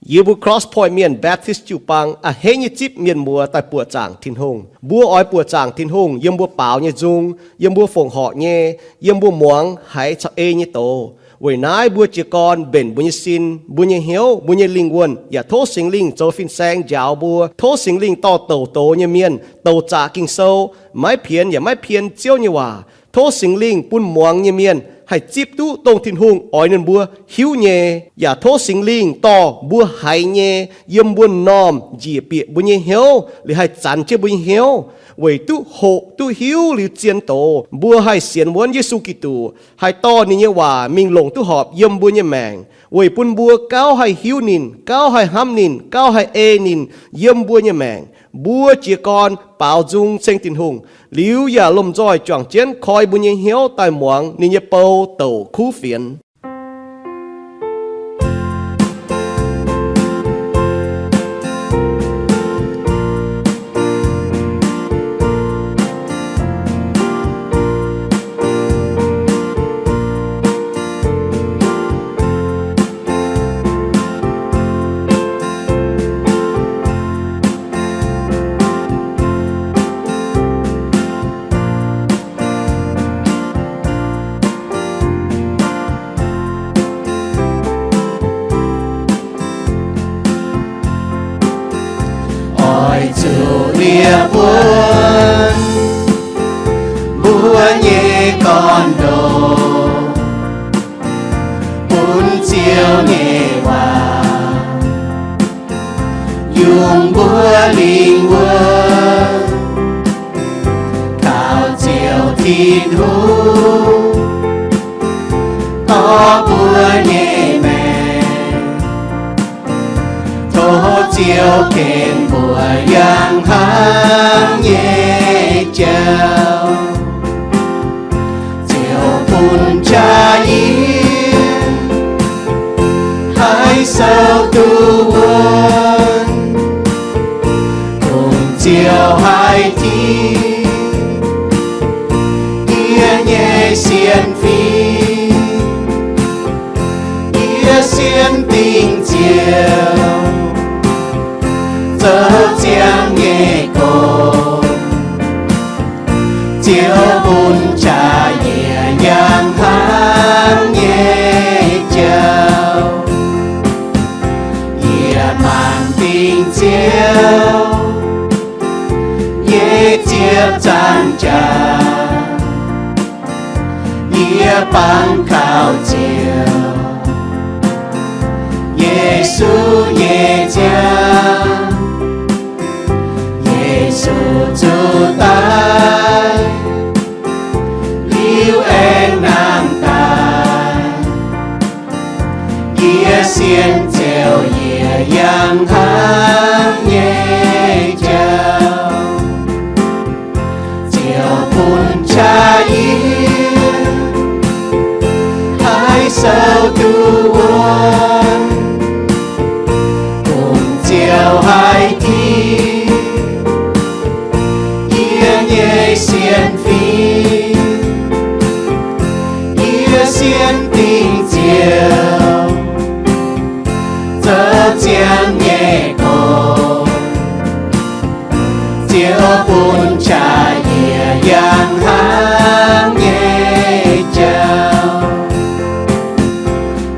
Yie mbuo Cross Point Mienh Baptist jiu-baang a'hneiv nyei zipv mienh muoz daaih buoqc zaangc Tin-Hungh. Mbuo oix buoqc zaangc Tin-Hungh yiem mbuo baaux nyei nzung, yiem mbuo fongc horc nyei, yiem mbuo muangx haiz caux ei nyei doz. Weic naaiv mbuo jiez gorn mbenc mbuo nyei sin, mbuo nyei hnyouv, mbuo nyei lingh wuonh, yaac tov Singx Lingh zoux fin-saeng njaaux mbuo. Tov Singx Lingh dorh douc doz nyei mienh, douc zaqc Ging-Sou, maiv pienx yaac maiv pien Ziouv nyei waac. Tov Singx Lingh bun muangx nyei mienh haih zipv duqv dongh Tin-Hungh oix ninh mbuo hiuv nyei. Yaac tov Singx Lingh dorh mbuo haiz nyei yiem mbuo m'normh njiec bieqc mbuo nyei hnyouv, liuz haih zanx jienv mbuo nyei hnyouv, weic duqv hoqc duqv hiuv liuz zien doz, mbuo haih sienx wuonv Yesu Giduc, haih dorh ninh nyei waac mingh longc duqv horpc yiem mbuo nyei maengc, weic bun mbuo gauh haih hiuv ninh, gauh haih hnamv ninh, gauh haih ei ninh yiem mbuo nyei maengc. Mbuo jiez gorn baaux nzung ceng Tin-Hungh, liuz yaac lomh nzoih juangc jienv koi mbuo nyei hnyouv daaih muangx ninh nyei bou douc kuv fienx. Oix zuqc liepc wuonv mbuo nyei gorn-ndoqv, bun Ziouv nyei waac yungz mbuo lingh wuov, kaux Ziouv Tin-Hungh dorh mbuo nyei maengc. Tov Ziouv ken mbuo yangh hnamv nyei jauv. Ziouv bun jaa-yiem haih souv duqv wuonv, kungx Ziouv haih ginv yie nyei sienx fim. Yie sienx dingc Ziouv, zoux ziangx nyei gong. Ziouv bun jaa-yiem yangh hnamv nyei jauv. Yie mangc dingc Ziouv nyei ziepc nzaangc jaax, yie bangc kaux Ziouv Yesu nyei nziaamv. Yesu zuqc daic, liuz aengx nangh daaih. Yie sienx Ziouv yie yangh hnamv nyei jauv. Ziouv bun jaa-yiem haih souv duqv wuonv, kungx Ziouv haih ginv yie nyei sienx fim. Yie sienx dingc Ziouv, zoux ziangx nyei gong. Ziouv bun jaa-yiem yangh hnamv nyei jauv.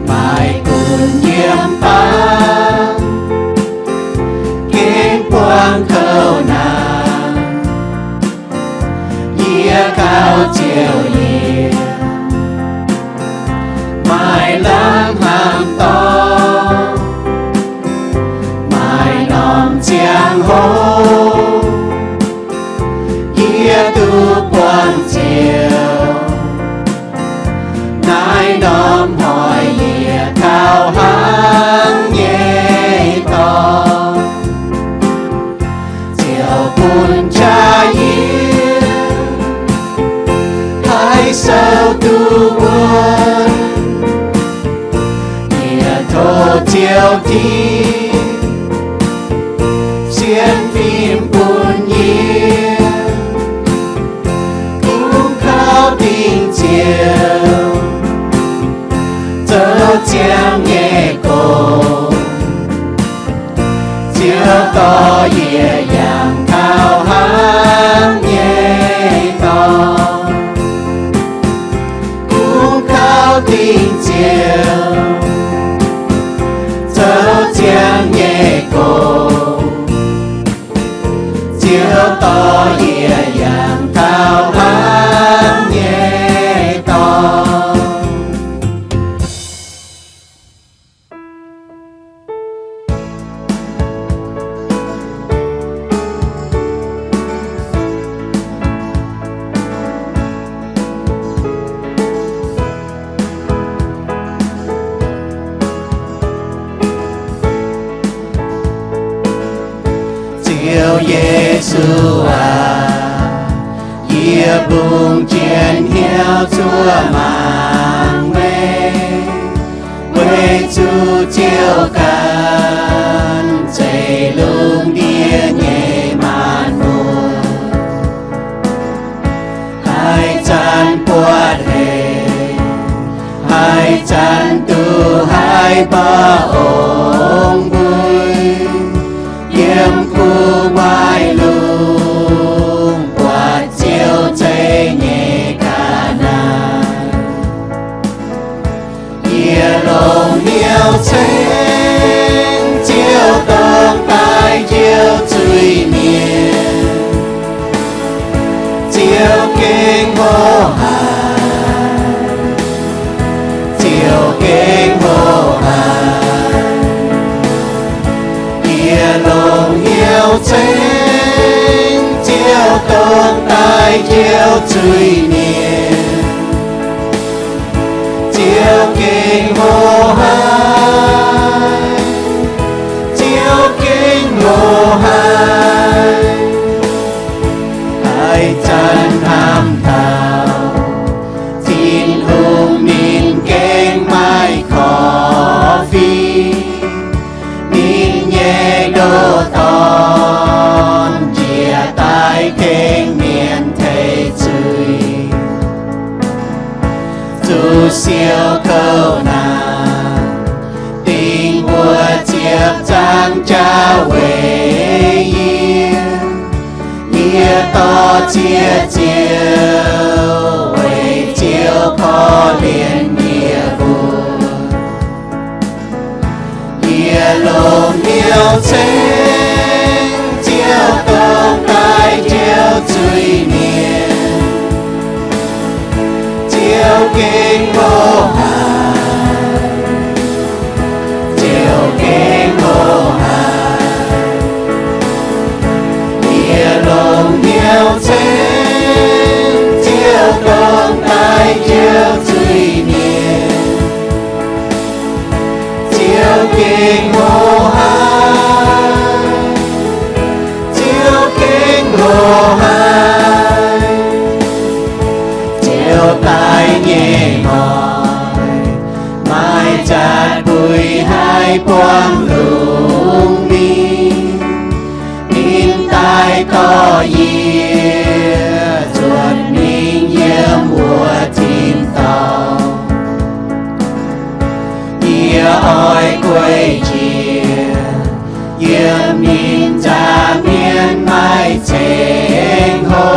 Maaih gunv yiem baav gengh buangh kouv naanc, yie kaux Ziouv yie maaih lamh hnamv dorngx. Maaih norm ziangh hoc yie duqv buangh Ziouv, naaiv norm hnoi yie taux hnangv nyei dorngx. Ziouv bun jaa-yiem haih souv duqv wuonv, yie tov Ziouv ginv sienx fim bun yie, kungx kaux dingc Ziouv, zoux ziangx nyei gong. dorh yie yangh taux hnangv nyei dorngx. Kungx kaux dingc Ziouv, zoux ziangh nyei gong, Ziouv dorh yie yangh taux hnangv nyei dorngx. Ziouv Yesu aac, yie mbungh jienv hnyouv zuov mangc meih, weic zuqc Ziouv ganh zeiv lungh ndiev nyei maanc muoz. Haaix zanc buatc hec, haaix zanc duqv haiz mba'ong mbui, yiem gu'nguaaic lungh buatc Ziouv zeiv nyei ga'naaiv. Yie longc hnyouv ceng Ziouv dongh daaih Njoux Zuiz-Mienh. Ziouv gengh hlo haic, Ziouv gengh hlo haic. Yie longc hnyouv ceng Ziouv dongh daaih Njoux Zuiz-Mienh. Ziouv gengh hlo haic, Ziouv gengh hlo haic. Haaix zanc hnamv taux Tin-Hungh, ninh gengh maiv korv-fiqv. Ninh nyei ndoh dorn njiec daaih tengx mienh teix zuiz. Zuqc siou kouv naanc, dingc mbuo ziepc zangv jauv weic yie. Yie dorh ziex Ziouv, weic Ziouv korv-lienh yie mbuo. Yie longc hnyouv ceng Ziouv dongh daaih Njoux Zuiz-Mienh. Ziouv gengh hlo haic, Ziouv gengh hlo haic. Yie longc hnyouv ceng Ziouv dongh daaih Njoux Zuiz-Mienh. Ziouv gengh hlo haic, Ziouv gengh hlo haic. Ziouv daaih nyei hnoi, maaih nzaatc buix haih buangv lungh mingh. Ninh daaih dorh yie nzuonx mingh yiem wuov tin-dorngh. Yie oix gueic njiec yiem ninh nza'hmien maaih ceng hlo,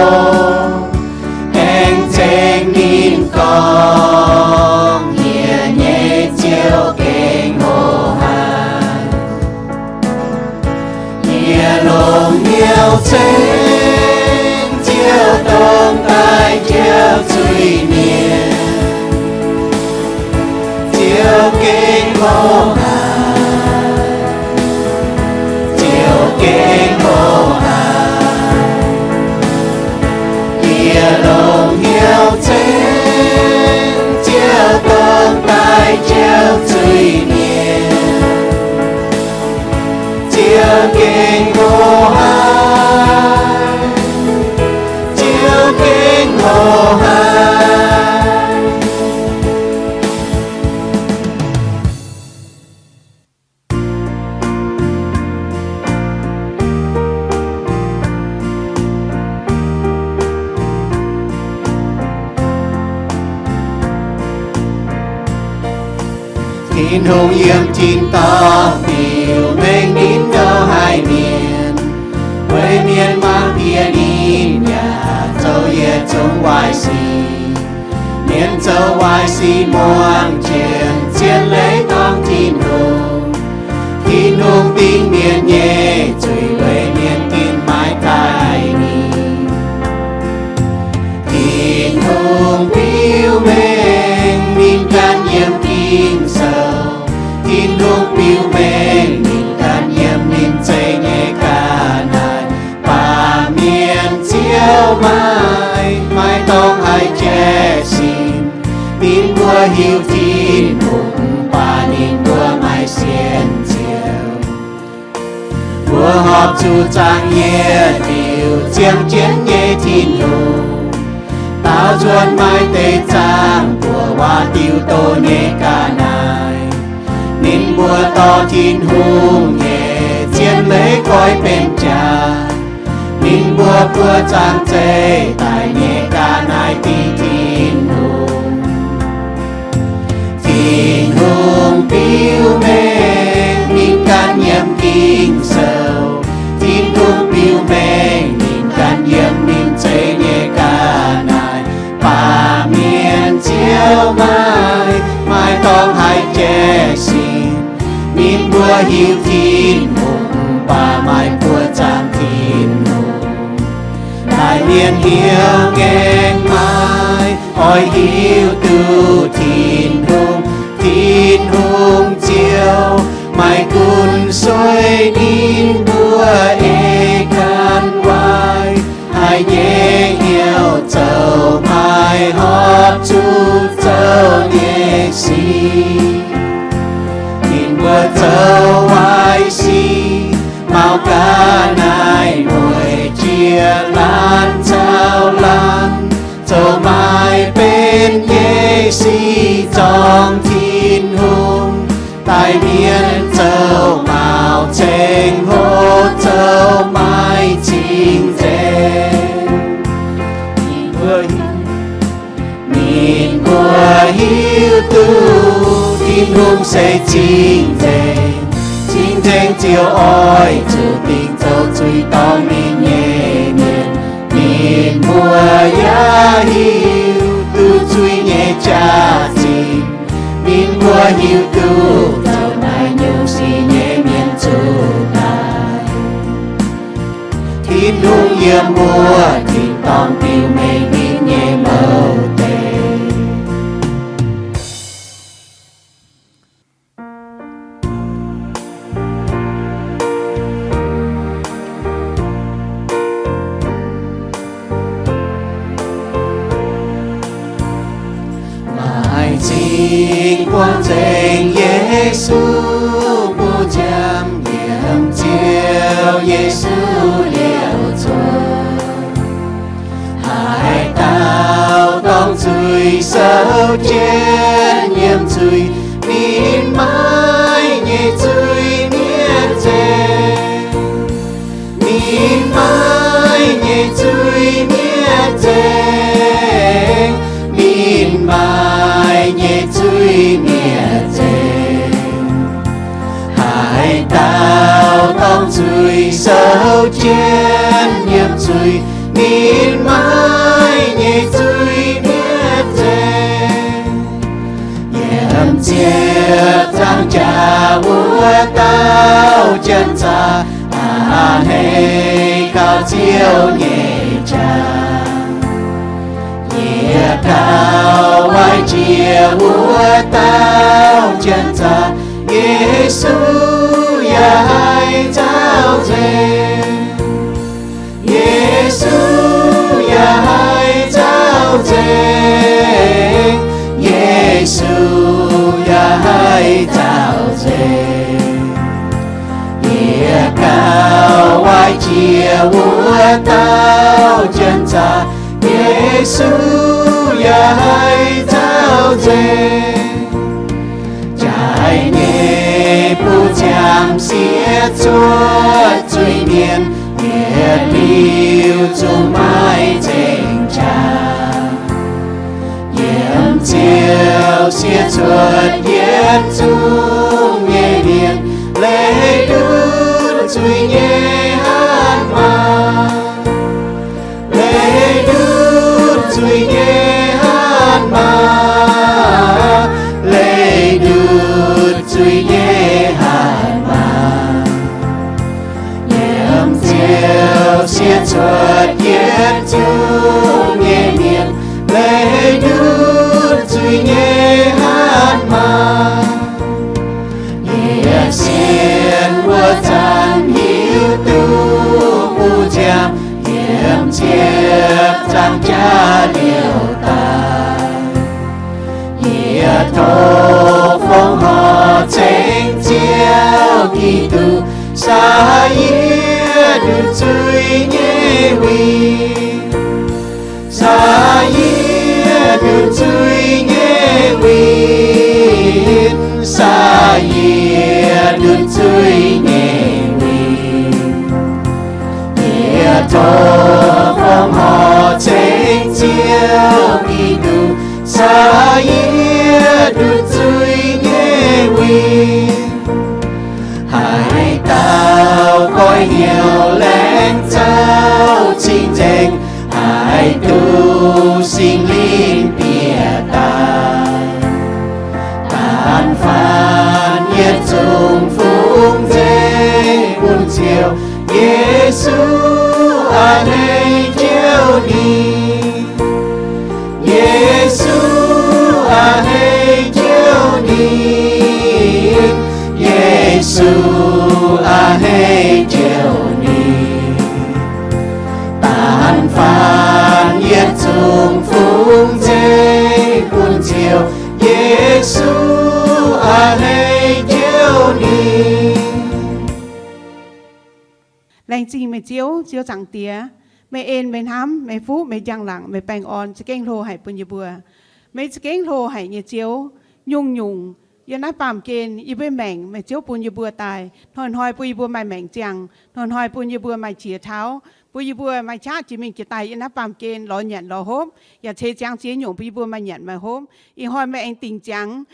aengx ceng ninh gorngv, Yie nyei Ziouv gengh hlo haic. Yie longc hnyouv ceng Ziouv dongh daaih Njoux Zuiz-Mienh. Ziouv gengh hlo haic, Ziouv gengh hlo haic. Yie longc hnyouv ceng Ziouv dongh daaih Njoux Zuiz-Mienh. Ziouv gengh hlo haic, Ziouv gengh hlo haic. Tin-Hungh yiem tin-dorngh biux mengh ninh ndouh haih mienh. Zoux waaic sic muangx jienv zien leiz gorngv Tin-Hungh. Tin-Hungh dingh mienh nyei zuiz, weic mienh gengh maiv daaih ninh. Tin-Hungh biux mengh ninh ganh yiem Ging-Sou. Tin-Hungh biux mengh ninh ganh yiem ninh zeix nyei ga'naaiv. Baamh mienh ziouc maaih, maiv dungx haih jaiv sin. Ninh mbuo hiuv Tin-Hungh, mv baac ninh mbuo maiv sienx Ziouv. Mbuo horpc zuqc zaangc yietc liuz ziangh jienv nyei Tin-Hungh, daaux nzuonx maaih deix zaangc buoz waac diuh doz nyei ga'naaiv. Ninh mbuo dorh Tin-Hungh nyei zien leiz goiv benx jaax. Ninh mbuo buo zaangc zeiv daic nyei ga'naaiv dingh Tin-Hungh. Tin-Hungh biux mengh ninh ganh yiem Ging-Sou. Tin-Hungh biux mengh ninh ganh yiem ninh zeix nyei ga'naaiv. Baamh mienh ziouc maaih, maiv dungx haih jaiv sin. Ninh mbuo hiuv Tin-Hungh, mv baac maaih buo zaangc Tin-Hungh. Laaic mienh hnyouv ngaengc maaih, oix hiuv duqv Tin-Hungh. Tin-Hungh Ziouv maaih gunv sueih ninh mbuo ei ganh waaic. Haiz nyei hnyouv zoux maaih horpc zuqc zoux nyei sic. Ninh mbuo zoux waaic sic, maux ga'naaiv mueic jiex laanh caux laanh, zoux maaih benx nyei sic zorngh Tin-Hungh. Daaih mienh zoux maux ceng hlo, zoux maaih cing-nzengc. Ninh mbuo hiuv duqv Tin-Hungh se cing-nzengc. Cing-nzengc ziouc oix zuqc dingc zoux zuiz dorngh ninh nyei mienh. Ninh mbuo yaac hiuv duqv zuiz nyei jaax-zinh. Ninh mbuo hiuv duqv zoux naaiv nyungc sic nyei mienh zuqc daic. Tin-Hungh yiem mbuo tin-dorngh biux mengh ninh nyei mouc deix. Maaih cing-buangh nzengc Yesu, mbuo ziangh yiem Ziouv Yesu liouc cuotv. Haaix dauh dorngc zuiz sou jienv nyiemc zuiz, ninh maiv nyei zuiz mietc nzengc. Ninh maiv nyei zuiz mietc nzengc, ninh maiv nyei zuiz mietc nzengc. Haaix dauh dorngc zuiz sou jienv nyiemc zuiz, ninh maiv nyei zuiz mietc nzengc. Yiem ziepc nzaangc jaax wuov dauh janx-zaqc, a'hneiv gauh Ziouv nyei qaqv. Yie gauh waaic jiex wuov dauh janx-zaqc, Yesu yaac haih nzauh nzengc. Yesu yaac haih nzauh nzengc. Yesu yaac haih nzauh nzengc. Yie gauh waaic jiex wuov dauh janx-zaqc, Yesu yaac haih nzauh nzengc. Jaaix nyei buov ziangx siev cuotv zuiz-mienh, yietc liuz zungv maiv nzengc qaqv. Yiem Ziouv siev cuotv yietc zungv nyei mienh, leiz ndutv zuiz nyei hatc maaz. Leiz ndutv zuiz nyei hatc maaz, Jiex cuotv yietc zungv nyei mienh, leiz ndutv zuiz nyei hatc maaz. Yie sienx wuov zanc hiuv duqv mbuo ziangh, yiem ziepc zangh jaax liouh daaih. Yie tov fongc horc ceng Ziouv Giduc, saa yie ndutv zuiz nyei win. Saa yie ndutv zuiz nyei win, saa yie ndutv zuiz nyei win. Yie tov fongc horc ceng Ziouv Giduc, saa yie ndutv zuiz nyei win. Haaix dauh goiv hnyouv laengz zauv cing-nzengc, haih duqv Singx Lingh bieqc daaih. Da'faanh yietc zungv fungx nzengc bun Ziouv. Yesu a'hneiv Ziouv ninh. Yesu a'hneiv Ziouv ninh. Yesu a'hneiv Ziouv ninh. Da'faanh yietc zungv fungx nzengc bun Ziouv. Yesu a'hneiv Ziouv ninh. Laengz zingh meih Ziouv, Ziouv Zaangc Diex. Meih en, meih hnamv, meih fuqv, meih njang-laangc, meih baengh orn za'gengh hlo haic bun yie mbuo. Meih za'gengh hlo haic nyei Ziouv. Nyungc-nyungc yiem naaiv baamh gen yie mbuo maengc, meih Ziouv bun yie mbuo daaih. Hnoi-hnoi bun yie mbuo maaih maengc ziangh, hnoi-hnoi bun yie mbuo maaih qiex tauv, bun yie mbuo maaih qaqv jiex mingh jiex daaih yiem naaiv baamh gen lorz nyanc lorz hopv, yaac ceix ziangx ziex nyungc bun yie mbuo maaih nyanc maaih hopv. Ih hnoi meih aengx dingc ziangx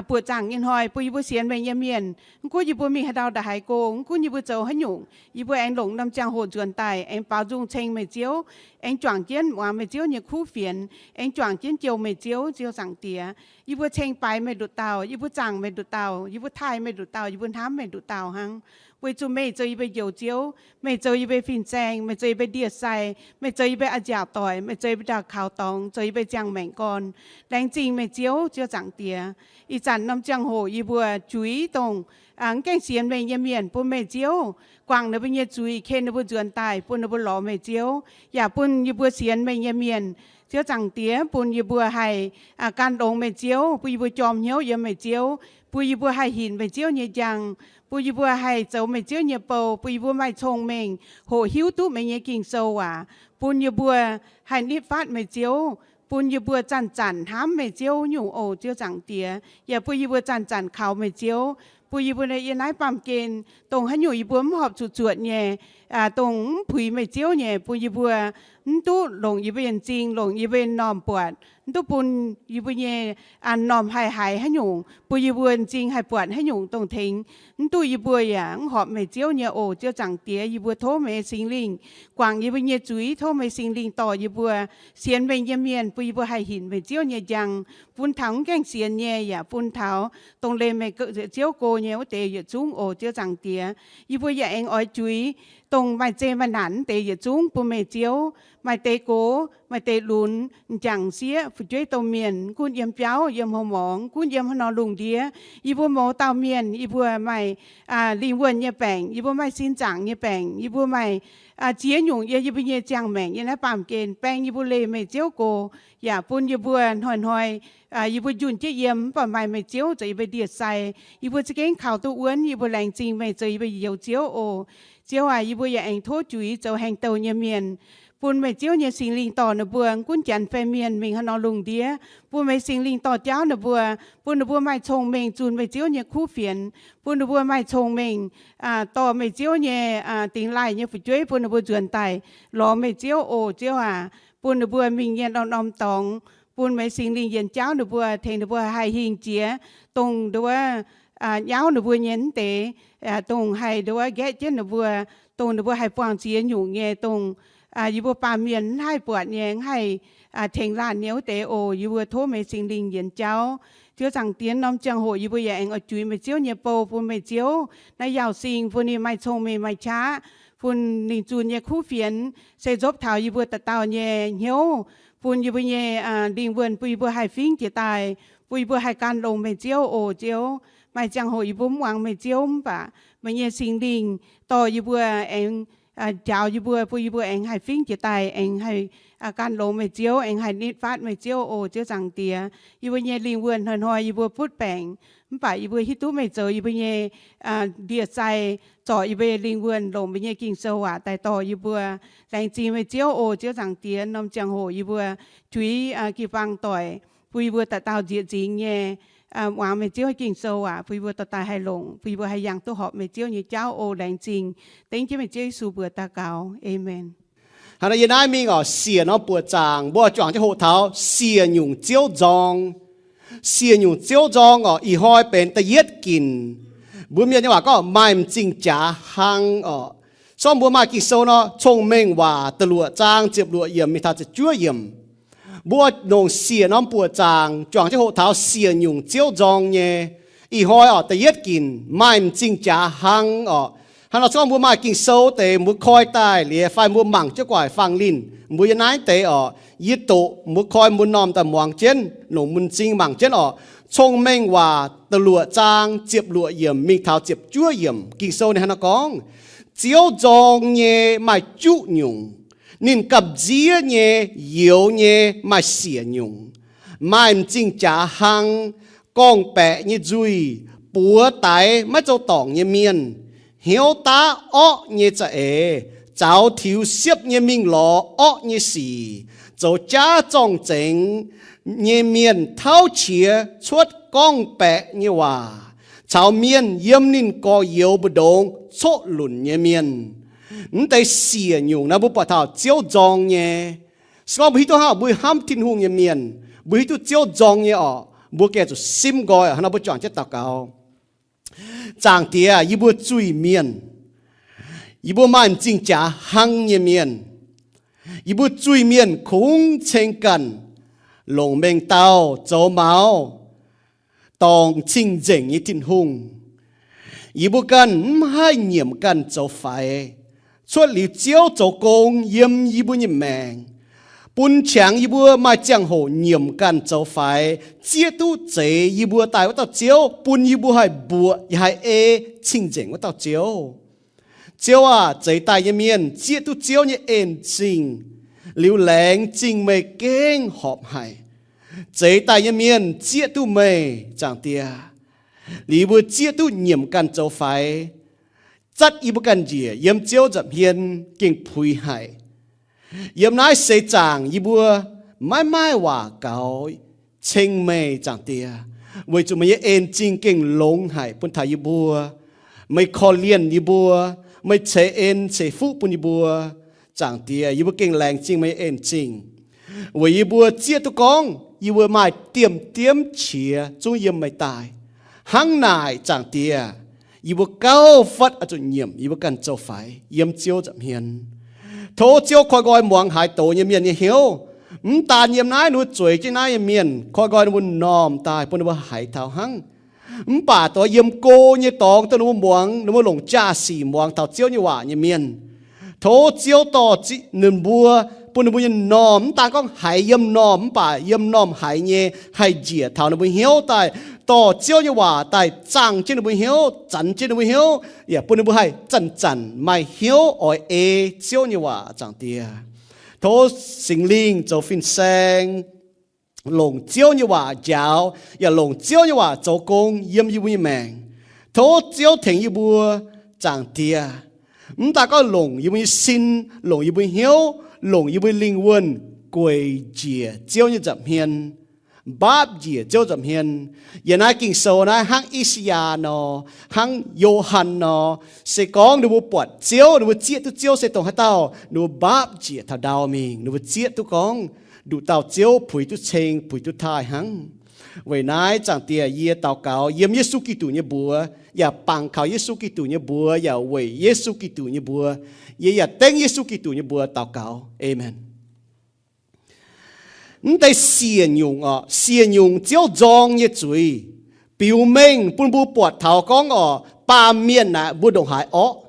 buoqc zaangc nyei hnoi bun yie mbuo sienx meih nyei mienh. Mv gunv yie mbuo mingh haaix ndau ndongc haaix go, mv gunv yie mbuo zoux haaix nyungc, yie mbuo aengx longc norm ziangh hoc nzuonx daaih, aengx baaux nzung ceng meih Ziouv, aengx juangc jienv muangx meih Ziouv nyei kuv fienx, aengx juangc jienv jouh meih Ziouv, Ziouv Zaangc Diex. Yie mbuo ceng baaix meih nduqc dauh, yie mbuo zaangc meih nduqc dauh, yie mbuo taaih meih nduqc dauh, yie mbuo hnamv meih nduqc dauh hnangv. Weic zuqc meih zoux yie mbuo Njoux Ziouv, meih zoux yie mbuo fin-saeng, meih zoux yie mbuo ndie-sai, meih zoux yie mbuo a'nziaauc doic, meih zoux yie mbuo ndau-kaux dorngx, zoux yie mbuo ziangh maengc gorn. Laengz zingh meih Ziouv, Ziouv Zaangc Diex. Ih zanc norm ziangh hoc yie mbuo juix dongh mv gaengh sienx meih nyei mienh bun meih Ziouv guangc ninh mbuo nyei zuiz, ken ninh mbuo nzuonx daaih bun ninh mbuo lorz meih Ziouv, yaac bun yie mbuo sienx meih nyei mienh, Ziouv Zaangc Diex, bun yie mbuo haih gan longx meih Ziouv, bun yie mbuo jorm hnyouv yiem meih Ziouv, bun yie mbuo haih hinc meih Ziouv nyei njang, bun yie mbuo haih zoux meih Ziouv nyei bou, bun yie mbuo maaih cong-mengh hoqc hiuv duqv meih nyei Ging-Sou waac, bun yie mbuo haih nitv fatv meih Ziouv, bun yie mbuo zanc-zanc hnamv meih Ziouv nyungc oc, Ziouv Zaangc Diex, yaac bun yie mbuo zanc-zanc kaux meih Ziouv, bun yie mbuo yiem naaiv baamh gen, dongh haaix nyungc yie mbuo mv horpc zuqc zuotc nyei, dongh mv puix meih Ziouv nyei, bun yie mbuo mv duqv longc yie mbuo nyei m'zing, longc yie mbuo nyei m'normh buatc, mv duqv bun yie mbuo nyei m'normh haih haiz haaix nyungc, bun yie mbuo m'zing haih buatc haaix nyungc dongh tengx, mv duqv yie mbuo yaac mv horpc meih Ziouv nyei oc, Ziouv Zaangc Diex. Yie mbuo tov meih Singx Lingh guangc yie mbuo nyei zuiz, tov meih Singx Lingh dorh yie mbuo sienx meih nyei mienh, bun yie mbuo haih hinc meih Ziouv nyei njang, bun taux mv gaengh sienx nyei, yaac bun taux dongh leih meih Ziouv go nyei wuov deix yietc zungv oc, Ziouv Zaangc Diex. Yie mbuo yaac aengx oix juix dongh maaih zeqc maaih naanc wuov deix yietc zungv bun meih Ziouv, maaih deix gox, maaih deix lunx, m'jangc sieqv, fu'jueiv domh mienh, mv gunv yiem biauv, yiem horqc morngx, mv gunv yiem haaix norm lungh ndiev, yie mbuo mouz dauh mienh, yie mbuo maaih lingh wuonh nyei baengc, yie mbuo maaih sin zaangc nyei baengc, yie mbuo maaih ziex nyungc yiem yie mbuo nyei ziangh maengc yiem naaiv baamh gen. Baeng yie mbuo leih meih Ziouv go, yaac bun yie mbuo hnoi-hnoi yie mbuo njunh jienv yiem mv baac maaih meih Ziouv zoux yie mbuo ndie-sai, yie mbuo za'gengh kaux duqv wuonv. Yie mbuo laengz zingh meih zoux yie mbuo Njoux Ziouv oc. Ziouv aac, yie mbuo yaac aengx tov juix zoux haengh douh nyei mienh, bun meih Ziouv nyei Singx Lingh dorh ninh mbuo, mv gunv janx fai mienh, mingh haaix norm lungh ndiev, bun meih Singx Lingh dorh jauv ninh mbuo, bun ninh mbuo maaih cong-mengh zunh meih Ziouv nyei kuv fienx, bun ninh mbuo maaih cong-mengh dorh meih Ziouv nyei dingx laaih nyei fu'jueiv bun ninh mbuo nzuonx daaih lorz meih Ziouv oc. Ziouv aac, bun ninh mbuo mingh nyei norm-norm dorngx, bun meih Singx Lingh yienx jauv ninh mbuo, tengx ninh mbuo haih hingh jiex dongh nduov nyauv ninh mbuo nyei mv deix, dongh haih nduov nqaeqv jienv ninh mbuo, dongh ninh mbuo haih buangh ziex nyungc nyei, dongh yie mbuo baamh mienh mv haih buatc nyei, mv haih tengx laanh nyei wuov deix oc. Yie mbuo tov meih Singx Lingh yienx jauv. Ziouv Zaangc Diex, norm ziangh hoc yie mbuo yaac aengx oix juix meih Ziouv nyei bou bun meih Ziouv naaiv Yaauc Singh, bun ninh maaih cong-mengh maaih qaqv, bun ninh zunh nyei kuv fienx, se nzopv taux yie mbuo dauh dauh nyei hnyouv, bun yie mbuo nyei lingh wuonh, bun yie mbuo haih fingv jiex daaih, bun yie mbuo haih gan longx meih Ziouv oc Ziouv. Maaih ziangh hoc yie mbuo mv muangx meih Ziouv, mv baac meih nyei Singx Lingh dorh yie mbuo aengx njaaux yie mbuo, bun yie mbuo aengx haih fingv jiex daaih, aengx haih gan longx meih Ziouv, aengx haih nitv fatv meih Ziouv oc Ziouv Zaangc Diex. Yie mbuo nyei lingh wuonh hnoi-hnoi yie mbuo butv baengc, mv baac yie mbuo hiuv duqv meih zoux yie mbuo nyei ndie-sai, zorc yie mbuo nyei lingh wuonh, longc meih nyei Ging-Sou waac daaih dorh yie mbuo. Laengz zingh meih Ziouv oc Ziouv Zaangc Diex. Norm ziangh hoc yie mbuo juix jiu-baang doic, bun yie mbuo dauh dauh nzieqc nzingx nyei muangx meih Ziouv Ging-Sou waac, bun yie mbuo dorh daaih haih longc, bun yie mbuo haih yangh duqv horpc meih Ziouv nyei jauv oc. Laengz zingh, dengv jienv meih Ziouv Yesu mbuox daux gaux. Aamen. Hnangv naaiv yie naaiv mingh oc, siec norm buoqc zaangc mbuo juangc jienv hoqc taux siec nyungc Ziouv nzorng. Siec nyungc Ziouv nzorng oc, ih hnoi benx da'yietv ginc. Mbuo Mienh nyei waac gorngv maaih m'zing jaax hlang oc. Sorng mbuo maaih Ging-Sou nor, Cong-Mengh Waac da'luoqc zaang ziepc luoqc yiemc mingh taux ziepc juov yiemc. Mbuo nongc siec norm buoqc zaangc juangc jienv hoqc taux siec nyungc Ziouv nzorng nyei. Ih hnoi oc, da'yietv ginc maaih m'zing jaax hlang oc. Hnangv nor se gorngv mbuo maaih Ging-Sou deix mbuo koi daaih liuz fai mbuo mangc jienv gu'nguaaic fangx linh, mbuo yiem naaiv deix oc, yie doqc mbuo koi mbuo m'normh daaih muangx jienv, longc m'zing mangc jienv oc. Cong-Mengh Waac da'luoqc zaang ziepc luoqc yiemc mingh taux ziepc juov yiemc, Ging-Sou ninh hnangv nor gorngv, Ziouv nzorng nyei maaih juqv nyungc, ninh gamh nziev nyei youx nyei maaih siec nyungc. Maaih m'zing jaax hlang, gorngv-baeqc nyei nzuih, buoz daix maiv zoux dorngc nyei mienh, hnyouv daav orqv nyei za'eix, zaux tiux siepv nyei mingh lorz orqv nyei sic, zoux jaav zorng-zengx nyei mienh tauv qiex cuotv gorngv-baeqc nyei waac, caux mienh yiem ninh gorx-youz mbu'ndongx coqv lunc nyei mienh. Mv deix siec nyungc naaiv mbuo buatc taux Ziouv nzorng nyei. Se gorngv mbuo hiuv duqv hnangv, mbuo hnamv Tin-Hungh nyei mienh, mbuo hiuv duqv Ziouv nzorng nyei oc, mbuo gengh zuqc simv nqoi. Hnangv nor mbuo juangc jienv daux gaux. Zaangc Diex, yie mbuo zuiz-mienh, yie mbuo maaih m'zing jaax hlang nyei mienh. Yie mbuo zuiz-mienh kungx ceng ganh longc mengh dauh zoux maux, dorngc cing-nzengc nyei Tin-Hungh. Yie mbuo ganh mv haih nyiemc ganh zoux faix. Cuotv liuz Ziouv zoux gong yiem yie mbuo nyei maengc, bun qangx yie mbuo maaih ziangh hoc nyiemc ganh zoux faix, zieqv duqv zeix yie mbuo daaih wuov dauh Ziouv, bun yie mbuo haih mbuoqc yaac haih ei cing-nzengc wuov dauh Ziouv. Ziouv aah, zeix daaih nyei mienh zieqv duqv Ziouv nyei en-zingh liuz, laengz zingh meih gengh horpc haic. Zeix daaih nyei mienh zieqv duqv meih, Zaangc Diex, liuz mbuo zieqv duqv nyiemc ganh zoux faix, zatv yie mbuo ganh njiec yiem Ziouv nza'hmien gengh puix haic. Yiem naaiv seix zaangc yie mbuo maiv maaih waac gaux ceng meih, Zaangc Diex, weic zuqc meih nyei en-zingh gengh longx haic bun taux yie mbuo. Meih korv-lienh yie mbuo, meih ceix en ceix fuqv bun yie mbuo. Zaangc Diex, yie mbuo gengh laengz zingh meih nyei en-zingh, weic yie mbuo zieqv duqv gorngv yie mbuo maaih diemv-diemv qiex zungv yiem meih daaih. Hnangv naaic, Zaangc Diex, yie mbuo gauh fatv oix zuqc nyiemc yie mbuo ganh zoux faix yiem Ziouv nza'hmien. Tov Ziouv koi nqoi muangx haaix doz nyei mienh nyei hnyouv. Mv daan yiem naaiv ninh mbuo zueiz jienv naaiv nyei mienh, koi nqoi ninh mbuo m'normh daaih bun ninh mbuo haiz taux hnangv. Mv baac doix yiem go nyei dorngx dongh ninh mbuo muangx, ninh mbuo longc jaa-sic muangx taux Ziouv nyei waac nyei mienh, tov Ziouv dorh ninh mbuo, bun ninh mbuo nyei m'normh mv daan gorngv haiz yiem m'normh, mv baac yiem m'normh haiz nyei haih njiec taux ninh mbuo hnyouv daaih, dorh Ziouv nyei waac daaih zaangh jienv ninh mbuo hnyouv, zanx jienv ninh mbuo hnyouv, yaac bun ninh mbuo haih zanc-zanc maaih hnyouv oix ei Ziouv nyei waac, Zaangc Diex. Tov Singx Lingh zoux fin-saeng, longc Ziouv nyei waac njaaux, yaac longc Ziouv nyei waac zoux gong yiem yie mbuo nyei maengc. Tov Ziouv tengx yie mbuo, Zaangc Diex, mv daan gorngv longc yie mbuo nyei sin, longc yie mbuo hnyouv, longc yie mbuo lingh wuonh gueic njiec Ziouv nyei nza'hmien, mbaapv njiec Ziouv nza'hmien. Yiem naaiv Ging-Sou naaiv hnangv I^saa^yaa nor, hnangv Yo^han nor, se gorngv ninh mbuo buatc Ziouv, ninh mbuo zieqv duqv Ziouv se dongh haaix dauh, ninh mbuo mbaapv njiec taux ndau mingh, ninh mbuo zieqv duqv gorngv nduqc dauh Ziouv puix duqv ceng, puix duqv taaih hnangv. Weic naaiv, Zaangc Diex, yie daux gaux yiem Yesu Giduc nyei mbuox, yaac bangc kaux Yesu Giduc nyei mbuox, yaac weic Yesu Giduc nyei mbuox, yie yaac dengv Yesu Giduc nyei mbuox daux gaux. Aamen. Mv deix siec nyungc oc, siec nyungc Ziouv nzorng nyei zuiz, biux mengh bun mbuo buatc taux gorngv oc, baamh mienh naaic mbuo ndongc haaix orqv.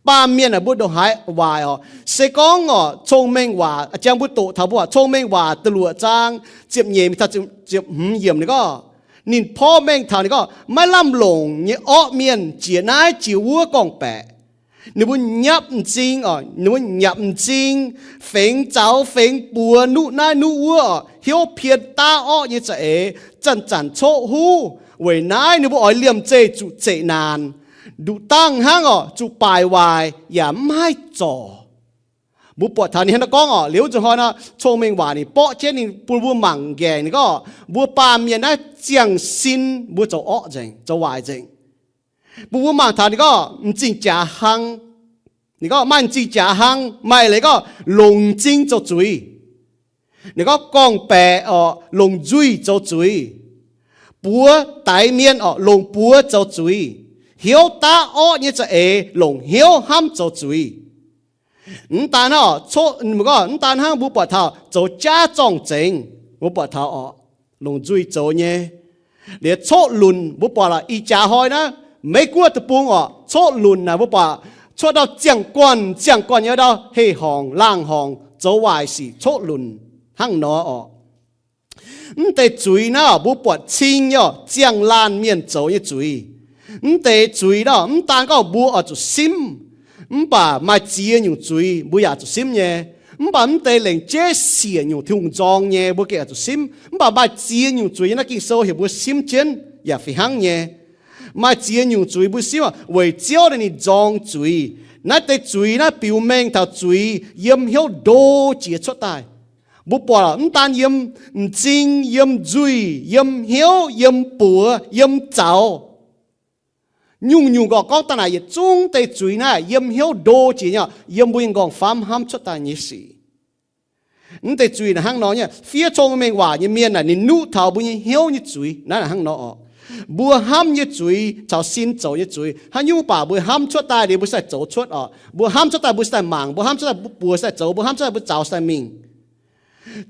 Baamh mienh aah, mbuo ndongc haaix waaic orqc? Se gorngv orqc, Cong-Mengh Waac, jangx mbuo doqc taux mbuo Cong-Mengh Waac da'luoqc zaang ziepc nyeic mingh taux ziepc hmz yiemc ninh gorngv, ninh porv mengh taux ninh gorngv, maiv lamh longc nyei orqv mienh jiex naaiv jiex wuov gorngv-baeqc. Ninh mbuo nyapv m'zing orqc, ninh mbuo nyapv m'zing, fengx zaux fengx buoz, nuqv naaiv nuqv wuov orqc, hnyouv pien daav orqv nyei za'eix, zanc-zanc coqv huv. Weic naaiv ninh mbuo oix liemh zeih zuqc zeqc naanc, nduqc dangh hnangv orqc, zuqc baaic waaic yaac mv haih zorc. Mbuo buatc taux ninh hnangv naaiv gorngv orqc, liuz wuov nzunc hnoi nor, Cong-Mengh Waac ninh borqv jienv ninh bun mbuo mangc nqaengc ninh gorngv, mbuo baamh mienh naaiv ziangh sin mbuo zoux orqv nzengc, zoux waaic nzengc. Bun mbuo mangc taux ninh gorngv m'zing jaax hlang, ninh gorngv maaih m'zing jaax hlang, maaih leiz gorngv longc m'zing zoux zuiz. Ninh gorngv gorngv-baeqc orqc, longc nzuih zoux zuiz. Buoz daix mienh orqc, longc buoz zoux zuiz. Hnyouv daav orqv nyei za'eix, longc hnyouv hnamv zoux zuiz. Mv daan hnangv, mv daan hnangv mbuo buatc taux zoux jaav zorng-zengx, mbuo buatc taux orqc, longc nzuih zoux nyei. Liuz coqv lunc, mbuo buatc lorqc, ih jaax hnoi naaiv Meiv Guoqv deic-bung orqc, coqv lunc naaic mbuo buatc coqv ndau ziangh guanh, ziangh guanh nyei ndau heh horngc laangh horngc zoux waaic sic coqv lunc hnangv nor orqc. Mv deix zuiz naaiv mbuo buatc cing nyei orqc, ziangh laanh mienh zoux nyei zuiz. Mv deix zuiz naaiv mv daan gorngv mbuo oix zuqc simv, mv baac maaih ziex nyungc zuiz mbuo yaac zuqc simv nyei. Mv baac mv deix lengc jeiv siec nyungc Tin-Hungh nzorng nyei mbuo gengh oix zuqc simv. Mv baac maaih ziex nyungc zuiz nyei naaiv Ging-Sou heuc mbuo simv jienv yaac fih hnangv nyei. Maaih ziex nyungc zuiz mbuo simv weic Ziouv naaiv ninh nzorng zuiz. Naaiv deix zuiz naaiv biux mengh taux zuiz yiem hnyouv ndo jiex cuotv daaih. Mbuo buatc mv daan yiem m'zing, yiem nzuih, yiem hnyouv, yiem buoz, yiem zaux, nyungc-nyungc gorqv gorngv daaih naaic yietc zungv deix zuiz naaiv yiem hnyouv ndo jiex nyei, yiem mbuo nyei nqorngv-famv hnamv cuotv daaih nyei sic. Mv deix zuiz naaic hnangv nor nyei, fiev Cong-Mengh Waac nyei mienh naaic ninh nuqv taux mbuo nyei hnyouv nyei zuiz naaiv hnangv nor orqc. Mbuo hnamv nyei zuiz caux sin zoux nyei zuiz, haaix nyungc baac mbuo hnamv cuotv daaih liuz mbuo sai zoux cuotv orqc. Mbuo hnamv cuotv daaih mbuo sai mangc, mbuo hnamv cuotv daaih mbuo buoz sai zoux, mbuo hnamv cuotv daaih mbuo zaux sai mingh.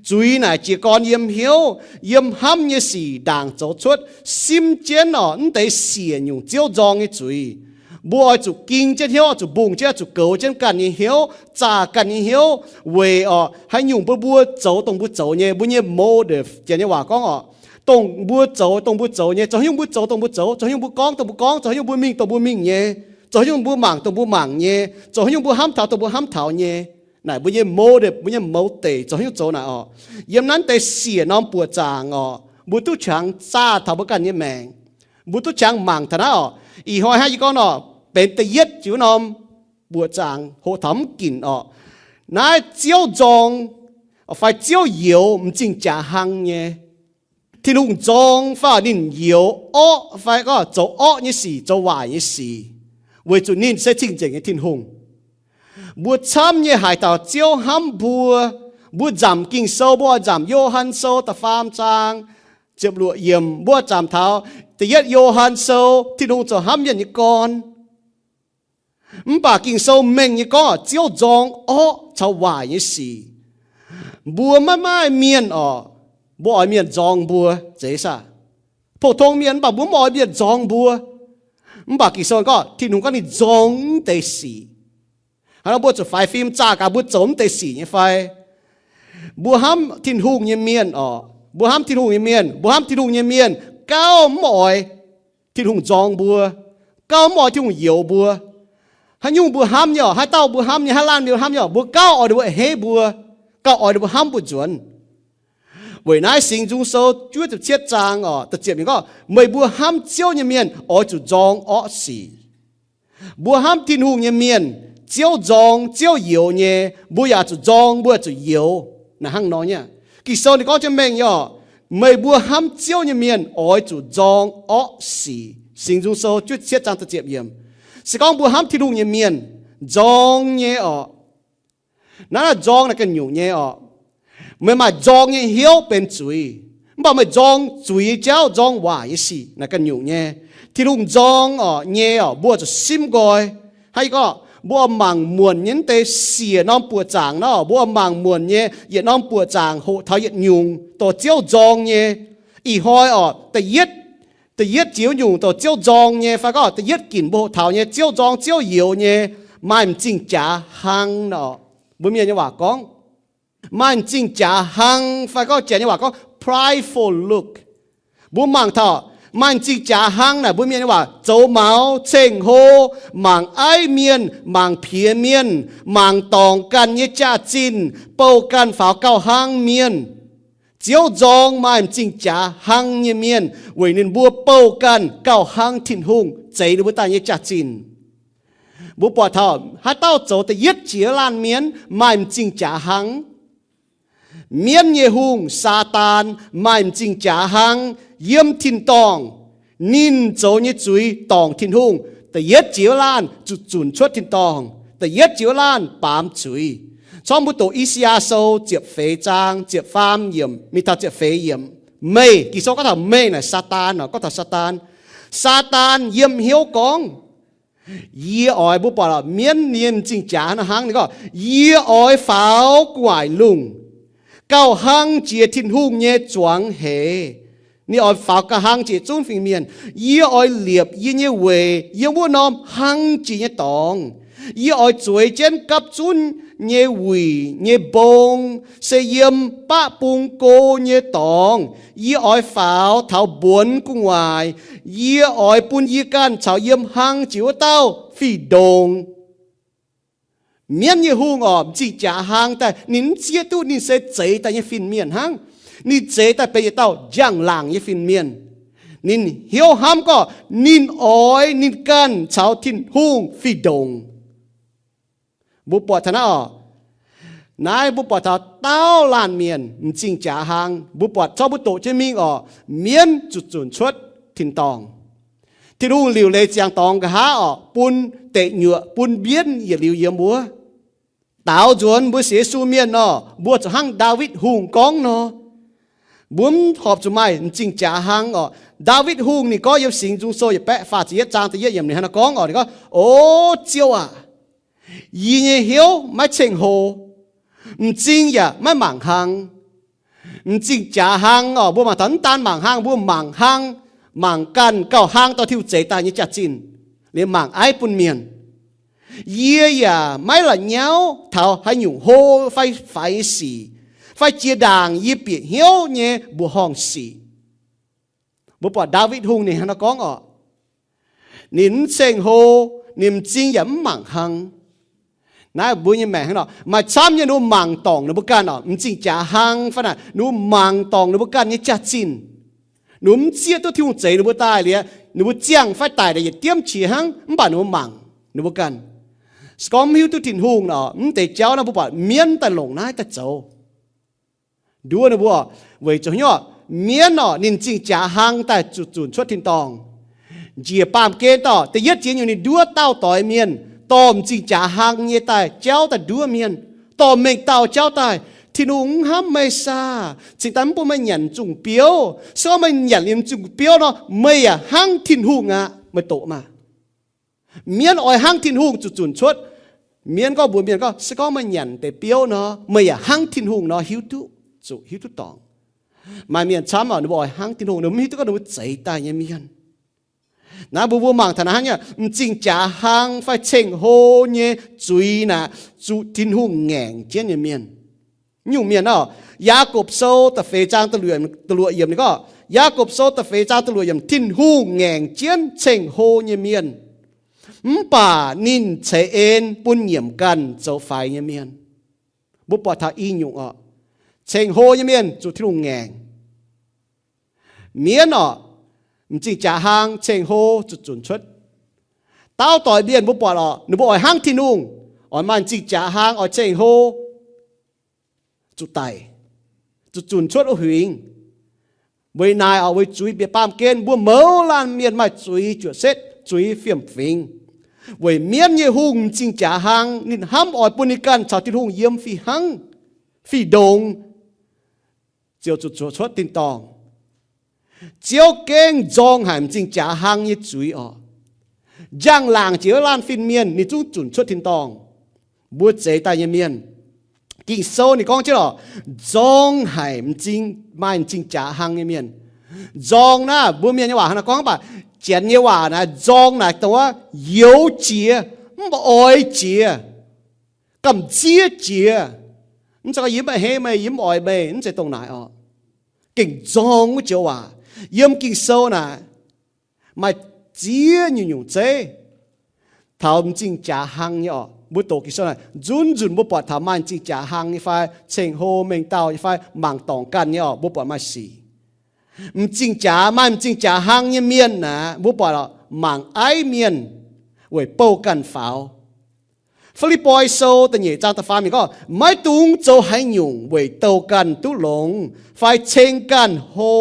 Zuiz naaic jiez gorn yiem hnyouv, yiem hnamv nyei sic ndaangc zoux cuotv. Simv jienv orqc, mv deix siec nyungc Ziouv nzorng nyei zuiz, mbuo oix zuqc ging jienv hnyouv, oix zuqc mbungh jienv, oix zuqc goux jienv ganh nyei hnyouv, zaah ganh nyei hnyouv, weic orqc haaix nyungc bun mbuo zoux dongh mbuo zoux nyei, mbuo nyei motive, janx nyei waac gorngv orqc, dongh mbuo zoux, dongh mbuo zoux nyei, zoux haaix nyungc mbuo zoux dongh mbuo zoux, zoux haaix nyungc mbuo gorngv dongh mbuo gorngv, zoux haaix nyungc mbuo mingh dongh mbuo mingh nyei, zoux haaix nyungc mbuo mangc dongh mbuo mangc nyei, zoux haaix nyungc mbuo hnamv taux dongh mbuo hnamv taux nyei. Naaic mbuo nyei motive, mbuo nyei motive zoux haaix nyungc zoux naaic orqc. Yiem naaiv deix siec norm buoqc zaangc orqc, mbuo duqv qangx zaah taux mbuo ganh nyei maengc. Mbuo duqv qangx mangc taux naaiv orqc. Ih hnoi hnangv yie gorngv nor, benx da'yietv jiex wuov norm buoqc zaangc hoqc taux mv ginc orqc. Naaiv Ziouv nzorng fai Ziouv youx m'zing jaax hlang nyei. Tin-Hungh nzorng fai ninh youx orqv fai gorngv zoux orqv nyei sic, zoux waaic nyei sic, weic zuqc ninh se cing-nzengc nyei Tin-Hungh. Mbuo camv nyei haaix dauh Ziouv hnamv mbuo, mbuo nzamc Ging-Sou, mbuo oix nzamc Yo^han Sou da'faam zaang ziepc luoqc yiemc, mbuo oix nzamc taux da'yietv Yo^han Sou, Tin-Hungh zoux hnamv mienh nyei gorn. Mv baac Ging-Sou mengh nyei gorngv Ziouv nzorng orqv caux waaic nyei sic. Mbuo maiv maaih mienh orqc, mbuo oix mienh nzorng mbuo, zeiz saah? Pou-tong mienh, mv baac mbuo mv oix mienh nzorng mbuo. Mv baac Ging-Sou gorngv Tin-Hungh gorngv ninh nzorng mv deix sic. Hnangv nor mbuo zuqc faix fim zaah gaax mbuo zoux mv deix sic nyei fai? Mbuo hnamv Tin-Hungh nyei mienh orqc, mbuo hnamv Tin-Hungh nyei mienh, mbuo hnamv Tin-Hungh nyei mienh gauh mv oix Tin-Hungh nzorng mbuo, gauh mv oix Tin-Hungh youx mbuo. Haaix nyungc mbuo hnamv nyei orqc, haaix dauh mbuo hnamv nyei, haaix laanh mbuo hnamv nyei orqc, mbuo gauh oix ninh mbuo a'hneiv mbuo, gauh oix ninh mbuo hnamv mbuo nzuonx. Weic naaiv Singx Nzung Sou juov ziepc cietv zaang orqc, da'ziepc yiemc gorngv, meih mbuo hnamv Ziouv nyei mienh oix zuqc nzorng orqv sic. Mbuo hnamv Tin-Hungh nyei mienh, Ziouv nzorng, Ziouv youx nyei, mbuo yaac zuqc nzorng, mbuo yaac zuqc youx. Naaic hnangv nor nyei. Ging-Sou ninh gorngv jienv mengh nyei orqc, meih mbuo hnamv Ziouv nyei mienh oix zuqc nzorng orqv sic. Singx Nzung Sou juov cietv zaang da'ziepc yiemc. Se gorngv mbuo hnamv Tin-Hungh nyei mienh, nzorng nyei orqc. Naaiv naaic nzorng naaic ganh nyungc nyei orqc. Meih maaih nzorng nyei hnyouv benx zuiz, mv baac meih nzorng zuiz nyei jauv, nzorng waaic nyei sic naaic ganh nyungc nyei. Tin-Hungh nzorng orqc nyei orqc, mbuo zuqc simv nqoi. Hnangv yie gorngv, mbuo oix mangc muonc nyei mv deix siec norm buoqc zaangc nor, mbuo oix mangc muonc nyei yietc norm buoqc zaangc hoqc taux yietc nyungc dorh Ziouv nzorng nyei. Ih hnoi orqc, da'yietv, da'yietv jiex nyungc dorh Ziouv nzorng nyei, fai gorngv da'yietv ginc mbuo hoqc taux nyei, Ziouv nzorng, Ziouv youx nyei. maaih m'zing jaax hlang nor. Mbuo Mienh nyei waac gorngv, maaih m'zing jaax hlang, fai gorngv Janx nyei waac gorngv prideful look. Mbuo mangc taux maaih m'zing jaax hlang naaic, mbuo Mienh nyei waac zoux maux, ceng-hlo, mangc aiv mienh, mangc piex mienh, mangc dorngc ganh nyei jaax-zinh, bouh ganh faaux gauh hlang mienh. Ziouv nzorng maaih m'zing jaax hlang nyei mienh weic ninh mbuo bouh ganh gauh hlang Tin-Hungh zeix ninh mbuo daaih nyei jaax-zinh. Mbuo buatc taux haaix dauh zoux da'yietv jiex laanh mienh maaih m'zing jaax hlang? Mienv nyei hungh, Saadaan, maaih m'zing jaax hlang yiem tin-dorngh. Ninh zoux nyei zuiz dorngc Tin-Hungh. Da'yietv jiex wuov laanh zuqc zunc cuotv tin-dorngh. Da'yietv jiex wuov laanh baamz zuiz. Corc mbuo doqc I^saa^yaa Sou ziepc feix zaang ziepc faam yiemc mingh taux ziepc feix yiemc. Meih, Ging-Sou gorngv taux meih naaic Saadaan, gorngv taux Saadaan. Saadaan yiem hnyouv gorngv, yie oix, mbuo buatc mienv nyei m'zing jaax hnangv, ninh gorngv, yie oix faaux gu'nguaaic lungh, gauh hlang jiex Tin-Hungh nyei zuangx heix. Ninh oix faaux gauh hlang jiex zunv fingx mienh. Yie oix liepc yie nyei weic yiem wuov norm hlang jiex nyei dorngx. Yie oix zueiz jienv gapv zunv nyei wuic nyei mbong, se yiem baqv bung go nyei dorngx. Yie oix faaux taux mbuonx gu'nguaaic. Yie oix bun yie ganh caux yiem hlang jiex wuov dauh fih ndongx. Mienv nyei hungh oc, m'zing jaax hlang daaih, ninh mv zieqv duqv ninh se zeix daaih nyei fin-mienh hnangv. Ninh zeix daaih benx yietc dauh njang-laangc nyei fin-mienh. Ninh hnyouv hnamv gorngv ninh oix ninh ganh caux Tin-Hungh fih ndongx. Mbuo buatc taux naaiv oc, naaiv mbuo buatc taux dauh laanh mienh m'zing jaax hlang. Mbuo buatc corc mbuo doqc jienv mingh oc, mienv zuqc zunc cuotv tin-dorngh. Tin-Hungh liuc leiz ziangx dorngx nqa'haav oc, bun deic nyuoqc, bun mbienv yietc liuz yiem wuov. Daaux nzuonx mbuo sienx Yesu mienh nor, mbuo zuqc hnangv Ndaawitv Hungh gorngv nor, mbuo mv horpc zuqc maaih m'zing jaax hlang oc. Ndaawitv Hungh ninh gorngv yiem Singx Nzung Sou yietc baeqv faah ziepc yietv zaang da'yietv yiemc ninh hnangv naaiv gorngv oc, ninh gorngv, O Ziouv aac, yie nyei hnyouv maiv ceng-hlo, m'zing yaac maiv mangc hlang. M'zing jaax hlang oc, mbuo mangc taux mv daan mangc hlang, mbuo mangc hlang, mangc ganh gauh hlang dorh Tin-Hungh zeix daaih nyei jaax-zinh, liemh mangc aiv bun mienh. Yie yaac maiv la'nyauv taux haaix nyungc hlo fai faix nyei sic, fai jiex ndaangc yie bieqc hnyouv nyei mbuoqc horngh sic. Mbuo buatc Ndaawitv Hungh ninh hnangv naaiv gorngv oc, ninh mv ceng-hlo, ninh m'zing yaac mv mangc hlang. Naaiv mbuo nyei maengc hnangv nor, maaih camv nyei ninh mbuo mangc dorngc ninh mbuo ganh oc, m'zing jaax hlang fai naaic ninh mbuo mangc dorngc ninh mbuo ganh nyei jaax-zinh. Ninh mbuo mv zieqv duqv Tin-Hungh zeix ninh mbuo daaih liuz, ninh mbuo ziangh fai daic naaic yietc diemv qiex hnangv, mv baac ninh mbuo mangc ninh mbuo ganh. Se gorngv mv hiuv duqv Tin-Hungh nor, mv deix jauv naaiv mbuo buatc mienv daaih longc naaiv daaih zoux. Nduov ninh mbuo, weic zuqc hnyouv mienv oc, ninh m'zing jaax hlang daaih zuqc zunc cuotv tin-dorngh. Njiec baamh gen dorh da'yietv jiex nyungc ninh nduov dauh doix mienh, dorh m'zing jaax hlang nyei daaih jauv daaih nduov mienh, dorh mengh dauh jauv daaih, Tin-Hungh mv hnamv meih saah? Cingx daaih mv bun meih nyanc m'zungh biouv. Se gorngv meih nyanc liuz m'zungh biouv nor, meih yaac hnangv Tin-Hungh aqv. Meih doqc maah! Mienv oix hnangv Tin-Hungh zuqc zunc cuotv. Mienv gorngv mbuox mienh gorngv, se gorngv meih nyanc deix biouv nor, meih yaac hnangv Tin-Hungh nor hiuv duqv, zuqc hiuv duqv dorngc. Maaih mienh camv oc, ninh mbuo oix hnangv Tin-Hungh, ninh mbuo mv hiuv duqv gorngv ninh mbuo zeix daaih nyei mienh. Naaiv mbuo mbuo mangc taux naaiv hnangv nyei, m'zing jaax hlang fai ceng-hlo nyei zuiz naaic, zuqc Tin-Hungh ngaengc jienv nyei mienh. Nyungc mienh oc, Yaagorpc Sou da'feix zaang da'luoqc yiemc ninh gorngv, Yaagorpc Sou da'feix zaang da'luoqc yiemc, Tin-Hungh ngaengc jienv ceng-hlo nyei mienh, mv baac ninh ceix en bun nyiemc ganh zoux faix nyei mienh. Mbuo buatc taux i nyungc oc, ceng-hlo nyei mienh zuqc Tin-Hungh ngaengc. Mienv oc, m'zing jaax hlang ceng-hlo zuqc zunc cuotv. Dauh doix mienh mbuo buatc oc, ninh mbuo oix hnangv Tin-Hungh, oix maaih m'zing jaax hlang, oix ceng-hlo, zuqc daic, zuqc zunc cuotv wuov huingx. Weic naaic oc, weic zuiz bieqc baamh gen, mbuo mouz laanh mienh maaih zuiz juoqc setv, zuiz fiem-fingx. Weic mienv nyei hungh m'zing jaax hlang, ninh hnamv oix bun ninh ganh caux Tin-Hungh yiem fih hnangv, fih ndongx, ziouc zuqc zunc cuotv tin-dorngh. Ziouv gengh nzorng haic m'zing jaax hlang nyei zuiz oc. Njang-laangc jiex wuov laanh fin-mienh ninh zungv zunc cuotv tin-dorngh. Mbuo zeix daaih nyei mienh, Ging-Sou ninh gorngv jienv oc, nzorng haic m'zing, maaih m'zing jaax hlang nyei mienh. Nzorng naaiv mbuo mienh nyei waac hnangv naaiv gorngv, mv baac Janx nyei waac naaiv nzorng naaic dongh wuov youx jiex, mv baac oix jiex, gamh nziev jiex. Mv zeiz gorngv yie mv baac hei meih, yie mv oix meih, mv zeiz dongh naaic orqc. Gengh nzorng wuov joux waac. Yiem Ging-Sou naaic maaih ziex nyungc-nyungc zeiv taux m'zing jaax hlang nyei orqc. Mbuo doqc Ging-Sou naaic, nzunc nzunc mbuo buatc taux maaih m'zing jaax hlang nyei fai ceng-hlo mengh dauh nyei fai mangc dorngc ganh nyei orqc, mbuo buatc maaih sic. M'zing jaax, maaih m'zing jaax hlang nyei mienh naaic, mbuo buatc mangc aiv mienh weic bouh ganh faaux. Fi^lipv^poi Sou da'nyeic zaang da'faam yiemc gorngv, maiv dungx zoux haaix nyungc weic douh ganh duqv longx fai ceng ganh hlo.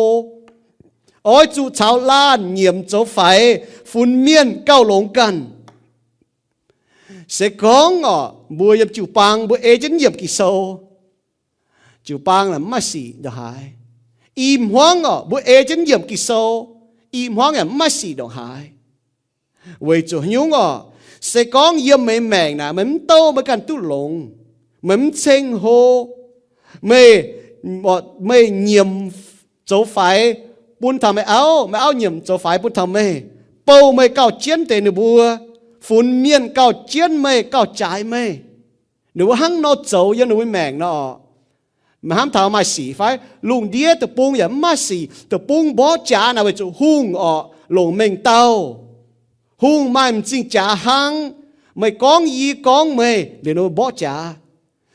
Oix zuqc caux laanh nyiemc zoux faix, funx mienh gauh longx ganh. Se gorngv orqc, mbuo yiem jiu-baang mbuo ei jienv yiemc Ging-Sou, jiu-baang naaic mv maaih sic ndongc haaix. Ih hmuangv orqc, mbuo ei jienv yiemc Ging-Sou, ih hmuangv yaac mv maaih sic ndongc haaix. Weic zuqc haaix nyungc orqc, se gorngv yiem meih maengc naaic meih mv douh meih ganh duqv longx, meih mv ceng hlo, meih, meih nyiemc zoux faix bun taux meih auv, meih auv nyiemc zoux faix bun taux meih, bouh meih gauh jienv deix ninh mbuo, funx mienh gauh jienv meih, gauh jaaix meih, ninh mbuo hnangv nor zoux yiem ninh mbuo maengc nor orqc. Meih hnamv taux maaih sic fai? Lungh ndiev deic-bung yaac mv maaih sic. Deic-bung mborqv jaax naaic weic zuqc hungh orqc longc mengh dauh. Hungh maaih m'zing jaax hnangv. Meih gorngv yie, yie gorngv meih, liuz ninh mbuo mborqv jaax.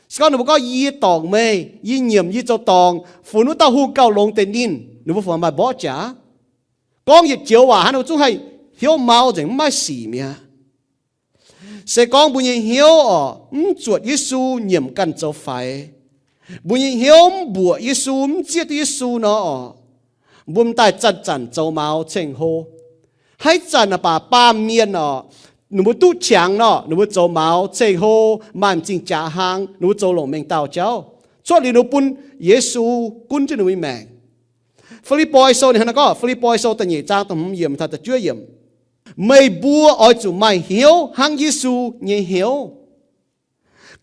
Se gorngv ninh mbuo gorngv yie dorngc meih, yie nyiemc, yie zoux dorngc, funx wuov dauh hungh gauh longx deix ninh, ninh mbuo fungc maaih mborqv jaax. Gorngv yietc joux waac hnangv, ninh mbuo zungv haih hnyouv mau nzengc, mv maaih sic mi'aqv. Se gorngv mbuo nyei hnyouv orqc mv zuotc Yesu nyiemc ganh zoux faix, mbuo nyei hnyouv mv mbuoqc Yesu, mv zieqv duqv Yesu nor orqc, mbuo m'daaih zanc-zanc zoux maux ceng-hlo. Haaix zanc naaic baac baamh mienh orqc, ninh mbuo duqv qangx nor, ninh mbuo zoux maux ceng-hlo, maaih m'zing jaax hlang, ninh mbuo zoux longc mengh dauh jauv, cuotv liuz ninh mbuo bun Yesu gunv jienv ninh mbuo nyei maengc. Fi^lipv^poi Sou ninh hnangv naaiv gorngv, Fi^lipv^poi Sou da'nyeic zaang da'hmz yiemc taux da'juov yiemc, meih mbuo oix zuqc maaih hnyouv hnangv Yesu nyei hnyouv.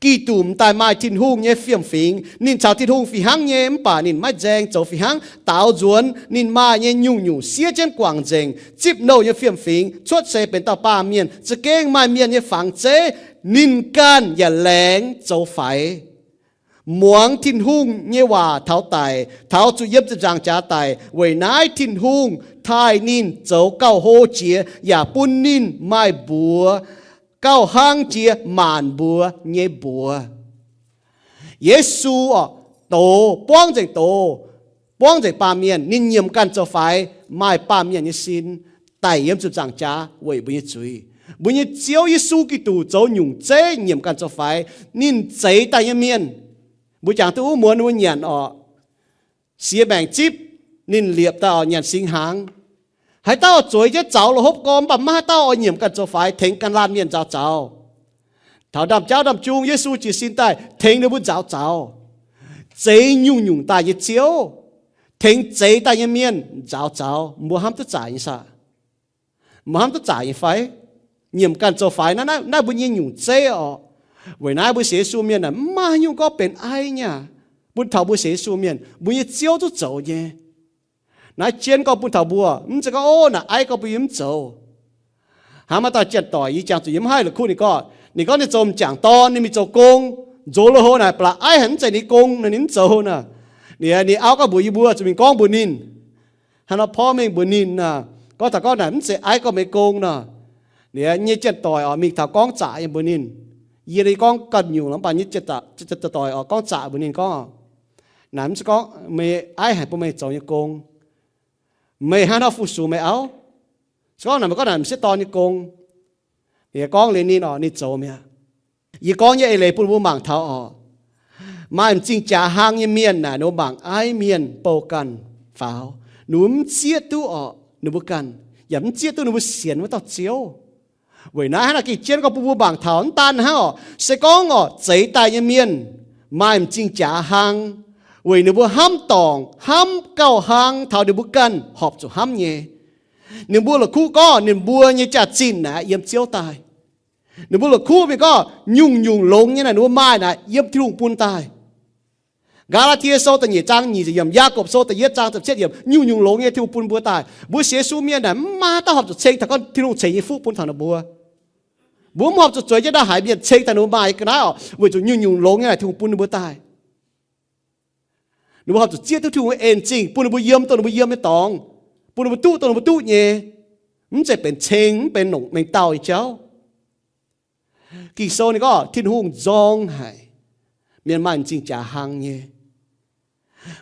Giduc m'daaih maaih Tin-Hungh nyei fiem-fingx. Ninh caux Tin-Hungh fih hnangv nyei, mv baac ninh maiv nzaeng zoux fih hnangv. Daaux nzuonx ninh maaih nyei nyungc-nyungc siev jienv guangc nzengc, zipv nouh nyei fiem-fingx, cuotv seix benx dauh baamh mienh, za'gengh maaih mienh nyei fangx zeiv. Ninh ganh yaac laengz zoux faix, muangx Tin-Hungh nyei waac taux daic, taux zuqc yiem ziepc nzaangc jaax daic. Weic naaiv Tin-Hungh taaih ninh zoux gauh hlo jiex yaac bun ninh maaih mbuox gauh hlang jiex maanc mbuox nyei mbuox. Yesu orqc, doz, buangv nzengc doz, buangv nzengc baamh mienh. Ninh nyiemc ganh zoux faix, maaih baamh mienh nyei sin, daic yiem ziepc nzaangc jaax weic mbuo nyei zuiz. Mbuo nyei Ziouv Yesu Giduc zoux nyungc zeiv nyiemc ganh zoux faix. Ninh zeix daaih nyei mienh, mbuo jangx duqv wuov muonz ninh mbuo nyanc orqc, siex maengc zipv, ninh liepc daaih orqc, nyanc singx hnaangx. Haaix dauh zueiz jienv zaux la'hopv gorn, mv baac maiv maaih haaix dauh oix nyiemc ganh zoux faix tengx ganh laanh mienh nzaaux zaux. Taux ndaamv-jauv ndaamv-jung Yesu jiez sin daaih tengx ninh mbuo nzaaux zaux, zeix nyungc-nyungc daaih nyei ziouv, tengx zeix daaih nyei mienh nzaaux zaux. Mbuo hnamv duqv zaaic nyei saah? Mbuo hnamv duqv zaaic nyei fai? Nyiemc ganh zoux faix naaiv, naaiv mbuo nyei nyungc zeiv orqc. Weic naaiv mbuo sienx Yesu mienh aah, mv maaih haaix nyungc gorngv benx aiv nyei aac. Bun taux mbuo sienx Yesu mienh, mbuo nyei Ziouv zungv zoux nyei. Naaiv jienv gorngv bun taux mbuo, mv zeiz gorngv, ov, naaic aiv gorngv bun yie mv zoux. Hnangv maaih dauh janx-doic, yie jangx zuqc yie mv haih la'kuqv ninh gorngv, ninh gorngv ninh zoux m'jangc dorn, ninh mingh zoux gong, nzox lui-houx naaic, ba'laqc aiv haic, mv zeiz ninh gong nor, ninh mv zoux nor. Ninh, ninh auv gorngv mbuox yie mbuo zuqc mingh gorngv mbuox ninh. Hnangv nor porv mengh mbuox ninh nor, gorngv taux gorngv naaic mv zeiz aiv gorngv meih gong nor. Ninh nyei janx-doic orqc, mingh taux gorngv zaqc nyei mbuox ninh. Yie gorngv ganh nyungc lorqc, mv baac nyei janx-doic orqc gorngv zaqc mbuox ninh gorngv, naaic mv zeiz gorngv meih aiv haic bun meih zoux nyei gong. Meih hnangv nor fu-sux meih auv. Se gorngv naaic meih gorngv naaic m'sieqv dorn nyei gong. Ninh gorngv liuz ninh orqc, ninh zoux mi'aqv. Yie gorngv nyei eix leiz bun mbuo mangc taux orqc, maaih m'zing jaax hlang nyei mienh naaic, ninh mbuo mangc aiv mienh bouh ganh faaux, ninh mbuo mv zieqv duqv orqc ninh mbuo ganh, yaac mv zieqv duqv ninh mbuo sienx wuov dauh Ziouv. Weic naaiv hnangv naaic gengh jienv gorngv bun mbuo mangc taux mv daan hnangv orqc, se gorngv orqc zeix daaih nyei mienh maaih m'zing jaax hlang, weic ninh mbuo hnamv dorngc, hnamv gauh hlang taux ninh mbuo ganh horpc zuqc hnamv nyei. Ninh mbuo la'kuqv gorngv ninh mbuo nyei jaax-zinh naaic yiem Ziouv daaih. Ninh mbuo la'kuqv mingh gorngv nyungc-nyungc longx nyei naaic ninh mbuo maaih naaic yiem Tin-Hungh bun daaih. Gaa^laa^tie Sou da'nyeic zaang nyic ziepc yiemc, Yaagorpc Sou da'yietv zaang ziepc cietv yiemc, nyungc-nyungc longx nyei Tin-Hungh bun mbuo daaih. Mbuo sienx Yesu mienh naaic mv maaih haaix dauh horpc zuqc ceng taux gorngv Tin-Hungh ceix nyei fuqv bun taux ninh mbuo. Mbuo mv horpc zuqc zueiz jienv ndau haaix mienh ceng daaih ninh mbuo maaih ga'naaiv oc, weic zuqc nyungc-nyungc longx nyei naaic Tin-Hungh bun ninh mbuo daaih. Ninh mbuo horpc zuqc zieqv duqv Tin-Hungh en zingh bun ninh mbuo yiem dongh ninh mbuo yiem nyei dorngx, bun ninh mbuo duqv dongh ninh mbuo duqv nyei. Mv zeiz benx ceng, mv benx nongc mengh dauh nyei jauv. Ging-Sou ninh gorngv Tin-Hungh nzorng haic mienh maaih m'zing jaax hlang nyei.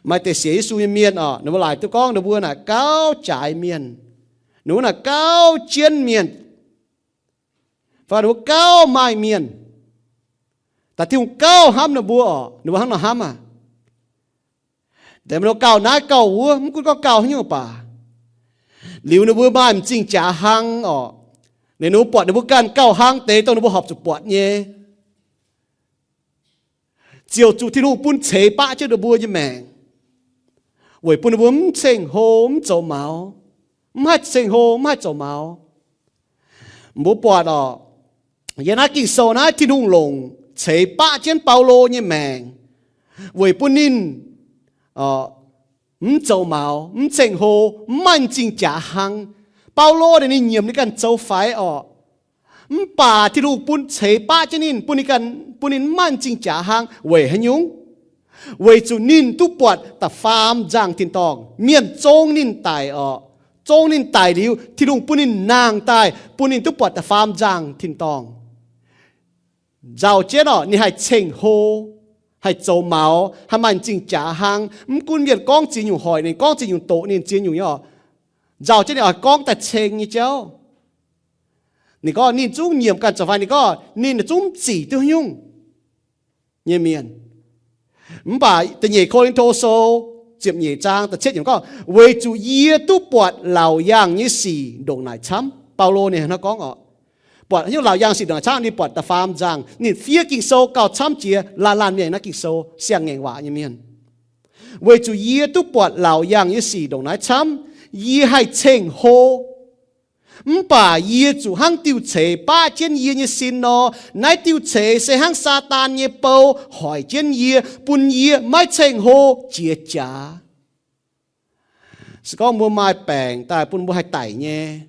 Maaih deix sienx Yesu nyei mienh oc, ninh mbuo laaic duqv gorngv ninh mbuo naaic gauh jaaix mienh, ninh mbuo naaic gauh jienv mienh, fai ninh mbuo gauh maaih mienh. Daaih Tin-Hungh gauh hnamv ninh mbuo oc, ninh mbuo hnangv nor hnamv aqv. Deix mbuo gauh naaiv gauh wuov, mv gunv gorngv gauh haaix nyungc baac, liuz ninh mbuo maaih m'zing jaax hlang oc, ninh mbuo buatc ninh mbuo ganh gauh hlang deix dongh ninh mbuo horpc zuqc buatc nyei. Ziouc zuqc Tin-Hungh bun ceix baqv jienv ninh mbuo nyei maengc, weic bun ninh mbuo mv ceng-hlo mv zoux maux, mv haih ceng-hlo mv haih zoux maux. Mbuo buatc oc, yiem naaiv Ging-Sou naaiv Tin-Hungh longc ceix baqv jienv Baulo nyei maengc, weic bun ninh mv zoux maux, mv ceng-hlo, mv maaih m'zing jaax hlang. Baulo naaic ninh nyiemc ninh ganh zoux faix oc, mv baac Tin-Hungh bun ceix baqv jienv ninh, bun ninh ganh, bun ninh mv maaih m'zing jaax hlang. Weic haaix nyungc? Weic zuqc ninh duqv buatc da'faam nzangc tin-dorngh. Mienh zong ninh daic oc, zong ninh daic liuz, Tin-Hungh bun ninh nangh daaih, bun ninh duqv buatc da'faam nzangc tin-dorngh. Nzauh jienv oc, ninh haih ceng-hlo, haih zoux maux, haih maaih m'zing jaax hlang. Mv gunv mienh gorngv ziex nyungc hoic ninh, gorngv ziex nyungc doqc ninh, ziex nyungc nyei oc, nzauh jienv ninh oix gorngv daaih ceng nyei jauv. Ninh gorngv ninh zungv nyiemc ganh zoux faix, ninh gorngv ninh zungv mv zic duqv haaix nyungc nyei mienh. Mv baac da'nyeic Ko^lin^to Sou ziepc nyeic zaang da'cietv yiemc gorngv, weic zuqc yie duqv buatc laauc yaangh nyei sic ndongc naaic camv. Baulo ninh hnangv nor gorngv oc. Buatc haaix nyungc laauc yaangh sic ndongc naaic camv? Ninh buatc da'faam nzangc. Ninh fiev Ging-Sou gauh camv jiex laanh laanh mienh naaiv Ging-Sou siang-ngaengc waac nyei mienh. Weic zuqc yie duqv buatc laauc yaangh nyei sic ndongc naaiv camv, yie haih ceng-hlo. Mv baac yie zuqc hnangv diuh ceix baqv jienv yie nyei sin nor. Naaiv diuh ceix se hnangv Saadaan nyei bou hoic jienv yie, bun yie maiv ceng-hlo jiex jaax. Se gorngv mbuo maaih baengc daaih bun mbuo haih daic nyei,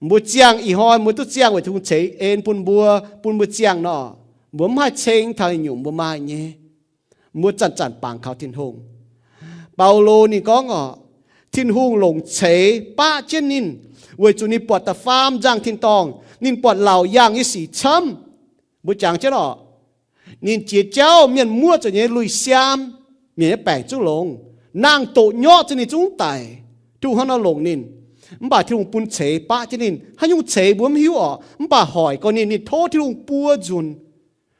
mbuo ziangh ih hnoi mbuo duqv ziangh weic Tin-Hungh ceix en bun mbuo, bun mbuo ziangh nor, mbuo mv haih ceng taux nyungc mbuo maaih nyei. Mbuo zanc-zanc bangc kaux Tin-Hungh. Baulo ninh gorngv oc, Tin-Hungh longc ceix baqv jienv ninh, weic zuqc ninh buatc da'faam nzangc tin-dorngh, ninh buatc laauc yaangh nyei sic camv. Mbuo jangx jienv oc, ninh jiex jauv mienh muoqv zuqc nyei lui-siaam, mienh nyei baengc zungv longx, nangh doqc nyorqv zuqc ninh zungv daic, Tin-Hungh hnangv nor longc ninh. Mv baac Tin-Hungh bun ceix baqv jienv ninh. Haaix nyungc ceix mbuo mv hiuv oc, mv baac hoic gorx ninh, ninh tov Tin-Hungh buo nzunc.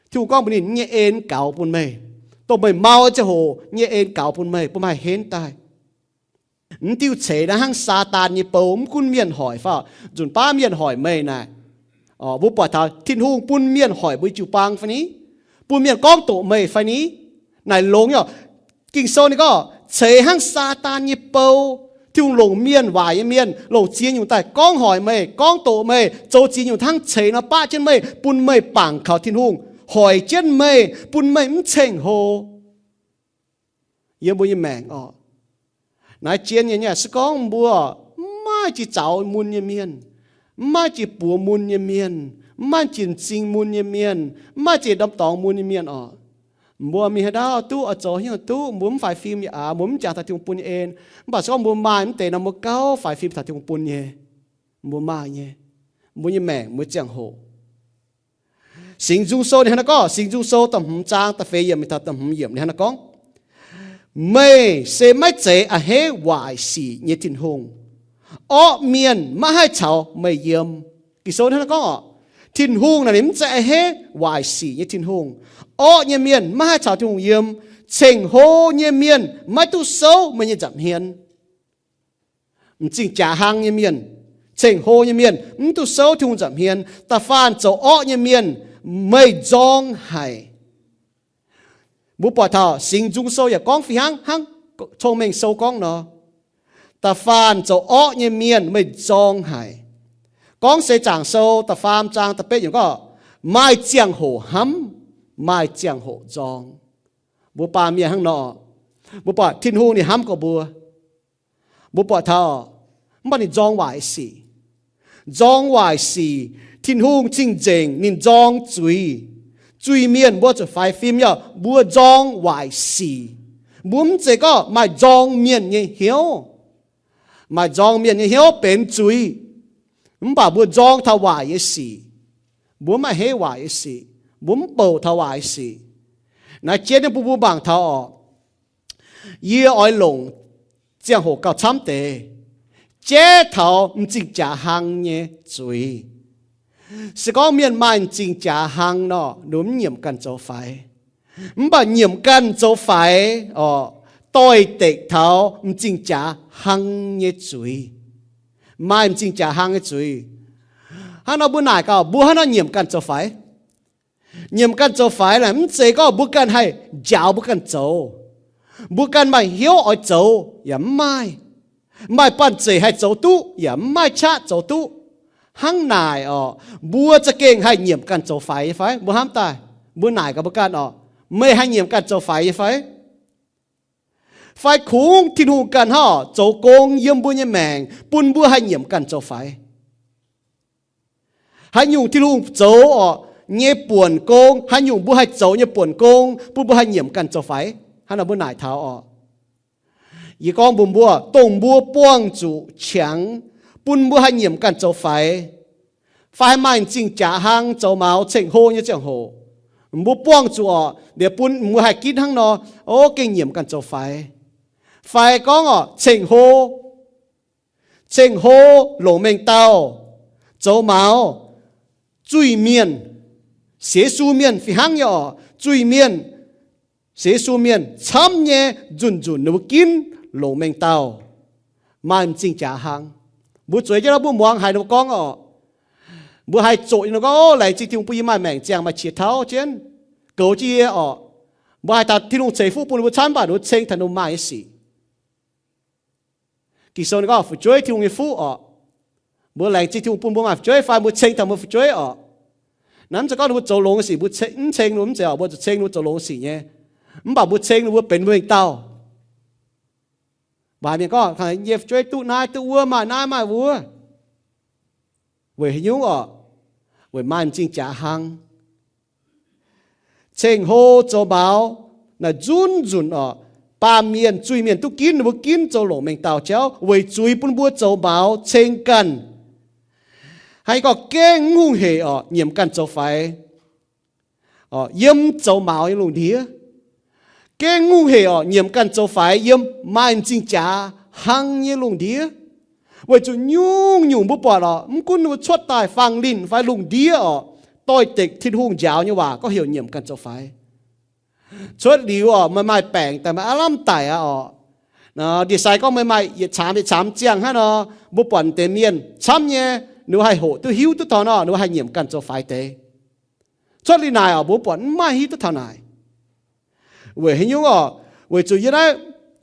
Tin-Hungh gorngv mbuox ninh, nyei en gaux bun meih, dongh meih mau ziangh hoc nyei en gaux bun meih, bun meih haih henv daaih. Mv diuh ceix naaiv hnangv Saadaan nyei bou, mv gunv mienh hoic fai, nzunc baav mienh hoic meih naaic, mbuo buatc taux Tin-Hungh bun mienh hoic mbuo jiu-baang fai ni, bun mienh gorngv doqc meih fai ni, naaic longx nyei oc. Ging-Sou ninh gorngv ceix hnangv Saadaan nyei bou. Tin-Hungh longc mienh, waaic nyei mienh, longc ziex nyungc daaih gorngv hoic meih, gorngv doqc meih, zoux ziex nyungc hnangv ceix nor baqv jienv meih, bun meih bangc kaux Tin-Hungh, hoic jienv meih, bun meih mv ceng-hlo. Yiem mbuo nyei maengc oc, naaiv jien nyei, se gorngv mbuo mv maaih jiex zaux mun nyei mienh, mv maaih jiex buoz mun nyei mienh, mv maaih jiex m'zing mun nyei mienh, mv maaih jiex ndorm-dorngx mun nyei mienh oc, mbuo mingh haaix ndau duqv, oix zoux haaix nyungc duqv, mbuo mv faix fim yaac aav, mbuo mv jangx taux Tin-Hungh bun nyei en. Mv baac se gorngv mbuo maaih mv deix nor, mbuo gauh faix fim taux Tin-Hungh bun nyei. Mbuo maaih nyei, mbuo nyei maengc, mbuo ziangh hoc. Singx Nzung Sou ninh hnangv naaiv gorngv, Singx Nzung Sou da'hmz zaang da'feix yiemc mingh taux da'hmz yiemc ninh hnangv naaiv gorngv, meih se maiv zeiz a'hneiv waaic sic nyei Tin-Hungh. Orqv mienh maiv haih caux meih yiem. Ging-Sou hnangv naaiv gorngv oc, Tin-Hungh naaic ninh mv zeiz a'hneiv waaic sic nyei Tin-Hungh. Orqv nyei mienh maiv haih caux Tin-Hungh yiem. Ceng-hlo nyei mienh maiv duqv souv meih nyei nza'hmien. M'zing jaax hlang nyei mienh, ceng-hlo nyei mienh mv duqv souv Tin-Hungh nza'hmien. Da'faanh zoux orqv nyei mienh meih nzorng haic. Mbuo buatc taux Singx Nzung Sou yaac gorngv fih hnangv, hnangv Cong-Mengh Sou gorngv nor, da'faanh zoux orqv nyei mienh meih nzorng haic. Gorngv Seix Zaangc Sou da'faam zaang da'betv yiemc gorngv, maaih ziangh hoc hnamv, maaih ziangh hoc nzorng. Mbuo baamh mienh hnangv nor, mbuo buatc Tin-Hungh ninh hnamv gorx mbuo. Mbuo buatc taux, mv baac ninh nzorng waaic sic. Nzorng waaic sic, Tin-Hungh cing-nzengc, ninh nzorng zuiz. Zuiz-mienh mbuo zuqc faix fim, yaac mbuo nzorng waaic sic. Mbuo mv zeiz gorngv maaih nzorng mienh nyei hnyouv. Maaih nzorng mienh nyei hnyouv benx zuiz, mv baac mbuo nzorng taux waaic nyei sic. Mbuo mv maaih heiv waaic nyei sic. Mbuo mv bouc taux waaic nyei sic. Naaiv jienv nyei bun mbuo mangc taux orqc, yie oix longc ziangh hoc gauh camv deix jaiv taux m'zing jaax hlang nyei zuiz. Se gorngv mienh maaih m'zing jaax hlang nor, ninh mv nyiemc ganh zoux faix. Mv baac nyiemc ganh zoux faix orqc, doix-dekc taux m'zing jaax hlang nyei zuiz. Maaih m'zing jaax hlang nyei zuiz. Hnangv nor mbuo naaic gaax, mbuo hnangv nor nyiemc ganh zoux faix. Nyiemc ganh zoux faix naaic mv zeiz gorngv mbuo ganh haih njaaux mbuo ganh zoux. Mbuo ganh maaih hnyouv oix zoux yaac mv maaih. Maaih banh zeic haih zoux duqv yaac mv maaih qaqv zoux duqv. Hnangv naaic orqc, mbuo za'gengh haih nyiemc ganh zoux faix nyei fai? Mbuo hnamv daaih, mbuo naaic gaax mbuo ganh orqc, meih haih nyiemc ganh zoux faix nyei fai? Fai kungx Tin-Hungh ganh hnangv orqc, zoux gong yiem mbuo nyei maengc bun mbuo haih nyiemc ganh zoux faix? Haaix nyungc Tin-Hungh zoux orqc nyei buonc gong, haaix nyungc mbuo haih zoux nyei buonc gong bun mbuo haih nyiemc ganh zoux faix? Hnangv nor mbuo naaic taux orqc, yie gorngv mbuox mbuo, dongh mbuo buangh zuqc qangx bun mbuo haih nyiemc ganh zoux faix, fai haih maaih m'zing jaax hlang zoux maux ceng-hlo nyei ziangh hoc, mbuo buangh zuqc orqc, liuz bun mbuo haih ginv hnangv nor, o, gengh nyiemc ganh zoux faix. Fai gorngv orqc, ceng-hlo, ceng-hlo longc mengh dauh zoux maux, zuiz-mienh, sienx Yesu mienh fih hnangv nyei orqc, zuiz-mienh, sienx Yesu mienh camv nyei nzunc nzunc ninh mbuo ginv longc mengh dauh, maaih m'zing jaax hlang. Mbuo zueiz jienv nor mbuo muangx haiz ninh mbuo gorngv orqc, mbuo haih zoqc ninh mbuo gorngv, o, laengz zingh Tin-Hungh bun yie maaih maengc ziangh maaih qiex tauv jienv, goux jienv yie orqc. Mbuo haih taux Tin-Hungh ceix fuqv bun ninh mbuo camv, mv baac ninh mbuo ceng taux ninh mbuo maaih nyei sic. Ging-Sou ninh gorngv fu'jueiv Tin-Hungh nyei fuqv orqc. Mbuo laengz zingh Tin-Hungh bun mbuo maaih fu'jueiv fai mbuo ceng taux mbuo fu'jueiv orqc. Naaiv mv zeiz gorngv ninh mbuo zoux longx nyei sic mbuo mv ceng, mv zeiz orqc, mbuo zuqc ceng ninh mbuo zoux longx sic nyei. Mv baac mbuo ceng ninh mbuo benx mbuo mengh dauh. Mbuo haiz mienh gorngv, yie fu'jueiv duqv naaiv duqv wuov, maaih naaiv maaih wuov. Weic haaix nyungc orqc? Weic maaih m'zing jaax hlang. Ceng-hlo zoux maux naaic nzunc nzunc orqc, baamh mienh zuiz-mienh duqv ginv, ninh mbuo ginv zoux longc mengh dauh jauv weic zuiz bun mbuo zoux maux ceng ganh. Haaix gorngv gengh mv hungh hec orqc, nyiemc ganh zoux faix yiem zoux maux nyei lungh ndiev. Gengh mv hungh hec orqc, nyiemc ganh zoux faix yiem maaih m'zing jaax hlang nyei lungh ndiev. Weic zuqc nyungc-nyungc mbuo buatc orqc, mv gunv ninh mbuo cuotv daaih fangx-linh fai lungh ndiev orqc, doix-dekc Tin-Hungh njaaux nyei waac gorngv heuc nyiemc ganh zoux faix. Cuotv liuz orqc, meih maaih baengc daaih, meih aav lamh daic aqv orqc, ndie-sai gorngv meih maaih yietc caamx yietc caamx ziangh hnangv nor, mbuo buatc deix mienh camv nyei, ninh mbuo haih hoqc duqv hiuv duqv taux nor, ninh mbuo haih nyiemc ganh zoux faix deix. Cuotv liuz naaic orqc, mbuo buatc mv maaih hiuv duqv taux naaic. Weic haaix nyungc orqc? Weic zuqc yie naaiv,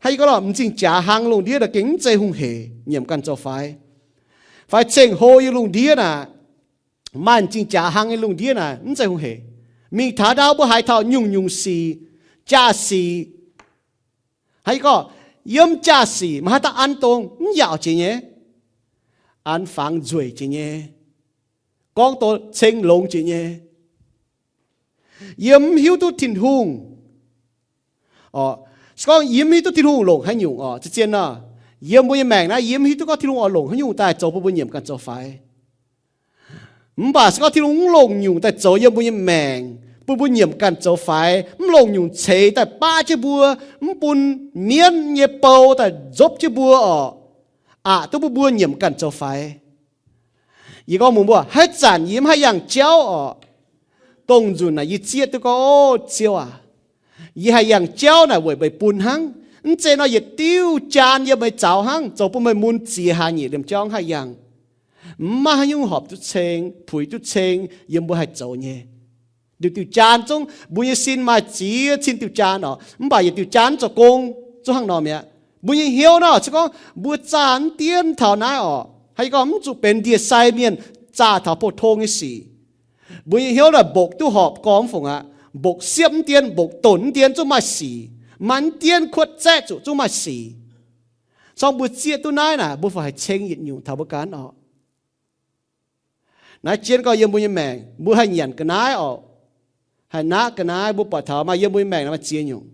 hnangv yie gorngv lorqc, m'zing jaax hlang lungh ndiev naaic gengh mv zeiz hungh hec nyiemc ganh zoux faix. Fai ceng-hlo yiem lungh ndiev naaic, maaih m'zing jaax hlang nyei lungh ndiev naaic mv zeiz hungh hec. Mingh taux ndau mbuo haiz taux nyungc-nyungc sic, jaa-sic. Hnangv yie gorngv, yiem jaa-sic maaih haaix dauh an dongh mv yaauc jiex nyei, an fangx nzueic jiex nyei, gorngv dongh ceng longx jiex nyei. Yiem mv hiuv duqv Tin-Hungh orqc, se gorngv yie mv hiuv duqv Tin-Hungh longc haaix nyungc orqc, zien-zien nor, yiem mbuo nyei maengc naaiv yie mv hiuv duqv gorngv Tin-Hungh oix longc haaix nyungc daaih zoux bun mbuo nyiemc ganh zoux faix. Mv baac se gorngv Tin-Hungh mv longc nyungc daaih zoux yiem mbuo nyei maengc bun mbuo nyiemc ganh zoux faix, mv longc nyungc ceix daaih baqv jienv mbuo, mv bun mienv nyei bou daaih nzopv jienv mbuo orqc, aqc duqv bun mbuo nyiemc ganh zoux faix. Yie gorngv mbuox mbuo, haaix zanc yie mv haih yangh jauv orqc, dongh nzunc naaic yie zieqv duqv gorngv, O Ziouv aac, yie haih yangh jauv naaic weic meih bun hnangv. Mv zeiz nor yietc diuh jaan yiem meih zaux hnangv, zoux bun meih mun ziex hlaax nyeic liemh jauv haih yangh. Mv maaih haaix nyungc horpc duqv ceng, puix duqv ceng yiem mbuo haih zoux nyei. Diuh diuh jaan zungv mbuo nyei sin maaih ziex cin diuh jaan orqc, mv baac yietc diuh jaan mv zoux gong, zungv hnangv nor mi'aqv. Mbuo nyei hnyouv nor se gorngv mbuo zaah mv dien taux naaiv orqc, haaix gorngv mv zuqc benx ndie-sai mienh zaah taux pou-tong nyei sic. Mbuo nyei hnyouv naaic mbokc duqv horpc gormx mv fungc aqv. Mbokc siepv mv dien, mbokc donc mv dien zungv maaih sic. Maaih mv dien kuotv zaeqv zuqc zungv maaih sic. Corng mbuo zieqv duqv naaiv naaic, mbuo fai haih ceng yietc nyungc taux mbuo ganh orqc. Naaiv jienv gorngv yiem mbuo nyei maengc mbuo haih nyanc ga'naaiv oc, haih naqv ga'naaiv, mbuo buatc taux maaih yiem mbuo nyei maengc naaiv maaih ziex nyungc.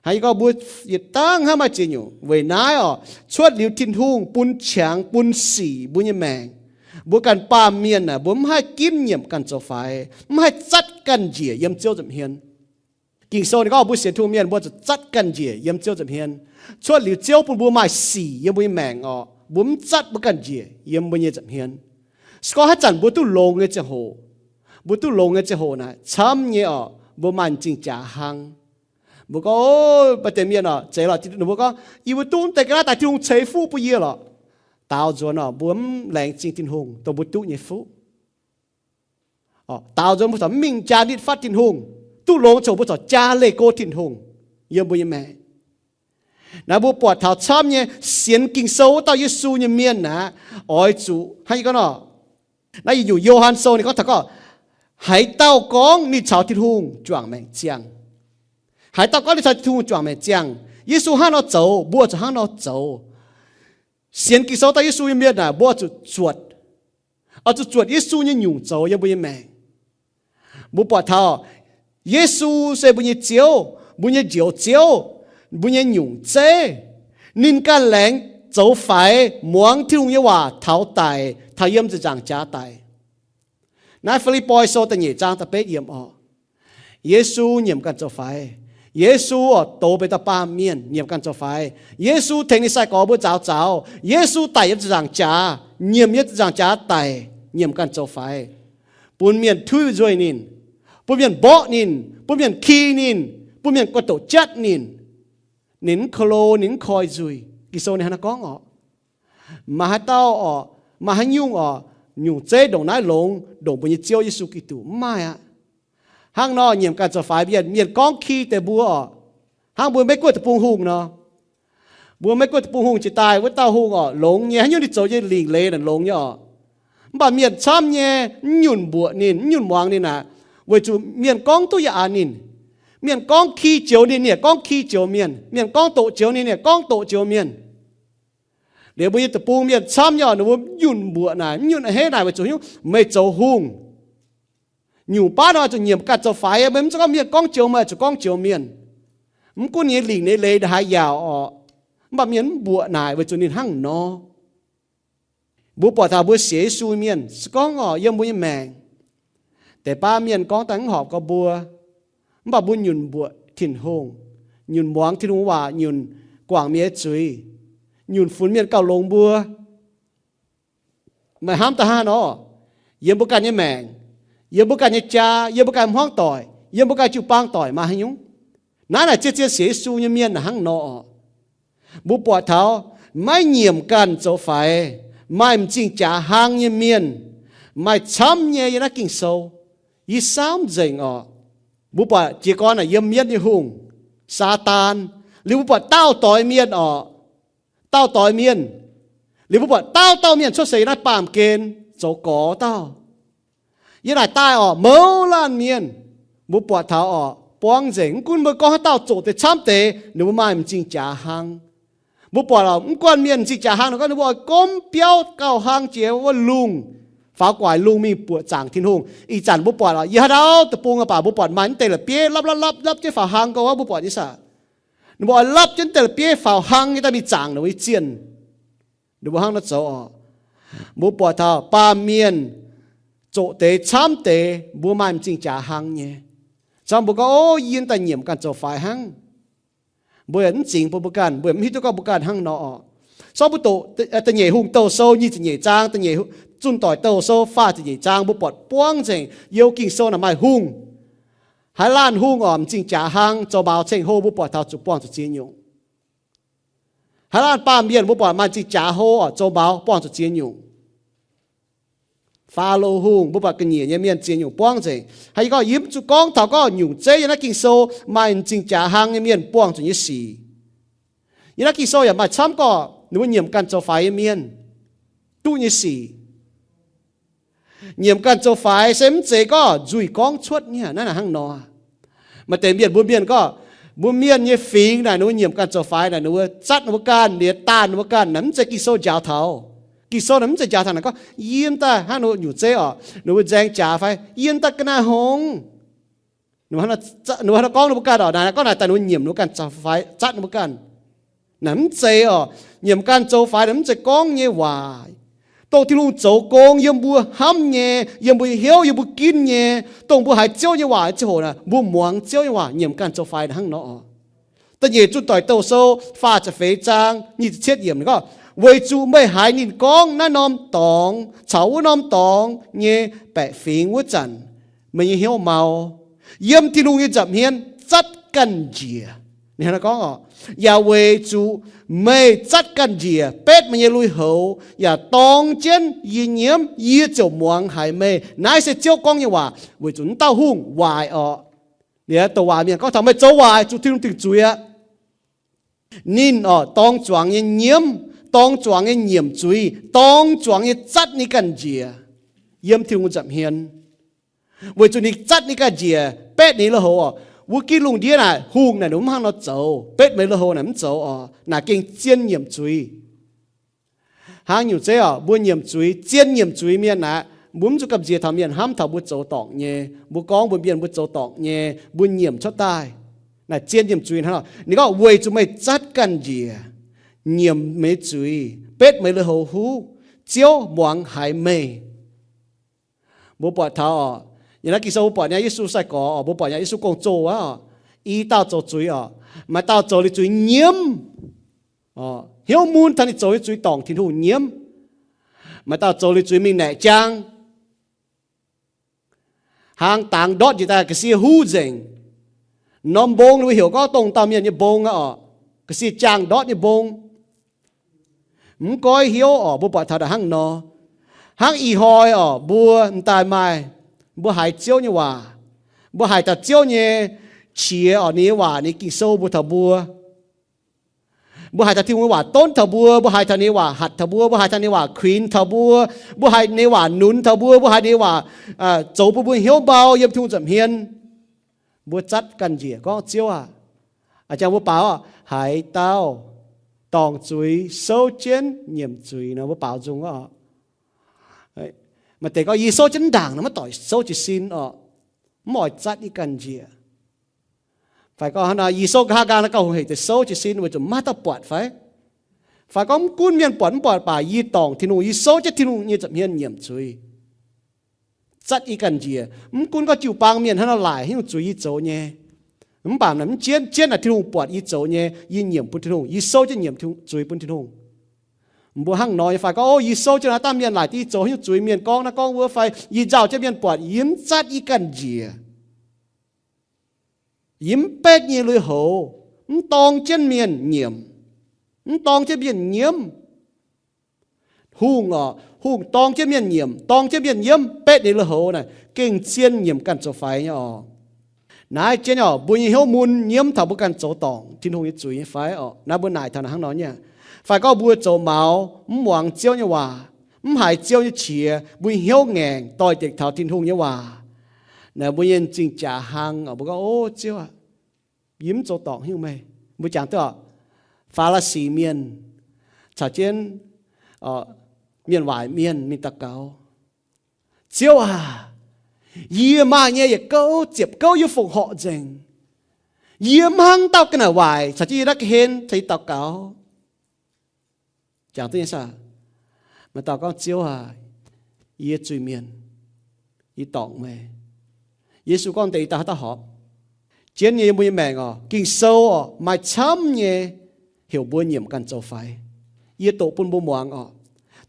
Hnangv yie gorngv mbuo yietc dangh hnangv maaih ziex nyungc. Weic naaiv oc, cuotv liuz Tin-Hungh bun qangx bun sic mbuo nyei maengc, mbuo ganh baamh mienh aah, mbuo mv haih ginv nyiemc ganh zoux faix, mv haih zatv ganh njiec yiem Ziouv nza'hmien. Ging-Sou ninh gorngv mbuo sienx Tin-Hungh mienh mbuo zuqc zatv ganh njiec yiem Ziouv nza'hmien. Cuotv liuz Ziouv bun mbuo maaih sic yiem mbuo nyei maengc oc, mbuo mv zatv mbuo ganh njiec yiem mbuo nyei nza'hmien. Se gorngv haaix zanc mbuo duqv longx nyei ziangh hoc, mbuo duqv longx nyei ziangh hoc naaic, camv nyei oc, mbuo maaih m'zing jaax hlang. Mbuo gorngv, o, maaih deix mienh oc, zeiz lorqc, ninh mbuo gorngv, yie mbuo duqv deix ga'naaiv daaih Tin-Hungh ceix fuqv bun yie lorqc. Daaux nzuonx oc, mbuo mv laengz zingh Tin-Hungh dongh mbuo duqv nyei fuqv. Daaux nzuonx mbuo corc mv mingh jaa nitv fatv Tin-Hungh. Duqv longx ziangh hoc mbuo corc jaa leih go Tin-Hungh yiem mbuo nyei maengc. Naaiv mbuo buatc taux camv nyei sienx Ging-Sou wuov dauh Yesu nyei mienh aqv, oix zuqc hnangv yie gorngv nor, naaiv yietc nyungc Yo^han Sou ninh gorngv taux gorngv, haaix dauh gorngv ninh caux Tin-Hungh juangc maengc ziangh, haaix dauh gorngv ninh caux Tin-Hungh juangc maengc ziangh, Yesu hnangv nor zoux, mbuo zuqc hnangv nor zoux. Sienx Ging-Sou dauh Yesu nyei mienh aah, mbuo zuqc zuotc, oix zuqc zuotc Yesu nyei nyungc zoux yiem mbuo nyei maengc. Mbuo buatc taux Yesu se mbuo nyei Ziouv, mbuo nyei Njoux Ziouv, mbuo nyei nyungc zeiv. Ninh ganh laengz zoux faix, muangx Tin-Hungh nyei waac taux daic, taux yiem ziepc nzaangc jaax daic. Naaiv Fi^lipv^poi Sou da'nyeic zaang da'betv yiemc oc. Yesu nyiemc ganh zoux faix. Yesu oix douz benx dauh baamh mienh nyiemc ganh zoux faix. Yesu tengx ninh sai-gorx mbuo nzaaux zaux. Yesu daic yiem ziepc nzaangc jaax, nyiemc yiem ziepc nzaangc jaax daic, nyiemc ganh zoux faix, bun mienh tuiv nzuih ninh, bun mienh mborqv ninh, bun mienh ki ninh, bun mienh guanh doqc jatv ninh. Ninh mv ko lo, ninh mv koi nzuih. Ging-Sou ninh hnangv naaiv gorngv oc. Maaih haaix dauh oc, maaih haaix nyungc oc, nyungc zeiv ndongc naaiv longx ndongc mbuo nyei Ziouv Yesu Giduc? Mv maaih aqv. Hnangv nor nyiemc ganh zoux faix mienh, mienh gorngv ki deix mbuo oc, hnangv mbuo Meiv Guoqv deic-bung hungh nor. Mbuo Meiv Guoqv deic-bung hungh jiex daaih wuov dauh hungh oc, longx nyei, haaix nyungc ninh zoux nyei lingc leiz naaic longx nyei oc. Mv baac mienh camv nyei mv nyunc mbuoqc ninh, mv nyunc muangx ninh aqv, weic zuqc mienh gorngv duqv yaac aqc ninh. Mienh gorngv ki joux ninh, ninh yaac gorngv ki joux mienh. Mienh gorngv doqc joux ninh, ninh yaac gorngv doqc joux mienh. Liuz mbuo nyei deic-bung mienh camv nyei oc, ninh mbuo mv nyunc mbuoqc naaic, mv nyunc a'hneiv naaic weic zuqc haaix nyungc? Meih zoux hungh, nyungc baav nor zuqc nyiemc ganh zoux faix. Meih mv zeiz gorngv mienh gorngv joux meih zuqc gorngv joux mienh. Mv gunv ninh nyei lingc nyei leiz ndongc haaix yaauc oc, mv baac mienh mv mbuoqc naaic weic zuqc ninh hnangv nor. Mbuo buatc taux mbuo sienx Yesu mienh, se gorngv oc, yiem mbuo nyei maengc, deix baav mienh gorngv daaih mv horpc gorx mbuo, mv baac mbuo nyunc mbuoqc Tin-Hungh, nyunc muangx Tin-Hungh waac, nyunc guangc mienh nyei zuiz, nyunc funx mienh gauh longx mbuo. Meih hnamv daaih hnangv nor, yiem mbuo ganh nyei maengc, yiem mbuo ganh nyei jaa, yiem mbuo ganh hmuangv doic, yiem mbuo ganh jiu-baang doic maaih haaix nyungc? Naaiv naaic zien-zien sienx Yesu nyei mienh naaic hnangv nor oc. Mbuo buatc taux maiv nyiemc ganh zoux faix, maaih m'zing jaax hlang nyei mienh maaih camv nyei yiem naaiv Ging-Sou. Yie saauv nzengc oc. Mbuo buatc jiez gorn naaic yiem mienv nyei hungh, Saadaan. Liuz mbuo buatc daauh doix mienh oc, daauh doix mienh. Liuz mbuo buatc daauh dauh mienh cuotv seix yiem naaiv baamh gen zoux gorx dauh. Yiem naaic daaih oc, mouz laanh mienh. Mbuo buatc taux oc, buangv nzengc, mv gunv mbuo gorngv haaix dauh zoqc deix camv deix, ninh mbuo maaih m'zing jaax hlang. Mbuo buatc oc, mv guanh mienh m'zing jaax hlang nor, ninh mbuo oix gomv biauv gauh hlang jiex wuov lungh, faaux gu'nguaaic lungh mingh buoqc zaangc Tin-Hungh. Ih zanc mbuo buatc oc, yie haaix dauh deic-bung baac mbuo buatc maaih mv deix la'bieiv lapv lapv lapv lapv jienv faaux hlang gorx wuov, mbuo buatc nyei saah? Ninh mbuo oix lapv jienv mv deix la'bieiv faaux hlang nyei daaih mingh zaangc ninh mbuo nyei zienh. Ninh mbuo hnangv nor zoux oc. Mbuo buatc taux baamh mienh zoqc deix camv deix mbuo maaih m'zing jaax hlang nyei. Zorqv mbuo gorngv, o, yie daaih nyiemc ganh zoux faix hnangv. Mbuo yaac mv zingx bun mbuo ganh, mbuo yaac mv hiuv duqv gorngv mbuo ganh hnangv nor oc. Zorqv mbuo doqc da'nyeic Hungh Douh Sou nyic ziepc nyeic zaang, da'nyeic Zunh Doic Douh Sou faah ziepc nyeic zaang, mbuo buatc buangv nzengc, you Ging-Sou naaic maaih hungh. Haaix laanh hungh oc, m'zing jaax hlang, zoux mbaaux ceng-hlo, mbuo buatc taux zuqc buangh zuqc ziex nyungc. Haaix laanh baamh mienh mbuo buatc maaih m'zing jaax hlo oc, zoux mbaaux buangh zuqc ziex nyungc. Faalo Hungh, mbuo buatc ga'nyiec nyei mienh ziex nyungc buangv nzengc. Hnangv yie gorngv, yie mv zuqc gorngv taux gorngv nyungc zeiv yiem naaiv Ging-Sou maaih m'zing jaax hlang nyei mienh buangh zuqc nyei sic. Yiem naaiv Ging-Sou yaac maaih camv gorqv ninh mbuo nyiemc ganh zoux faix nyei mienh duqv nyei sic. Nyiemc ganh zoux faix se mv zeiz gorngv nzuih gorngv cuotv nyei, naaiv naaic hnangv nor. Maaih deix mienh, mbuo mienh gorngv, mbuo mienh nyei fingx naaic ninh mbuo nyiemc ganh zoux faix naaic, ninh mbuo zatv ninh mbuo ganh, liez daanh ninh mbuo ganh naaic, mv zeiz Ging-Sou njaaux taux. Ging-Sou naaic mv zeiz jaax taux naaic gorngv, yie daaih hnangv nor nyungc zeiv oc, ninh mbuo nzaeng jaax fai yie daaih ga'naaiv hngongx. Ninh mbuo hnangv nor gorngv ninh mbuo ganh oc, naaic gorngv naaic daaih ninh mbuo nyiemc ninh mbuo ganh zoux faix, zatv ninh mbuo ganh. Naaic mv zeiz oc. Nyiemc ganh zoux faix naaic mv zeiz gorngv nyei waac. Dongh Tin-Hungh zoux gong yiem mbuo hnamv nyei, yiem mbuo hnyouv, yiem mbuo ginv nyei, dongh mbuo haiz Ziouv nyei waac ziangh hoc naaic, mbuo muangx Ziouv nyei waac, nyiemc ganh zoux faix naaic hnangv nor oc. Da'nyeic Zunh Doic Douh Sou faah ziepc feix zaang nyic ziepc cietv yiemc ninh gorngv, weic zuqc meih haiz ninh gorngv naaiv norm dorngx caux wuov norm dorngx nyei baeqc fingx wuov zanc, meih nyei hnyouv mau, yiem Tin-Hungh nyei nza'hmien zatv ganh njiec. Ninh hnangv nor gorngv oc, yaac weic zuqc meih zatv ganh njiec, betv meih nyei lui-houx, yaac dorng jienv yie nyiemv, yie ziouc muangx haiz meih. Naaiv se Ziouv gorngv nyei waac, weic zuqc naaiv dauh hungh waaic oc. Liuz douc waac mienh gorngv taux meih zoux waaic, zuqc Tin-Hungh dingc zuiz aqv. Ninh oc, dorng zuangx nyei nyiemv, dorng zuangx nyei nyiemc zuiz, dorng zuangx nyei zatv ninh ganh njiec yiem Tin-Hungh nza'hmien. Weic zuqc ninh zatv ninh ganh njiec, betv ninh lui-houx oc. Wuov gitv lungh ndiev naaic, hungh naaic ninh mv hnangv nor zoux, betv meih lui-houx naaic mv zoux oc. Naaic gengh zien nyiemc zuiz. Hnangv nyungc zeiv oc, mbuo nyiemc zuiz, zien nyiemc zuiz mienh aqv, mbuo mv zuqc gamh nziex taux mienh hnamv taux mbuo zoux dorngc nyei, mbuo gorngv mbuo mienh mbuo zoux dorngc nyei, mbuo nyiemc cuotv daaih. Naaic zien nyiemc zuiz hnangv nor. Ninh gorngv weic zuqc meih zatv ganh njiec, nyiemc meih zuiz, betv meih lui-houx huv, Ziouv muangx haiz meih. Mbuo buatc taux oc, yiem naaiv Ging-Sou mbuo buatc nyei Yesu sai-gorx oc, mbuo buatc nyei Yesu gong-zoh aqv oc, i dauh zoux zuiz oc, maaih dauh zoux liuz zuiz nyiemv, hnyouv mun taux ninh zoux nyei zuiz dorngc Tin-Hungh nyiemv. Maaih dauh zoux liuz zuiz mingh naeqc jaang, hlang dangx ndortv njiec daaih ga'sie huv nzengc. Norm mbong ninh mbuo heuc gorngv dongh dauh mienh nyei mbong aqv oc, ga'sie jaang ndortv nyei mbong. Mv goiv hnyouv oc, mbuo buatc taux naaic hnangv nor. Hnangv ih hnoi oc, mbuo m'daaih maaih, mbuo haiz Ziouv nyei waac, mbuo haiz taux Ziouv nyei qiex oc, ninh nyei waac, ninh Ging-Sou mbuox taux mbuo. Mbuo haiz taux Tin-Hungh nyei waac donv taux mbuo, mbuo haiz taux ninh nyei waac hatc taux mbuo, mbuo haiz taux ninh nyei waac kuinx taux mbuo, mbuo haiz ninh nyei waac nunz taux mbuo, mbuo haiz ninh nyei waac zoux bun mbuo hnyouv mau yiem Tin-Hungh nza'hmien. Mbuo zatv ganh njiec gorngv, Ziouv aac, a'jang mbuo baaux haaix dauh dorngc zuiz, souv jienv nyiemc zuiz nor, mbuo baaux nzung oc. Maaih deix gorngv, yie souv jienv ndaangc nor maiv doic souv jiez sin oc, mv oix zatv yie ganh njiec. Fai gorngv hnangv nor, yie souv nqa'haav nqaang naaiv gauh hungh hec deix souv jiez sin weic zuqc maiv dauh buatc fai? Fai gorngv mv gunv mienh buatc mv buatc baac yie dorngc Tin-Hungh, yie souv jienv Tin-Hungh nyei nza'hmien nyiemc zuiz, zatv yie ganh njiec. Mv gunv gorngv jiu-baang mienh hnangv nor laaic haaix nyungc zuiz yie zoux nyei, mv baac naaic mv jienv, jienv naaic Tin-Hungh buatc yie zoux nyei, yie nyiemc bun Tin-Hungh, yie souv jienv nyiemc zuiz bun Tin-Hungh. Mbuo hnangv nor nyei fai gorngv, o, yie souv jienv naaiv dangh mienh laaic deix yie zoux haaix nyungc zuiz, mienh gorngv naaiv gorngv wuov fai, yie nzauh jienv mienh buatc, yie mv zatv yie ganh njiec. Yie mv betv nyei lui-houx, mv dorng jienv mienh nyiemc, mv dorng jienv mienh nyiemv. Hungh oc, hungh dorng jienv mienh nyiemc, dorng jienv mienh nyiemv, betv ninh lui-houx naaic gengh zien nyiemc ganh zoux faix nyei oc. Naaiv jienv oc, mbuo nyei hnyouv mun nyiemv taux mbuo ganh zoux dorngc Tin-Hungh nyei zuiz nyei fai oc? Naaiv mbuo naaic taux naaic hnangv nor nyei. Fai gorngv mbuo zoux maux, mv muangx Ziouv nyei waac, mv haiz Ziouv nyei qiex, mbuo nyei hnyouv ngaengc doix-dekc taux Tin-Hungh nyei waac, naaic mbuo nyei m'zing jaax hlang oc. Mbuo gorngv, o, Ziouv aac, yie mv zoux dorngc haaix nyungc meih. Mbuo jangx duqv oc, Faa^li^si mienh caux jienv mienh waaic mienh mingh daux gaux, Ziouv aac, yie maaih nyei yietc gouv ziepc gouv yie fongc horc nzengc. Yie mv hnangv dauh ga'naaiv waaic caux jienv yie naaiv ga'hlen caux yie daux gaux. Jangx duqv nyei saah? Maaih dauh gorngv, Ziouv aac, yie zuiz-mienh, yie dorngc meih. Yesu gorngv deix, Yie daaih haaix dauh horpc? Jienv nyei yiem mbuo nyei maengc oc, Ging-Sou oc, maaih camv nyei heuc mbuo nyiemc ganh zoux faix. Yie doqc bun mbuo muangx oc.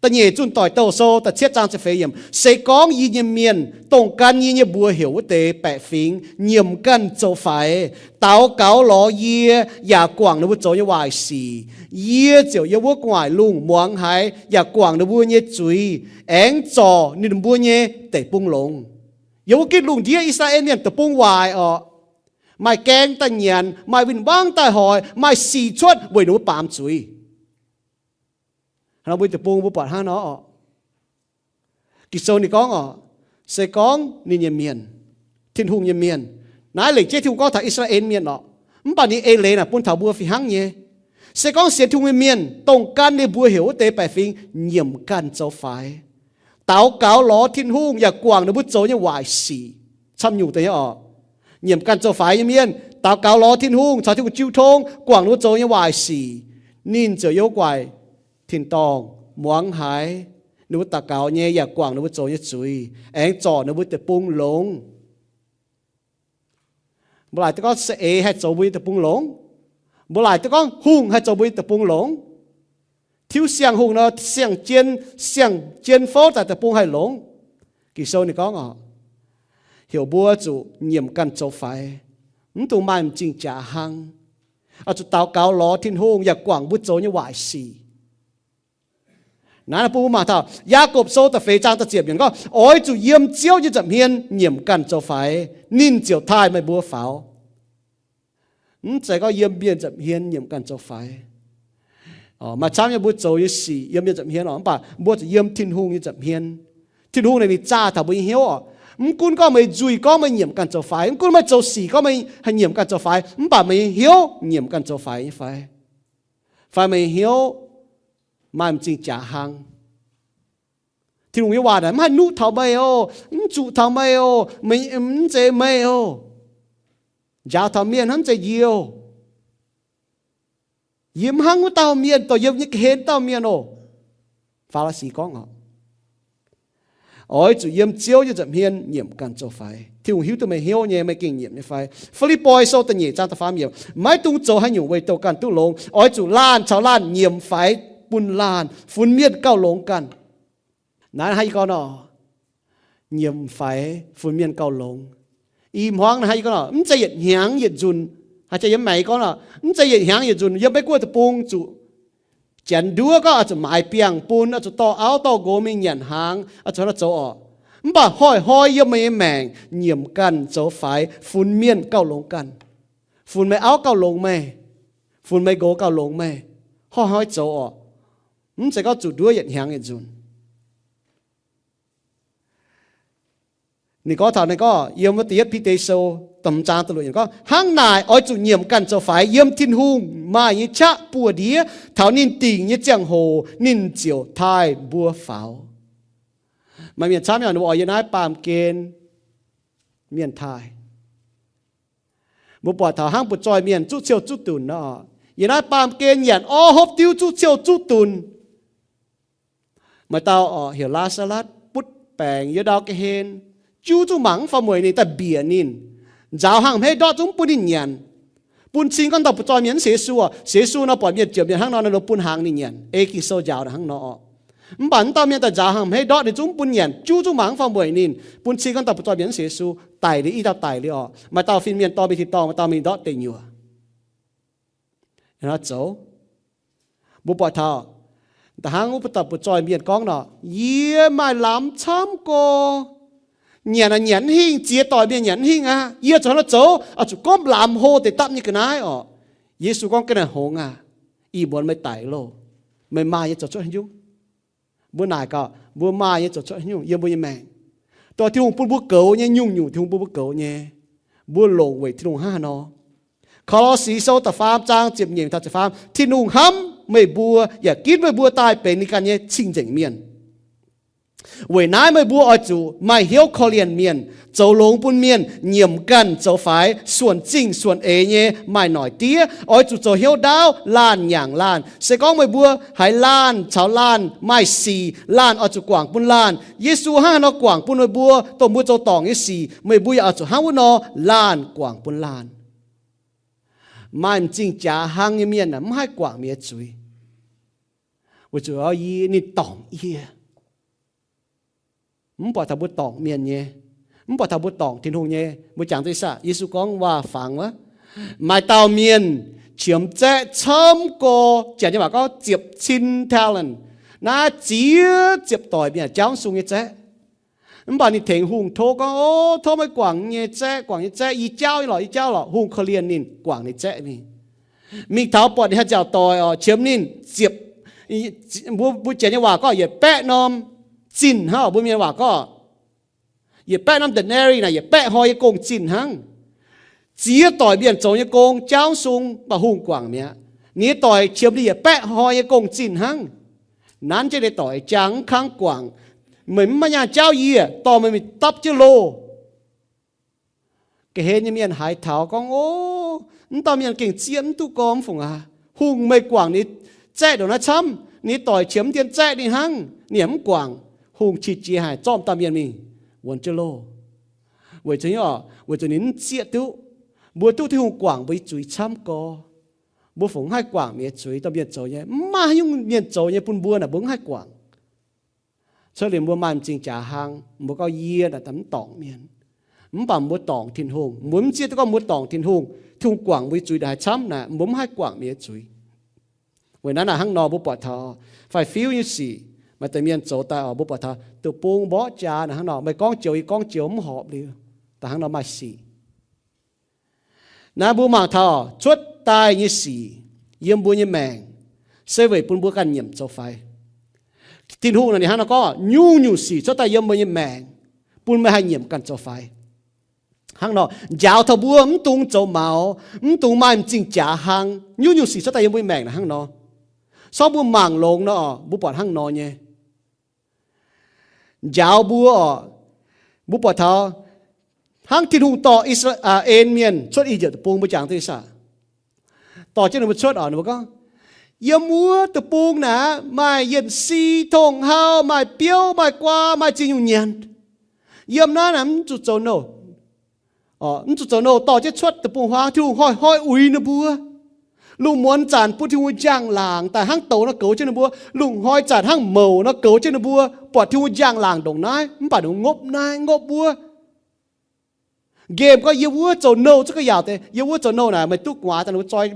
Da'nyeic Zunh Doic Douh Sou da'cietv zaang ziepc feix yiemc, se gorngv yie nyei mienh, dongh gan yie nyei mbuox heuc wuov deix baeqc fingx, nyiemc ganh zoux faix, daux gaux lorz yie, yaac guangc ninh mbuo zoux nyei waaic sic, yie ziouc yiem wuov gu'nguaaic lungh muangx haiz yaac guangc ninh mbuo nyei zuiz, aengx zorc ninh mbuo nyei deic-bung longx. Yiem wuov gitv lungh ndiev I^saa^laa^en Mienh deic-bung waaic orqc, maaih gaeng daaih nyanc, maaih win-wangv daaih hoic, maaih sic cuotv weic ninh mbuo baamz zuiz. Hnangv mbuo deic-bung mbuo buatc hnangv nor orqc. Ging-Sou ninh gorngv orqc, se gorngv ninh nyei mienh, Tin-Hungh nyei mienh, naaiv lengc jeiv Tin-Hungh gorngv taux I^saa^laa^en Mienh orqc, mv baac ninh eix leiz naaic bun taux mbuo fih hnangv nyei. Se gorngv sienx Tin-Hungh nyei mienh, dongh gan ninh mbuo heuc wuov deix baeqc fingx nyiemc ganh zoux faix, daux gaux lorz Tin-Hungh yaac guangc ninh mbuo zoux nyei waaic sic, camv nyungc deix nyei oc. Nyiemc ganh zoux faix nyei mienh daux gaux lorz Tin-Hungh, caux Tin-Hungh jiu tong, guangc ninh mbuo zoux nyei waaic sic, ninh ziouc yiem wuov guaic tin-dorngh muangx haiz ninh mbuo daux gaux nyei, yaac guangc ninh mbuo zoux nyei zuiz, aengx zorc ninh mbuo deic-bung longx. Mbuo laaic duqv gorngv saeng-eix haih zoux mbuo nyei deic-bung longx. Mbuo laaic duqv gorngv hungh haih zoux mbuo nyei deic-bung longx. Tiuv siang-hungh nor, siang-jien, siang-jien fouv daaih deic-bung haih longx. Ging-Sou ninh gorngv oc, heuc mbuo zuqc nyiemc ganh zoux faix, mv dungx maaih m'zing jaax hnangv. Oix zuqc daux gaux lorz Tin-Hungh yaac guangc mbuo zoux nyei waaic sic. Naaiv bun mbuo mangc taux Yaagorpc Sou da'feix zaang da'ziepc yiemc gorngv, oix zuqc yiem Ziouv nyei nza'hmien nyiemc ganh zoux faix, ninh ziouc taaih meih mbuo faaux. Mv zeiz gorngv yiem mienh nza'hmien nyiemc ganh zoux faix. Maaih camv nyei mbuo zoux nyei sic yiem mienh nza'hmien oc, mv baac mbuo zuqc yiem Tin-Hungh nyei nza'hmien. Tin-Hungh naaic ninh zaah taux mbuo nyei hnyouv oc. Mv gunv gorngv meih nzuih gorngv meih nyiemc ganh zoux faix, mv gunv meih zoux sic gorngv meih haih nyiemc ganh zoux faix, mv baac meih nyei hnyouv nyiemc ganh zoux faix nyei fai? Fai meih nyei hnyouv maaih m'zing jaax hnangv? Tin-Hungh nyei waac naaic mv haih nuqv taux meih oc, mv zuqc taux meih oc, meih mv zeiz meih oc. Njaaux taux mienh hnangv, mv zeiz njiu. Yie mv hnangv wuov dauh mienh, dongh yiem nyei ga'hlen dauh mienh oc. Faa^li^si gorngv oc, oix zuqc yiem Ziouv nyei nza'hmien nyiemc ganh zoux faix. Tin-Hungh hiuv duqv meih hnyouv nyei, meih gengh nyiemc nyei fai? Fi^lipv^poi Sou da'nyeic zaang da'faam yiemc, maiv dungx zoux haaix nyungc weic douh ganh duqv longx. Oix zuqc laanh caux laanh nyiemc faix bun laanh, funx mienh gauh longx ganh. Naaiv hnangv yie gorngv nor, nyiemc faix funx mienh gauh longx. Ih hmuangx naaiv hnangv yie gorngv nor, mv zeiz yietc hnyangx yietc nzunc. Haaix jaax yiem maengx gorngv nor, mv zeiz yietc hnyangx yietc nzunc yiem Meiv Guoqv deic-bung zuqc janx nduov gorngv oix zuqc maaiz biangh bun, oix zuqc dorh auv dorh nqox mingh nyanc hnaangx, oix zuqc hnangv naaiv zoux oc. Mv baac hnoi-hnoi yiem meih nyei maengc nyiemc ganh zoux faix funx mienh gauh longx ganh, funx meih auv gauh longx meih, funx meih nqox gauh longx meih, hnoi-hnoi zoux oc. Mv zeiz gorngv zuqc nduov yietc hnyangx yietc nzunc. Ninh gorngv taux, ninh gorngv yiem wuov da'yietv Bide Sou da'hmz zaang da'luoqc yiemc gorngv, hnangv naaic oix zuqc nyiemc ganh zoux faix yiem Tin-Hungh maaih nyei qaqv buoz-ndiev. Taux ninh dingc nyei ziangh hoc ninh ziouc taaih mbuo faaux. Maaih mienh camv nyei, ninh mbuo oix yiem naaiv baamh gen mienh taaih. Mbuo buatc taux hnangv butv-zoih mienh zuqv ciouh zuqv dunc nor, yiem naaiv baamh gen nyanc orv hopv diuv zuqv ciouh zuqv dunc. Maaih dauh oc heuc Laa^saa^latv, butv baengc yiem ndau ga'hlen, juv zungv mangc mv faaux mueic ninh, daaih mbiec ninh, nzaaux hnaangx hmeiv ndortv zungv mv bun ninh nyanc. Bun cing gorngv dauh butv-zoih mienh mv sienx Yesu oc. Sienx Yesu nor buatc mienh ziouc mienh hnangv nor, ninh bun hnaangx ninh nyanc, ei Ging-Sou njaaux hnangv nor oc. Mv baac mv dauh mienh daaih nzaaux hnaangx hmeiv ndortv ninh zungv mv bun nyanc, juv zungv mangc mv faaux mueic ninh. Bun cing gorngv dauh butv-zoih mienh mv sienx Yesu, daic liuz, i dauh daic liuz oc. Maaih dauh fin-mienh dorh mingh tin-dorngh, maaih dauh mingh ndortv deic nyuoqc. Zoux, mbuo buatc taux, da'hnangv wuov dauh butv-zoih mienh gorngv nor, yie maaih lamz camv go, nyanc aqv nyanc mv hingh, ziex doic mienh nyanc mv hingh aqv. Yie zuqc hnangv naaiv zoux, oix zuqc gomv lamz hlo deix dapv nyei ga'naaiv oc. Yesu gorngv, ga'naaiv hngongx aah! Ih muonz meih daic loh. Meih maaih nyei zoux cuotv haaix nyungc? Mbuo naaic gaax, mbuo maaih nyei zoux cuotv haaix nyungc yiem mbuo nyei maengc? Dongh Tin-Hungh bun mbuo goux nyei, nyungc-nyungc Tin-Hungh bun mbuo goux nyei, mbuo longc weic Tin-Hungh hnangv haaix nor? Ko^lo^si Sou da'faam zaang ziepc nyeic taux ziepc faam, Tin-Hungh hnamv meih mbuo yaac ginv meih mbuo daaih benx ninh ganh nyei cing-nzengc mienh. Weic naaiv meih mbuo oix zuqc maaih hnyouv korv-lienh mienh, zoux longx bun mienh, nyiemc ganh zoux faix, suonc zingh suonc eix nyei, maaih noic diev. Oix zuqc zoux hnyouv ndaauv, laanh nyaangc laanh. Se gorngv meih mbuo haiz laanh caux laanh maaih sic, laanh oix zuqc guangc bun laanh. Yesu hnangv haaix nor guangc bun meih mbuo dongh mbuo zoux dorngc nyei sic, meih mbuo yaac oix zuqc hnangv wuov nor laanh guangc bun laanh. Maaih m'zing jaax hnangv nyei mienh aah, mv haih guangc mienh nyei zuiz, weic zuqc ninh dorngc yie. Mv buatc taux mbuo dorngc mienh nyei, mv buatc taux mbuo dorngc Tin-Hungh nyei. Mbuo jangx duqv ih zanc Yesu gorngv waac-fangx wuov, maaih dauh mienh qiemx zaeqv camv go, Janx nyei waac gorngv ziepc cin talent, naaiv ziex ziepc doic mienh jauv sung nyei zaeqv. Mv baac ninh tengx hungh tov gorngv, O, tov meih guangc nyei zaeqv, guangc nyei zaeqv, yie jauv lorqc, yie jauv lorqc. Hungh korv-lienh ninh, guangc ninh zaeqv mingh. Mingh taux buatc ninh haih nziaauc doic oc, qiemx ninh ziepc, mbuo, mbuo Janx nyei waac gorngv yietc baeqv norm zinh hnangv, mbuo Mienh waac gorngv yietc baeqv norm denarii naaic, yietc baeqv hnoi nyei gong-zinh hnangv. Ziex doic mienh zoux nyei gong jauv sung, mv baac hungh guangc mi'aqv. Ninh nyei doic qiemx ninh yietc baeqv hnoi nyei gong-zinh hnangv. Nanv jienv ninh doic jangx mv kangv guangc. Meih mv maaih nyaanh jaauv yie, dorh meih mingh dapv jienv loh. Ga'hlen nyei mienh haiz taux gorngv, O, mv dauh mienh gengh zieqv mv duqv gormx fungc aac. Hungh meih guangc ninh zaeqv ndongc naaiv camv, ninh doic qiemx mv dien zaeqv ninh hnangv, ninh yaac mv guangc. Hungh qiex jiez haic, zorqv dauh mienh mingh wuonx jienv loh. Weic zuqc, weic zuqc ninh mv zieqv duqv. Mbuo duqv Tin-Hungh guangc mbuo nyei zuiz camv gorx. Mbuo fungc mv haih guangc mienh nyei zuiz, dauh mienh zoux nyei. Mv maaih haaix nyungc mienh zoux nyei bun mbuo naaic mbuo mv haih guangc. Cuotv liuz mbuo maaih m'zing jaax hlang, mbuo gorngv, Yie naaic mv dorngc mienh. Mv baac mbuo dorngc Tin-Hungh. Mbuo mv zieqv duqv gorngv mbuo dorngc Tin-Hungh, Tin-Hungh guangc mbuo nyei zuiz ndongc haaix camv naaic, mbuo mv haih guangc mienh nyei zuiz. Weic naaiv naaic hnangv nor mbuo buatc taux faix-fiuv nyei sic, maaih deix mienh zoux daaih oc, mbuo buatc taux deic-bung mborqv jaax naaic hnangv nor, meih gorngv joux yie gorngv joux mv horpc liuz, daaih hnangv nor maaih sic. Naaiv mbuo mangc taux cuotv daaih nyei sic yiem mbuo nyei maengc se weic bun mbuo ganh nyiemc zoux faix. Tin-Hungh naaic ninh hnangv nor gorngv, nyungc-nyungc sic cuotv daaih yiem mbuo nyei maengc bun meih haih nyiemc ganh zoux faix. Hnangv nor, njaaux taux mbuo mv dungx zoux maux, mv dungx maaih m'zing jaax hlang. Nyungc-nyungc sic cuotv daaih yiem mbuo nyei maengc naaic hnangv nor. Sorng mbuo mangc longx nor, mbuo buatc hnangv nor nyei. Njaaux mbuo oc, mbuo buatc taux hnangv Tin-Hungh dorh I^saa^laa^en Mienh cuotv I^yipv Deic-Bung, mbuo jangx duqv saah? Dorh jienv ninh mbuo cuotv oc, ninh mbuo gorngv, Yiem wuov deic-bung naaic maaih yienc si, tong-hau, maaih biouv, maaih guaa, maaih ziex nyungc nyanc. Yiem naaiv naaic mv zuqc zoux nouh. Mv zuqc zoux nouh, dorh jienv cuotv deic-bung-huaang, Tin-Hungh hnoi-hnoi uix ninh mbuo. Lungh muonz zanc bun Tin-Hungh njang-laangc daaih hnangv douz nor goux jienv ninh mbuo. Lungh hnoi zanc hnangv mouc nor goux jienv ninh mbuo. Buatc Tin-Hungh njang-laangc ndongc naaiv, mv baac ninh mbuo ngopv naaiv ngopv wuov. Nqemh gorngv yiem wuov zoux nouh zungv ga'yaauc deix. Yiem wuov zoux nouh naaic, meih duqv gu'nguaaz daaih ninh mbuo zoi,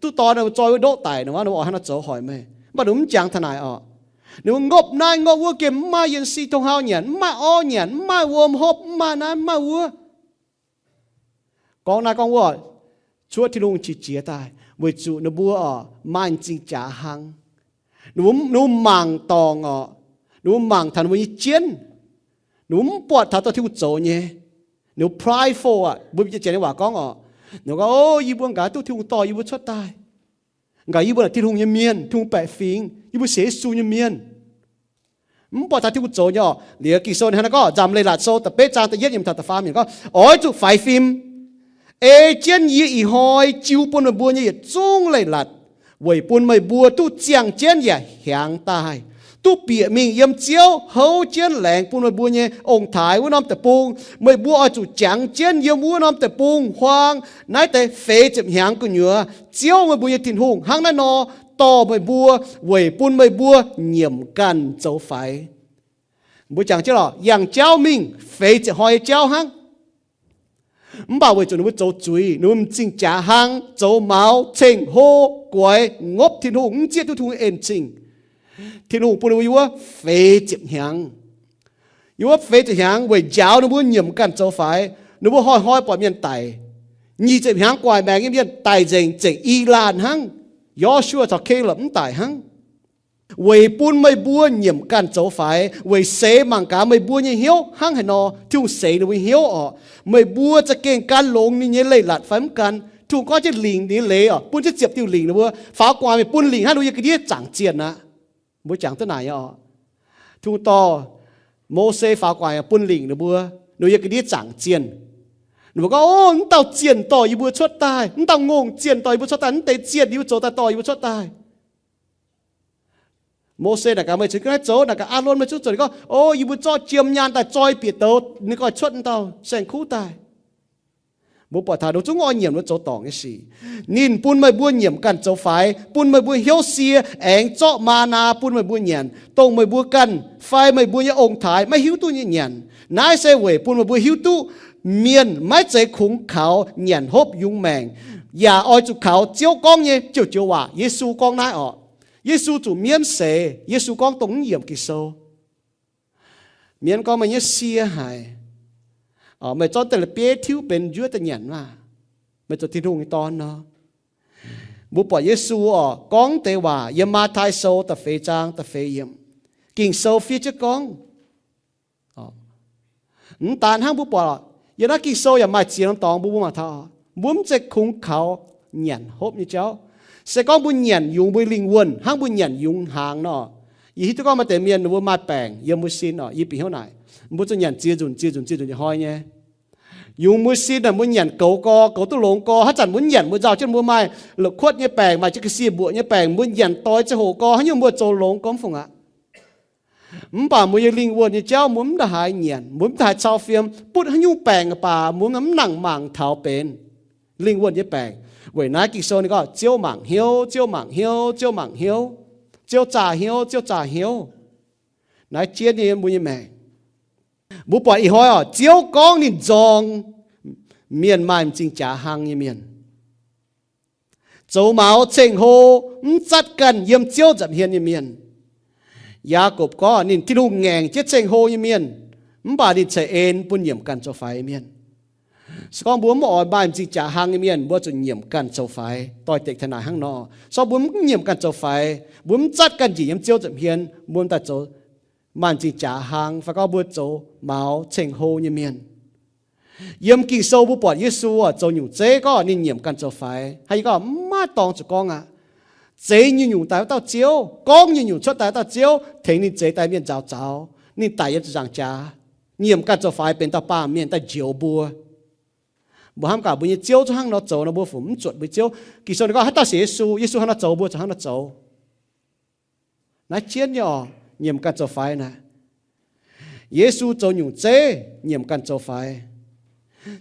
duqv dorn ninh mbuo zoi wuov ndoqv daic, ninh mbuo oix hnangv nor zoux hoic meih. Mv baac ninh mbuo mv jangx taux naaic oc. Ninh mbuo ngopv naaiv ngopv wuov, nqemh mv maaih yienc si, tong-hau nyanc, mv maaih orv nyanc, mv maaih wuom hopv, mv maaih naaiv mv maaih wuov. Gorngv naaiv gorngv wuov, cuotv Tin-Hungh qiex jiez daaih, weic zuqc ninh mbuo oc maaih m'zing jaax hlang. Ninh mbuo, ninh mbuo mangc dorngc oc, ninh mbuo mangc taux ninh mbuo nyei jienv. Ninh mbuo mv buatc taux dorh Tin-Hungh zoux nyei. Ninh mbuo prideful aqv, mbuo janx nyei waac gorngv oc. Ninh mbuo gorngv, O, yie mbuo nqa'haav duqv Tin-Hungh dorh yie mbuo cuotv daaih. Nqa'haav yie mbuo naaic Tin-Hungh nyei mienh, Tin-Hungh baeqc fingx, yie mbuo sienx Yesu nyei mienh. Mv buatc taux Tin-Hungh zoux nyei oc. Liuz Ging-Sou ninh hnangv naaiv gorngv, Nzamc Leiz-Latc Sou da'betv zaang da'yietv nyei mv taux da'faam yiemc gorngv, Oix zuqc faix fim, ei jienv yie ih hnoi jiu bun meih mbuo nyei yietc zungv leiz-latc, weic bun meih mbuo duqv ziangh jienv yaac hiaangx daaih, duqv bieqc mingh yiem Ziouv houv jienv laengz bun meih mbuo nyei ong-taaix wuov norm deic-bung. Meih mbuo oix zuqc jangx jienv yiem wuov norm deic-bung-huaang naaiv deix feix ziepc hnyangx gu'nyuoz. Ziouv, meih mbuo nyei Tin-Hungh, hnangv naaiv nor dorh meih mbuo weic bun meih mbuo nyiemc ganh zoux faix. Mbuo jangx jienv lorqc, yangh jauv mingh, feix ziepc hnoi nyei jauv hnangv. Mv baac weic zuqc ninh mbuo zoux zuiz, ninh mbuo m'zing jaax hlang, zoux maux, ceng-hlo, guaix, ngopv Tin-Hungh, mv zieqv duqv Tin-Hungh en-zingh. Tin-Hungh bun ninh mbuo yiem wuov feix ziepc hnyangx. Yiem wuov feix ziepc hnyangx weic njaaux ninh mbuo nyiemc ganh zoux faix. Ninh mbuo hnoi-hnoi buatc mienh daic. Nyic ziepc hnyangx gu'nguaaic maengx nyei mienh daic nzengc, zengc i laanh hnangv. Yo^su^waa caux Kalopv mv daic hnangv. Weic bun meih mbuo nyiemc ganh zoux faix, weic seix mangc gaax meih mbuo nyei hnyouv hnangv haaix nor. Tin-Hungh seix ninh mbuo nyei hnyouv oc. Meih mbuo za'gengh gan longx ninh nyei leiz-latc fai mv gan? Tin-Hungh gorngv jienv lingc ninh nyei leiz oc, bun jienv ziepc diuh lingc ninh mbuo. Faaux gu'nguaaic meih bun lingc hnangv, ninh mbuo yiem ga'ndiev zaangc zienh aqv. Mbuo jangx duqv naaic nyei oc. Tin-Hungh dorh Mose faaux gu'nguaaic bun lingc ninh mbuo, ninh mbuo yiem ga'ndiev zaangc zienh. Ninh mbuo gorngv, O, mv dauh zienh dorh yie mbuo cuotv daaih, mv dauh ngongh zienh dorh yie mbuo cuotv daaih, mv deix zienh yie mbuo zoux daaih dorh yie mbuo cuotv daaih. Mose naaic gaax, Meih cingx ga'naaiv zoux? Naaic gaax, Aalon, meih zungv zoux? Ninh gorngv, O, yie mbuo zorqv jiem nyaanh daaih zoi bieqc douz, ninh ganh cuotv dauh saeng-kuv daaih. Mbuo buatc taux ninh zungv oix nyiemc ninh zoux dorngc nyei sic. Ninh bun meih mbuo nyiemc ganh zoux faix, bun meih mbuo hnyouv sie, aengx zorqv maa^naa bun meih mbuo nyanc, dongh meih mbuo ganh fai meih mbuo nyei ong-taaix maiv hiuv duqv nyei nyanc. Naaiv se weic bun meih mbuo hiuv duqv mienh maiv zeiz kungx kaux nyanc hopv yungz maengc, yaac oix zuqc kaux Ziouv gorngv nyei joux-joux waac. Yesu gorngv naaiv oc. Yesu zuqc mienv seix. Yesu gorngv dongh mv yiemc Ging-Sou. Mienv gorngv, Meih nyei sie haic. Meih zorqv deix la'bieiv tiuv benx njuov daaih nyanc maah! Meih zoux Tin-Hungh nyei Dorn nor. Mbuo buatc Yesu oc gorngv deix waac yiem Matv^tai Sou da'feix zaang da'feix yiemc. Ging-Sou fiev jienv gorngv, mv daan hnangv mbuo buatc, yiem naaiv Ging-Sou yaac maaih ziex norm dorngx mbuo mbuo mangc taux, mbuo mv zeiz kungx kaux nyanc hopv nyei jauv. Se gorngv mbuo nyanc yungz mbuo lingh wuonh hnangv mbuo nyanc yungz hnaangx nor, yie hiuv duqv gorngv maaih deix mienh ninh mbuo maaih baengc yiem mbuo sin orqc, yie bieqc hnyouv naaic, mbuo zuqc nyanc ziex nzunc ziex nzunc ziex nzunc nyei hnoi nyei. Yungz mbuo sin naaic mbuo nyanc goux gorx, goux duqv longx gorx, haaix zanc mbuo nyanc mbuo nzauh jienv mbuo maaih la'kuotv nyei baengc, maaih jienv ga'sie mbuoqc nyei baengc, mbuo nyanc doix ziangh hoc gorx, haaix nyungc mbuo zoux longx gorx mv fungc aqv. Mv baac mbuo nyei lingh wuonh nyei jauv mbuo mv daaih haaix nyanc, mbuo mv daaih haaix cau fiem, butv haaix nyungc baengc baac mbuo mv nangc mangc taux benx lingh wuonh nyei baengc. Weic naaiv Ging-Sou ninh gorngv Ziouv mangc hnyouv, Ziouv mangc hnyouv, Ziouv mangc hnyouv, Ziouv zaah hnyouv, Ziouv zaah hnyouv. Naaiv jienv nyei mbuo nyei maengc. Mbuo buatc ih hnoi orqc, Ziouv gorngv ninh nzorng mienh maaih m'zing jaax hlang nyei mienh, zoux maux ceng-hlo, mv zatv ganh yiem Ziouv nza'hmien nyei mienh. Yaagorpc gorngv ninh Tin-Hungh ngaengc jienv ceng-hlo nyei mienh, mv baac ninh ceix en bun nyiemc ganh zoux faix mienh. Se gorngv mbuo mv oix maaih m'zing jaax hlang nyei mienh, mbuo zuqc nyiemc ganh zoux faix, doix-dekc taux naaic hnangv nor. Se gorngv mbuo mv nyiemc ganh zoux faix, mbuo mv zatv ganh njiec yiem Ziouv nza'hmien, mbuo daaih zoux maaih m'zing jaax hlang, fai gorngv mbuo zoux maux ceng-hlo nyei mienh. Yiem Ging-Sou mbuo buatc Yesu zoux nyungc zeiv gorngv ninh nyiemc ganh zoux faix. Hnangv yie gorngv mv maaih dorngx zuqc gorngv aqv. Zeix nyungc-nyungc daaih wuov dauh Ziouv, gorngv nyungc-nyungc cuotv daaih wuov dauh Ziouv, tengx ninh zeix daaih mienh nzaaux zaux, ninh daic yiem ziepc nzaangc jaax, nyiemc ganh zoux faix benx dauh baamh mienh daaih njoux mbuo. Mbuo hnamv gaax mbuo nyei Ziouv zungv hnangv nor zoux nor, mbuo fungc mv zuotc mbuo Ziouv. Ging-Sou ninh gorngv haaix dauh sienx Yesu, Yesu hnangv nor zoux, mbuo zuqc hnangv nor zoux. Naaiv jienv nyei orqc, nyiemc ganh zoux faix naaic. Yesu zoux nyungc zeiv nyiemc ganh zoux faix.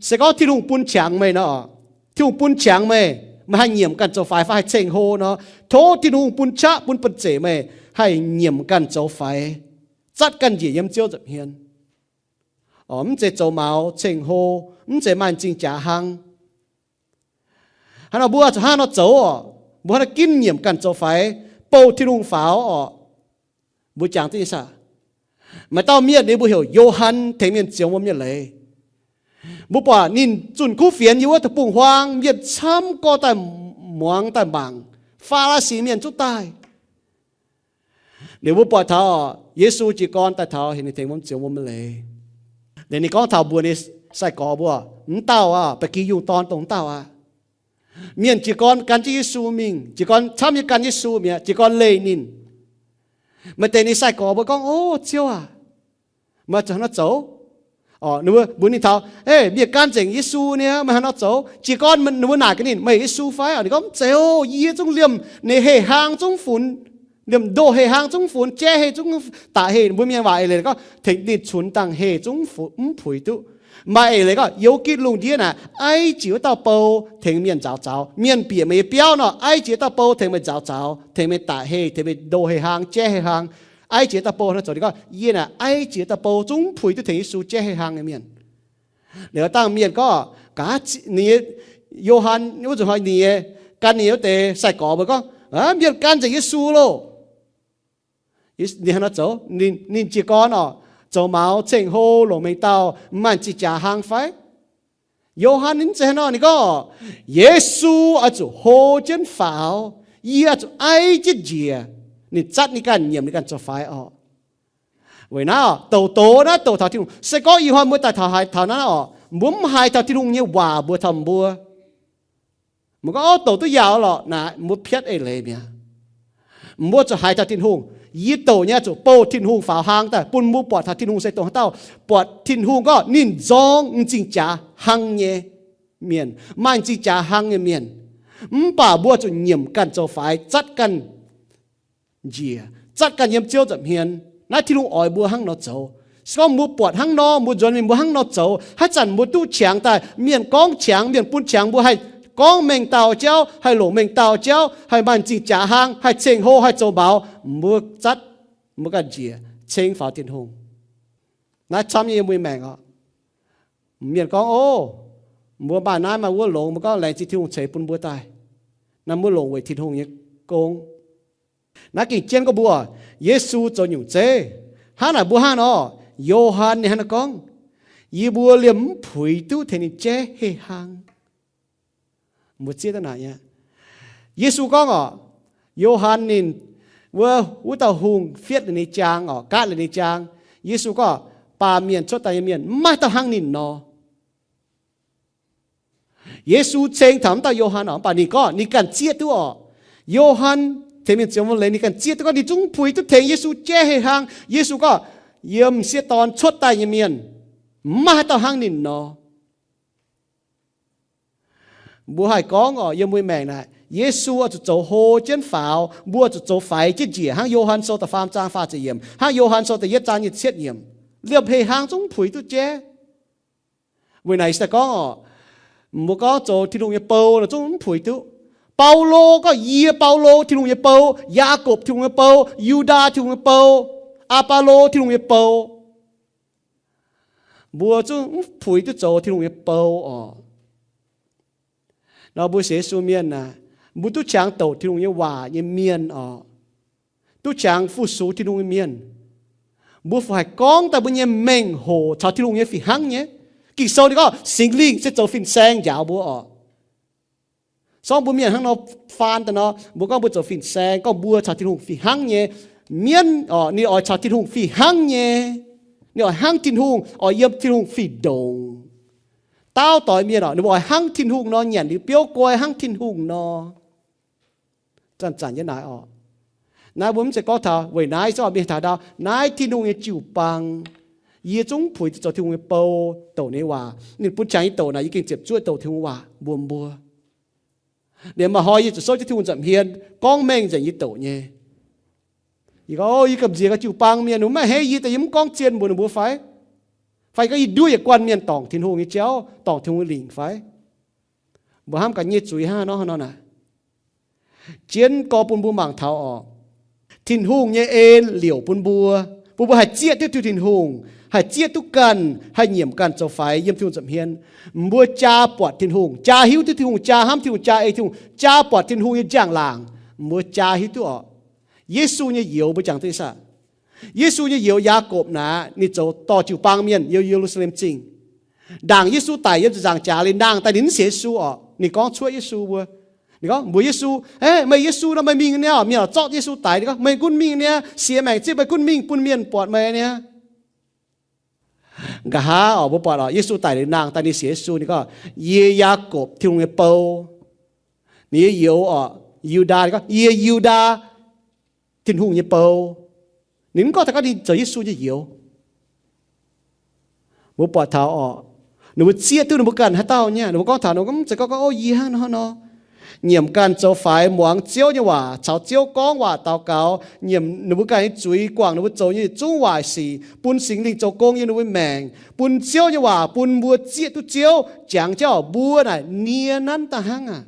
Se gorngv Tin-Hungh bun qangx meih nor, Tin-Hungh bun qangx meih, meih haih nyiemc ganh zoux faix fai haih ceng-hlo nor, tov Tin-Hungh bun qaqv bun banh zeic meih haih nyiemc ganh zoux faix, zatv ganh njiec yiem Ziouv nza'hmien. Mv zeiz zoux maux ceng-hlo, mv zeiz maaih m'zing jaax hlang. Hnangv nor mbuo zuqc hnangv nor zoux orqc. Mbuo hnangv nor ginv nyiemc ganh zoux faix, bouh Tin-Hungh faaux orqc. Mbuo jangx duqv nyei saah? Maaih dauh mienh ninh mbuo heuc Yo^han, tengx mienh ziouc wuom nyei leiz. Mbuo buatc ninh zunh kuv fienx yiem wuov deic-bung-huaang, mienh camv gorx daaih muangx daaih mangc, Faa^li^si mienh zungv daaih. Liuz mbuo buatc taux Yesu jiez gorn daaih taux heuc ninh tengx wuom ziouc wuom nyei leiz. Liuz ninh gorngv taux mbuox ninh sai-gorx mbuo, mv dauh aqv, ba'gi yungh dorn dongh mv dauh aqv. Mienh jiez gorn gan jienv Yesu mingh, jiez gorn camv nyei gan Yesu mi'aqv, jiez gorn leih ninh. Maaih deix ninh sai-gorx mbuo gorngv, O Ziouv aac, meih zuqc hnangv nor zoux. Ninh mbuo mbuox ninh taux, E, mienh gan nzengc Yesu nyei, meih hnangv nor zoux. Jiez gorn ninh mbuo naaic gaax ninh, Meih Yesu fai? Ninh gorngv, Mv zeiz oc, yie zungv liemh ninh heh hlaang zungv funx, liemh ndoh heh hlaang zungv funx, jaiv heh zungv, daic heh, mbuo mienh waac eix leiz gorngv tengx ninh cunx dangh heh zungv mv puix duqv. Maaih eix leiz gorngv yiem gitv lungh ndiev naaic, aiv jiex wuov dauh bou tengx mienh nzaaux zaux. Mienh bieqc meih nyei biauv nor, aiv jiex dauh bou tengx meih nzaaux zaux, tengx meih daic heh, tengx meih ndoh heh hlaang, jaiv heh hlaang. Aiv jiex dauh bou hnangv nor zoux, ninh gorngv, Yie naaic aiv jiex dauh bou zungv mv puix duqv tengx Yesu jaiv heh hlaang nyei mienh. Liuz dangh mienh gorngv, gaax, ninh nyei, Yo^han wuov nzunc hnoi ninh nyei, gan ninh wuov deix sai-gorx mbuo gorngv, Aav, mienh gan nzengc Yesu loh. Ninh hnangv nor zoux, ninh jiez gorn orqc, zoux maux ceng-hlo longc mengh dauh, maaih m'zing jaax hlang fai? Yo^han ninh mv zeiz hnangv nor, ninh gorngv, Yesu oix zuqc hlo jienv faaux, yie oix zuqc aiv jienv njiec. Ninh zatv ninh ganh nyiemc ninh ganh zoux faix orqc. Weic naaiv orqc, douc doz naaiv douc taux Tin-Hungh. Se gorngv ih hnoi mbuo daaih taux haaix taux naaiv orqc, mbuo mv haiz taux Tin-Hungh nyei waac mbuox taux mbuo, mbuo gorngv, Orv, douc duqv yaauc lorqc, naaic mbuo piatv eix leiz mi'aqv. Mbuo zuqc haiz taux Tin-Hungh. Yie douc nyei zuqc bouh Tin-Hungh faaux hlang daaih bun mbuo buatc taux Tin-Hungh se dongh haaix dauh, buatc Tin-Hungh gorngv ninh nzorng m'zing jaax hlang nyei mienh, maaih m'zing jaax hlang nyei mienh. Mv baac mbuo zuqc nyiemc ganh zoux faix, zatv ganh njiec, zatv ganh yiem Ziouv nza'hmien. Naaiv Tin-Hungh oix mbuo hnangv nor zoux. Se gorngv mbuo buatc hnangv nor, mbuo nzuonx mingh mbuo hnangv nor zoux, haaix zanc mbuo duqv qangx daaih, mienh gorngv qangx, mienh bun qangx mbuo haih gorngv mengh dauh jauv, haih longc mengh dauh jauv, haih maaih m'zing jaax hlang, haih ceng-hlo, haih zoux maux, mbuo zatv, mbuo ganh njiec, ceng faaux Tin-Hungh. Naaiv camv nyei yiem mbuo nyei maengc orqc. Mienh gorngv, Ov, mbuo maaih naaiv maaih wuov longx, mbuo gorngv laengz zingh Tin-Hungh ceix bun mbuo daaih. Naaiv mbuo longc weic Tin-Hungh nyei gong. Naaiv gengh jienv gorngv mbuo, Yesu zoux nyungc zeiv. Hnangv naaic mbuo hnangv nor, Yo^han ninh hnangv naaiv gorngv, Yie mbuo liemh mv puix duqv tengx ninh jaiv heh hlang. Mbuo zieqv daaih naaic nyei. Yesu gorngv orqc, Yo^han ninh wuov, wuov dauh hungh fietv liuz ninh jaang orqc, gaatv liuz ninh jaang. Yesu gorngv, Baamh mienh cuotv daaih nyei mienh mv maaih dauh hnangv ninh nor. Yesu ceng taux wuov dauh Yo^han orqc, mv baac ninh gorngv ninh ganh zieqv duqv orqc. Yo^han tengx mienh ziouc leiz ninh ganh zieqv duqv gorngv ninh zungv mv puix duqv tengx Yesu jaiv heh hnangv. Yesu gorngv, yiem m'sieqv dorn cuotv daaih nyei mienh, maiv maaih haaix dauh hnangv ninh nor. Mbuo haih gorngv oc, yiem mbuo maengc naaic, Yesu oix zuqc zoux hlo jienv faaux, mbuo oix zuqc zoux faix jienv njiec, hnangv Yo^han Sou da'faam zaang faah ziepc yiemc, hnangv Yo^han Sou da'yietv zaang nyic ziepc yiemc, liemh heh hnangv zungv mv puix duqv jaiv. Weic naaic se gorngv oc, mbuo gorngv zoux Tin-Hungh nyei bou nor zungv mv puix duqv. Baulo gorngv, yie Baulo Tin-Hungh nyei bou, Yaakopv Tin-Hungh nyei bou, Yu^ndaa Tin-Hungh nyei bou, Aa^baa^lo Tin-Hungh nyei bou. Mbuo zungv mv puix duqv zoux Tin-Hungh nyei bou oc. Nor mbuo sienx Yesu mienh aah, mbuo duqv qangx douc Tin-Hungh nyei waac nyei mienh oc, duqv qangx fu-sux Tin-Hungh nyei mienh, mbuo fih haih gorngv daaih mbuo nyei mengh hoc caux Tin-Hungh nyei fih hnangv nyei. Ging-Sou ninh gorngv Singx Lingh se zoux fin-saeng njaaux mbuo oc. Sorng mbuo mienh hnangv nor faan daaih nor, mbuo gorngv mbuo zoux fin-saeng, gorngv mbuo caux Tin-Hungh fih hnangv nyei. Mienv oc, ninh oix caux Tin-Hungh fih hnangv nyei. Ninh oix hnangv Tin-Hungh, oix yiem Tin-Hungh fih ndongc. Daauv doix mienh oc, ninh mbuo oix hnangv Tin-Hungh nor, nyanc liuz biouv guai hnangv Tin-Hungh nor. Zanc-zanc nyei naaic oc. Naaiv mbuo mv zeiz gorngv taux weic naaiv, se oix mingh taux ndau naaiv Tin-Hungh nyei jiu-baang, yie zungv mv puix duqv zoux Tin-Hungh nyei bou douc ninh nyei waac. Ninh bun qangx yie douc naaic, yie gengh ziepc zuoqv douc Tin-Hungh waac mbuox mbuo. Liemh maaih hnoi yie zuqc souv jienv Tin-Hungh nza'hmien gorngv mengh nzengc yie douc nyei. Yie gorngv, o, yie gamh nziex ga'jiu-baang mienh, ninh mbuo maiv heiv yie daaih, yie mv gorngv zien mbuox ninh mbuo fai? Fai gorngv yie nduov yietc guanh mienh dorngc Tin-Hungh nyei jauv, dorngc Tin-Hungh lingc fai? Mbuo hnamv gaax nyei zuiz hnangv haaix nor, hnangv nor naaic. Jienv gorx bun mbuo mangc taux oc. Tin-Hungh nyei en liouc bun mbuo, bun mbuo haih zieqv duqv Tin-Hungh, haih zieqv duqv ganh, haih nyiemc ganh zoux faix yiem Tin-Hungh nza'hmien. Mbuo jaa buatc Tin-Hungh, jaa hiuv duqv Tin-Hungh, jaa hnamv Tin-Hungh, jaa ei Tin-Hungh, jaa buatc Tin-Hungh nyei njang-laangc, mbuo jaa hiuv duqv oc. Yesu nyei youz mbuo jangx duqv nyei saah? Yesu nyei youz Yaagorpc naaic, ninh zoux dorh jiu-baang mienh yiem Ye^lu^saa^lem Zingh. Ndaangc Yesu daic yiem ziepc nzaangc jaax liuz, nangh daaih ninh mv sienx Yesu oc. Ninh gorngv cuoqv Yesu mbuo. Ninh gorngv mbuox Yesu, Aav, meih Yesu nor, meih mingh niaa oc. Mienh oix zorqv Yesu daic. Ninh gorngv, Meih gunv mingh niaa. Siex maengc zipv meih gunv mingh bun mienh buatc meih niaa. Nqa'haav oc, mbuo buatc oc, Yesu daic liuz nangh daaih ninh sienx Yesu, ninh gorngv, Yie Yaagorpc Tin-Hungh nyei bou. Ninh nyei youz oc, Yu^ndaa, ninh gorngv, Yie Yu^ndaa, Tin-Hungh nyei bou. Ninh mv gorngv daaih gorngv ninh zoux Yesu nyei youz. Mbuo buatc taux oc, ninh mbuo zieqv duqv ninh mbuo ganh haaix dauh nyei. Ninh mbuo gorngv taux ninh mbuo mv zeiz gorngv, gorngv, O, yie hnangv nor nor. Nyiemc ganh zoux faix, muangx Ziouv nyei waac, caux Ziouv gorngv waac daux gaux, nyiemc ninh mbuo ganh nyei zuiz, guangc ninh mbuo zoux nyei zungv waaic sic, bun Singx Lingh zoux gong yiem ninh mbuo maengc, bun Ziouv nyei waac bun mbuo zieqv duqv Ziouv, jangx jienv oc, mbuo naaic nie nanv daaih hnangv aqv.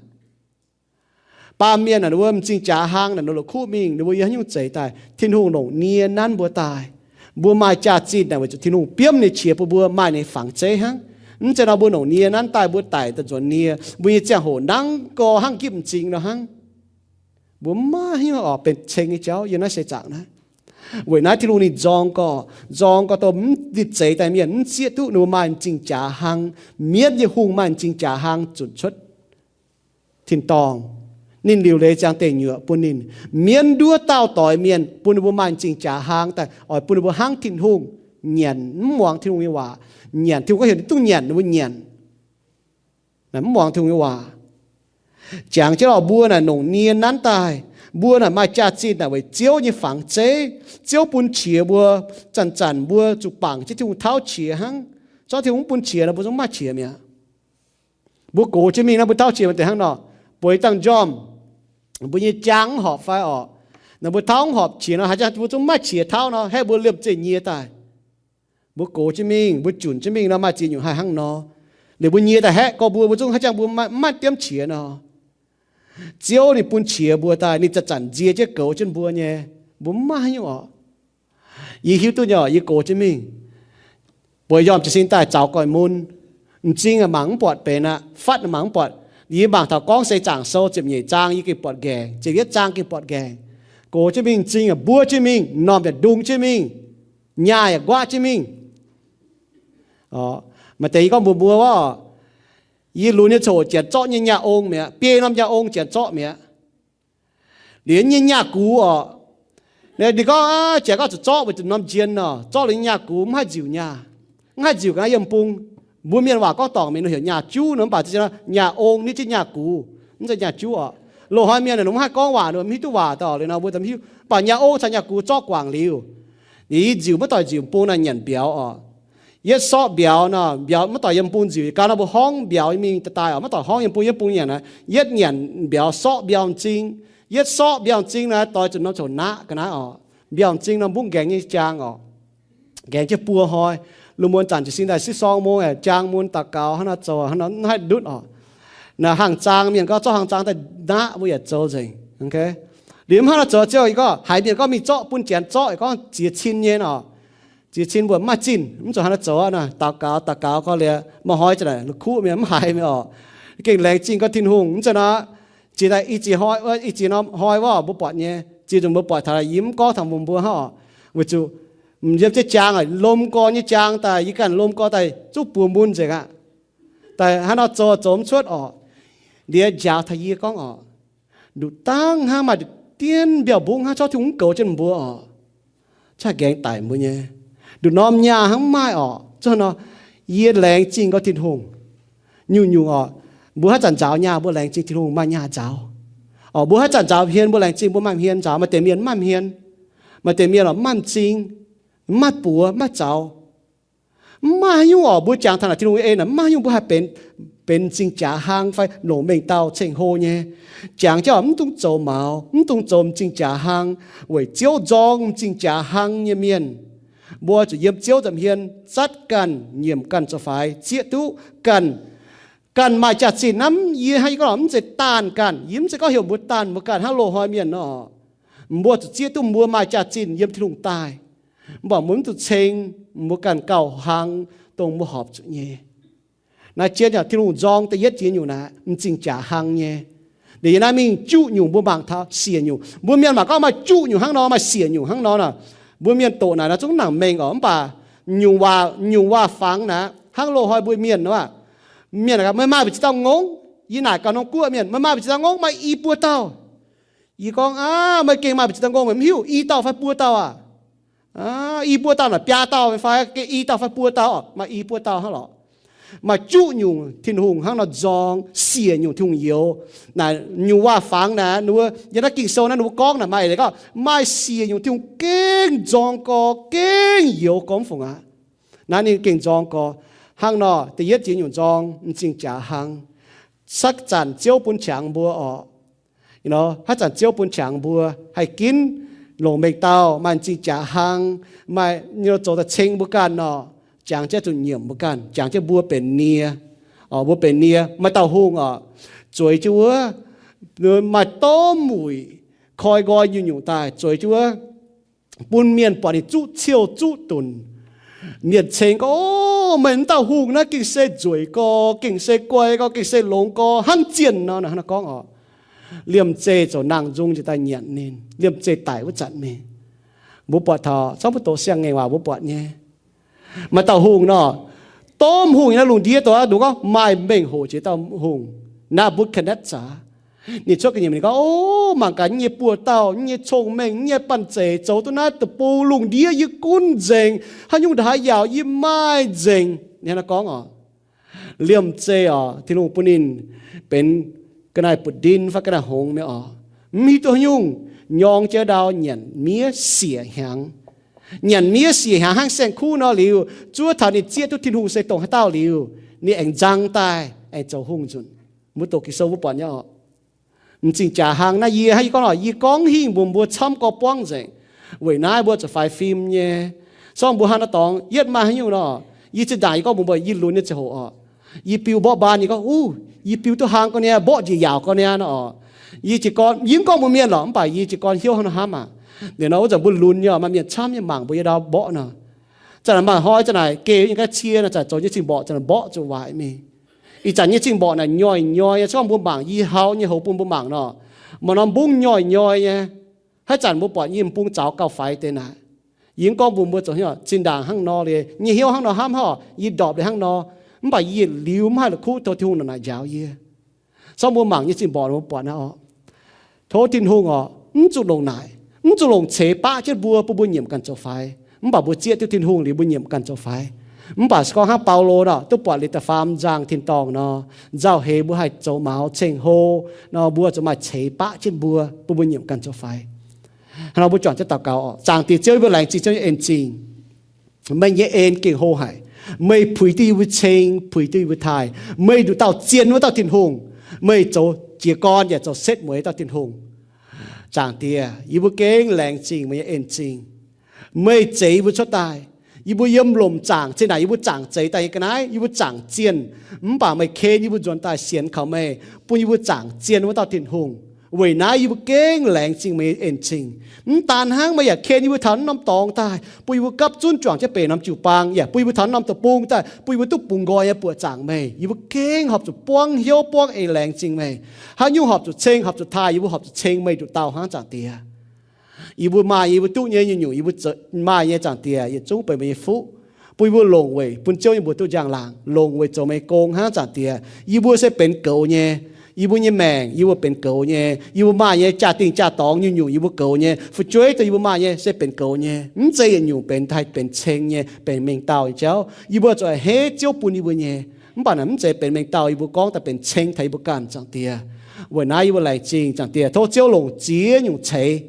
Baamh mienh naaic, ninh mbuo m'zing jaax hlang naaic, ninh la'kuqv mingh, ninh mbuo yiem haaix nyungc zeix daaih, Tin-Hungh longc nie nanv mbuo daaih. Mbuo maaih jaax-zinh naaic weic zuqc Tin-Hungh biomv ninh qiex bun mbuo maaih ninh nyei fangx zeiv hnangv. Mv zeiz nor mbuo longc nie nanv daaih, mbuo daic daaih nzuonx nie, mbuo nyei ziangh hoc nangv gorx hnangv gipv m'zing nor hnangv. Mbuo maiv hiuv oc, benx ceng nyei jauv yiem naaiv seix zaangc naaiv. Weic naaiv Tin-Hungh ninh nzorng gorx, nzorng gorx dongh mv, ninh zeix daaih mienh mv zieqv duqv ninh mbuo maaih m'zing jaax hlang, mienv nyei hungh maaih m'zing jaax hlang zunc cuotv tin-dorngh. Ninh liuc leiz ziangx deic nyuoqc bun ninh. Mienv nduov daauh doix mienh bun ninh mbuo maaih m'zing jaax hlang daaih, oix bun ninh mbuo hnangv Tin-Hungh, nyanc mv muangx Tin-Hungh nyei waac. Nyanc, Tin-Hungh gorngv heuc ninh duqv nyanc, ninh mbuo nyanc. Naaic mv muangx Tin-Hungh nyei waac. Jangx jienv oc, mbuo naaic longc nie nanv daaih. Mbuo naaic maaih jaax-zinh naaic weic Ziouv nyei fangx zeiv. Ziouv bun qiex mbuo, zanc-zanc mbuo zuqc bangc jienv Tin-Hungh tauv qiex hnangv. Zorqv Tin-Hungh mv bun qiex nor, mbuo zungv mv maaih qiex mi'aqv. Mbuo gox jienv mingh nor, mbuo tauv qiex maaih deix hnangv nor, bueix dangh njormh, mbuo nyei jaang mv horpc fai orqc? Nor mbuo tauv mv horpc qiex nor, haaix zanc mbuo zungv mv maaih qiex tauv nor, haeqv mbuo liemh zeih nyie daaih. Mbuo gox jienv mingh, mbuo junc jienv mingh nor, maaih ziex nyungc haih hnangv nor. Liuz mbuo nyie daaih haeqv gorx mbuo, mbuo zungv haaix zanc mbuo maiv, maiv diemv qiex nor. Ziouv ninh bun qiex mbuo daaih, ninh zanc-zanc nzie jienv goux jienv mbuo nyei. Mbuo mv maaih haaix nyungc orqc. Yie hiuv duqv nyei orqc, yie gox jienv mingh, bueix njormh jiez sin daaih zaux goiv mun, m'zing mangc mv buatc benx aqv, fatv mangc mv buatc. Yie mangc taux Gorngv Seix Zaangc Sou ziepc nyeic zaang, yie gengh buatc nqaengc, ziepc yietv zaang gengh buatc nqaengc. Gox jienv mingh, m'zing yaac mbuov jienv mingh, m'normh yaac ndung jienv mingh, nyaah yaac nquaqv jienv mingh. Maaih deix yie gorngv mbuox mbuo, yie lunx nyei coc janx zorqv nyei nyaah ong mi'aqv, biei norm nyaah ong janx zorqv mi'aqv. Liuz nyei nyaah gux orqc, ninh gorngv, janx gorngv zuqc zorqv weic zuqc norm njien nor, zorqv liuz nyei nyaah gux mv haih nziuc nyaah, mv haih nziuc ga'naaiv yiem bung. Mbuo mienh waac gorngv dorngc mienh heuc nyaah juv nor, mv baac nyaah ong nitv jienv nyaah gux, mv zeiz nyaah juv orqc. Loz-hnoi mienh naaic mv haih gorngv waac, mv hiuv duqv waac daaih liuz nor mbuo za'gengh mv baac nyei ong caux nyei gux zorqv guangc liuz, ninh i nziuc maiv doic nziuc bung naaic nyanc mbiauz oc. Yietv sorqv mbiauz nor, mbiauz maiv doic yiem bung nziuc, gau nor mbuo horngv mbiauz mingh daaih daaih oc, maiv doic horngv yiem bung, yiem bung nyanc naaic, yietv nyanc mbiauz sorqv mbiauz m'zing. Yietv sorqv mbiauz m'zing naaic doix zuqc norm coux naqv ga'naaiv oc. Mbiauz m'zing nor mbuo gaengh nyei jaang oc. Gaengh jienv buo hnoi, lungh muonz zanc jiez sin daaih sieqv sorng mong, jaang mun daux gaux hnangv nor zoux, hnangv nor mv haih ndutv oc. Naaic hangh zaang mienh gorngv zorqv hangh zaang daaih naqv mbuo yaac zoux nzengc. Liuz mv hnangv nor zoux ziouc gorngv haiz mienh gorngv mingh zorqv bun janx zorqv, gorngv ziex cin nyei oc. Ziex cin mbuo mv maaih zinh, mv zuqc hnangv nor zoux aqv. Daux gaux daux gaux gorngv liuz maaih hnoi za'naaic la'kuqv mienh mv haiz mienh oc, gengh laengz zingh gorngv Tin-Hungh mv zeiz nor, ziex daaih i ziex hnoi, i ziex norm hnoi wuov mbuo buatc nyei, ziex nzunc mbuo buatc taux yie mv gorngv taux mbuo hnangv oc. Weic zuqc yiem jienv jaang, lomh gorx nyei jaang daaih, yie ganh lomh gorx daaih zungv buoz mun nzengc aqv. Daaih hnangv nor zoux zoux mv cuotv oc. Liuz njaaux taux yie gorngv oc, nduqc dangv hnangv maaih dienv mbiauh mbungv hnangv, corc Tin-Hungh mv goux jienv mbuo oc. Corc gaengh daic mbuo nyei. Nduqc norm nyaah hnangv mv maaih oc. Zungv nor, yie laengz zingh gorngv Tin-Hungh. Nyungc-nyungc oc, mbuo haaix zanc nzaaux nyaah mbuo laengz zingh Tin-Hungh maaih nyaah nzaaux. Oc, mbuo haaix zanc nzaaux hmien mbuo laengz zingh mbuo maaih hmien nzaaux. Maaih deix mienh mv maaih hmien. Maaih deix mienh oc mv maaih m'zing, mv maaih buoz, mv maaih zaux. Mv maaih haaix nyungc oc, mbuo jangx taux naaic Tin-Hungh nyei en naaic, mv maaih haaix nyungc mbuo haih benx, benx m'zing jaax hlang fai longc mengh dauh ceng-hlo nyei. Jangx jienv oc, mv dungx zoux maux, mv dungx zoux m'zing jaax hlang, weic Ziouv nzorng m'zing jaax hlang nyei mienh. Mbuo zuqc yiem Ziouv nza'hmien zatv ganh, nyiemc ganh zoux faix, zieqv duqv ganh, ganh maaih jaax-zinh naaiv. Yie hnangv yie gorngv mv zeiz daanh ganh, yie mv zeiz gorngv heuc mbuo daanh mbuo ganh hnangv loz-hnoi mienh nor. Mbuo zuqc zieqv duqv mbuo maaih jaax-zinh yiem Tin-Hungh daaih. Mv baac mbuo mv zuqc ceng mbuo ganh gauh hlang dongh mbuo horpc zuqc nyei. Naaiv jienv yaac Tin-Hungh nzorng da'yietv jiex nyungc naaic m'zing jaax hlang nyei. Liuz yie naaiv mingh juqv nyungc mbuo mangc taux siec nyungc. Mbuo mienh mangc gorngv maaih juqv nyungc hnangv nor, maaih siec nyungc hnangv nor naaic. Mbuo mienh doqc naaic naaiv zungv nangc mengh oc, mv baac nyungc waac, nyungc waac fangx naaic hnangv loz-hnoi mbuo mienh aqv. Mienh, meih maaih mbu'ziex dauh ngongh? Yie naaic gaax norm guoqv mienh, meih maaih mbu'ziex dauh ngongh? Maaih i buo dauh. Yie gorngv, aav, meih gengh maaih mbu'ziex dauh ngongh, meih mv hiuv i dauh fai buo dauh aac? I buo dauh naaic biaa dauh fai, gengh i dauh fai buo dauh? Maaih i buo dauh hnangv lorqc. Maaih juqv nyungc Tin-Hungh hnangv nor nzorng, siec nyungc Tin-Hungh youx. Naaic nyungc waac fangx naaic, ninh mbuo yiem naaiv Ging-Sou naaiv ninh mbuo gorngv naaic maaih eix leiz gorngv maaih siec nyungc Tin-Hungh gengh nzorng gorx, gengh youx gorx mv fungc aqv. Naaiv ninh gengh nzorng gorx. Hnangv nor, da'yietv jiex nyungc nzorng, m'zing jaax hlang. Haaix zanc Ziouv bun qangx mbuo orqc, haaix zanc Ziouv bun qangx mbuo haih ginv longc mengh dauh maaih m'zing jaax hlang, maaih zoux daaih ceng mbuo ganh orqc, jangx jienv zuqc nyiemc mbuo ganh, jangx jienv mbuo benx nie. Mbuo benx nie, maaih dauh hungh orqc, zueiz jienv wuov, maaih domh wuic koi nqoi nyungc-nyungc daaih zueiz jienv wuov, bun mienh buatc ninh zuqv ciouh zuqv dunc. Mienh ceng gorngv, O, meih m'dauh hungh naaiv gengh se nzueic gorx, gengh se guai gorx, gengh se longx gorx, hnangv zienh nor. Hnangv naaiv gorngv orqc, liemh zeih zoux nangh nzung njiec daaih nyanc ninh, liemh zeih daic wuov zanc mingh. Mbuo buatc taux, corc mbuo doqc siang-ngaengc waac mbuo buatc nyei. Maaih dauh hungh nor, domh hungh nyei naaiv lungh ndiev dongh aqv, nduqc gorngv maaih mengh hoc jiex dauh hungh, Naa^mbu^katv^netv^saa. Ninh cuotv ga'nyiec ninh gorngv, O, mangc gaax nyei buoz-dauh, nyei cong-mengh, nyei banh zeic zoux duqv naaiv deic-bung, lungh ndiev yie gunv nzengc, haaix nyungc ndongc haaix yaauc yie maaih nzengc. Ninh hnangv naaiv gorngv orqc. Liemh zeih orqc, Tin-Hungh bun ninh benx ga'naaiv buoz-ndin fai ga'naaiv hngongx mi'aqv orqc. Mv hiuv duqv haaix nyungc, nyorng jienv ndau nyanc miev siec hnyangx. Nyanc miev siec hnyangx hnangv saeng-kuv nor liuz, zuov taux ninh zieqv duqv Tin-Hungh se dongh haaix dauh liuz, ninh aengx nzang daaih aengx zoux hungh nzunc. Mbuo doqc Ging-Sou mbuo buatc nyei orqc. M'zing jaax hlang naaiv yie hnangv yie gorngv orqc, yie gorngv hingh mbuox mbuo camv gorx buangv nzengc. Weic naaiv mbuo zuqc faix fim nyei. Sorng mbuo hnangv naaiv dorngx yietv maaih haaix nyungc nor, yie zinh ndaangc yie gorngv mbuox mbuo, yie lunx nyei ziangh hoc orqc, yie biu mborqv mbaan, yie gorngv, Uv, yie biu duqv hlang gorqv niaa, mborqv njiec yaauc gorqv niaa nor orqc. Yie jiez gorn, yie mv gorngv mbuo mienh lorqc, mv baac yie jiez gorn hnyouv hnangv nor hnamv aac. Liuz nor wuov zanc mbuo lunx nyei, maaih mienh camv nyei mangc mbuo yiem ndau mborqv nor. Zanc naaic maaih hnoi zanc naaic geh yiem ga'cie nor, zanc zoux nyei zingh mborqc zanc naaic mborqv zuqc waaic mingh. Ih zanc nyei zingh mborqc naaic nyoih nyoih nyei, se gorngv mbuo mangc yie hau nyei houx bun mbuo mangc nor, maaih norm mbungv nyoih nyoih nyei. Haaix zanc mbuo buatc yie m'bung zaux gauh faix deix naaic. Yie mv gorngv mbuox mbuo zoux hnyouv zinh ndaangc hnangv nor liuz, nyei hnyouv hnangv nor hnamv haaix, yie ndorpc liuz hnangv nor. Mv baac yie yietc liuz mv haih la'kuqv tov Tin-Hungh naaic njaaux yie. Sorng mbuo mangc nyei zingh mborqc mbuo buatc naaiv orqc. Tov Tin-Hungh orqc, mv zuqc longc naaic, mv zuqc longc ceix baqv jienv mbuo, bun mbuo nyiemc ganh zoux faix. Mv baac mbuo zieqv duqv Tin-Hungh liuz mbuo nyiemc ganh zoux faix. Mv baac se gorngv hnangv Baulo nor, duqv buatc liuz da'faam nzangh tin-dorngh nor, nzauh heix mbuo haih zoux maux ceng-hlo nor, mbuo zuqc maaih ceix baqv jienv mbuo, bun mbuo nyiemc ganh zoux faix. Hnangv nor mbuo juangc jienv daux gaux oc. Zaangc Diex Ziouv, yie mbuo laengz zingh Ziouv nyei en-zingh. Meih nyei en gengh hlo haic. Meih puix duqv yie mbuo ceng, puix duqv yie mbuo taaih. Meih nduqc dauh zien wuov dauh Tin-Hungh. Meih zoux jiez gorn yaac zoux setv mueiz dauh Tin-Hungh. Zaangc Diex, yie mbuo gengh laengz zingh meih nyei en-zingh. Meih zeix yie mbuo cuotv daaih. Yie mbuo yiem lomc zaangc, zinh ndaangc yie mbuo zaangc zeix daaih nyei ga'naaiv, yie mbuo zaangc zienh. Mv baac meih ken yie mbuo nzuonx daaih sienx kaux meih, bun yie mbuo zaangc zienh wuov dauh Tin-Hungh. Weic naaiv yie mbuo gengh laengz zingh meih nyei en-zingh. Mv daan hnangv, meih yaac ken yie mbuo taux naaiv norm dorngx daaih, bun yie mbuo gapv zunv juangc jienv benx norm jiu-baang, yaac bun yie mbuo taux norm deic-bung daaih, bun yie mbuo duqv bungx nqoi nyei buoqc zaangc meih. Yie mbuo gengh horpc zuqc buangv hnyouv buangv eix laengz zingh meih. Haaix nyungc horpc zuqc ceng, horpc zuqc taaih, yie mbuo horpc zuqc ceng meih nduqc dauh hnangv, Zaangc Diex. Yie mbuo maaih nyei, yie mbuo duqv nyei, nyungc-nyungc yie mbuo maaih nyei, Zaangc Diex, yietc zungv benx meih nyei fuqv, bun yie mbuo longc weic bun Ziouv nyei mbuox duqv njang-laangc, longc weic zoux meih nyei gong hnangv, Zaangc Diex. Yie mbuo se benx goux nyei. Yie mbuo nyei maengc, yie mbuo benx goux nyei. Yie mbuo maaih nyei jaa-dingh jaa-dorngx, nyungc-nyungc yie mbuo goux nyei. Fu'jueiv dongh yie mbuo maaih nyei se benx goux nyei. Mv zeiz yietc nyungc benx haih benx ceng nyei, benx mengh dauh nyei jauv. Yie mbuo zuqc a'hneiv Ziouv bun yie mbuo nyei. Mv baac naaic mv zeiz benx mengh dauh yie mbuo gorngv daaih benx ceng taux yie mbuo ganh, Zaangc Diex. Weic naaiv yie mbuo laengz zingh, Zaangc Diex, tov Ziouv longc ziex nyungc ceix,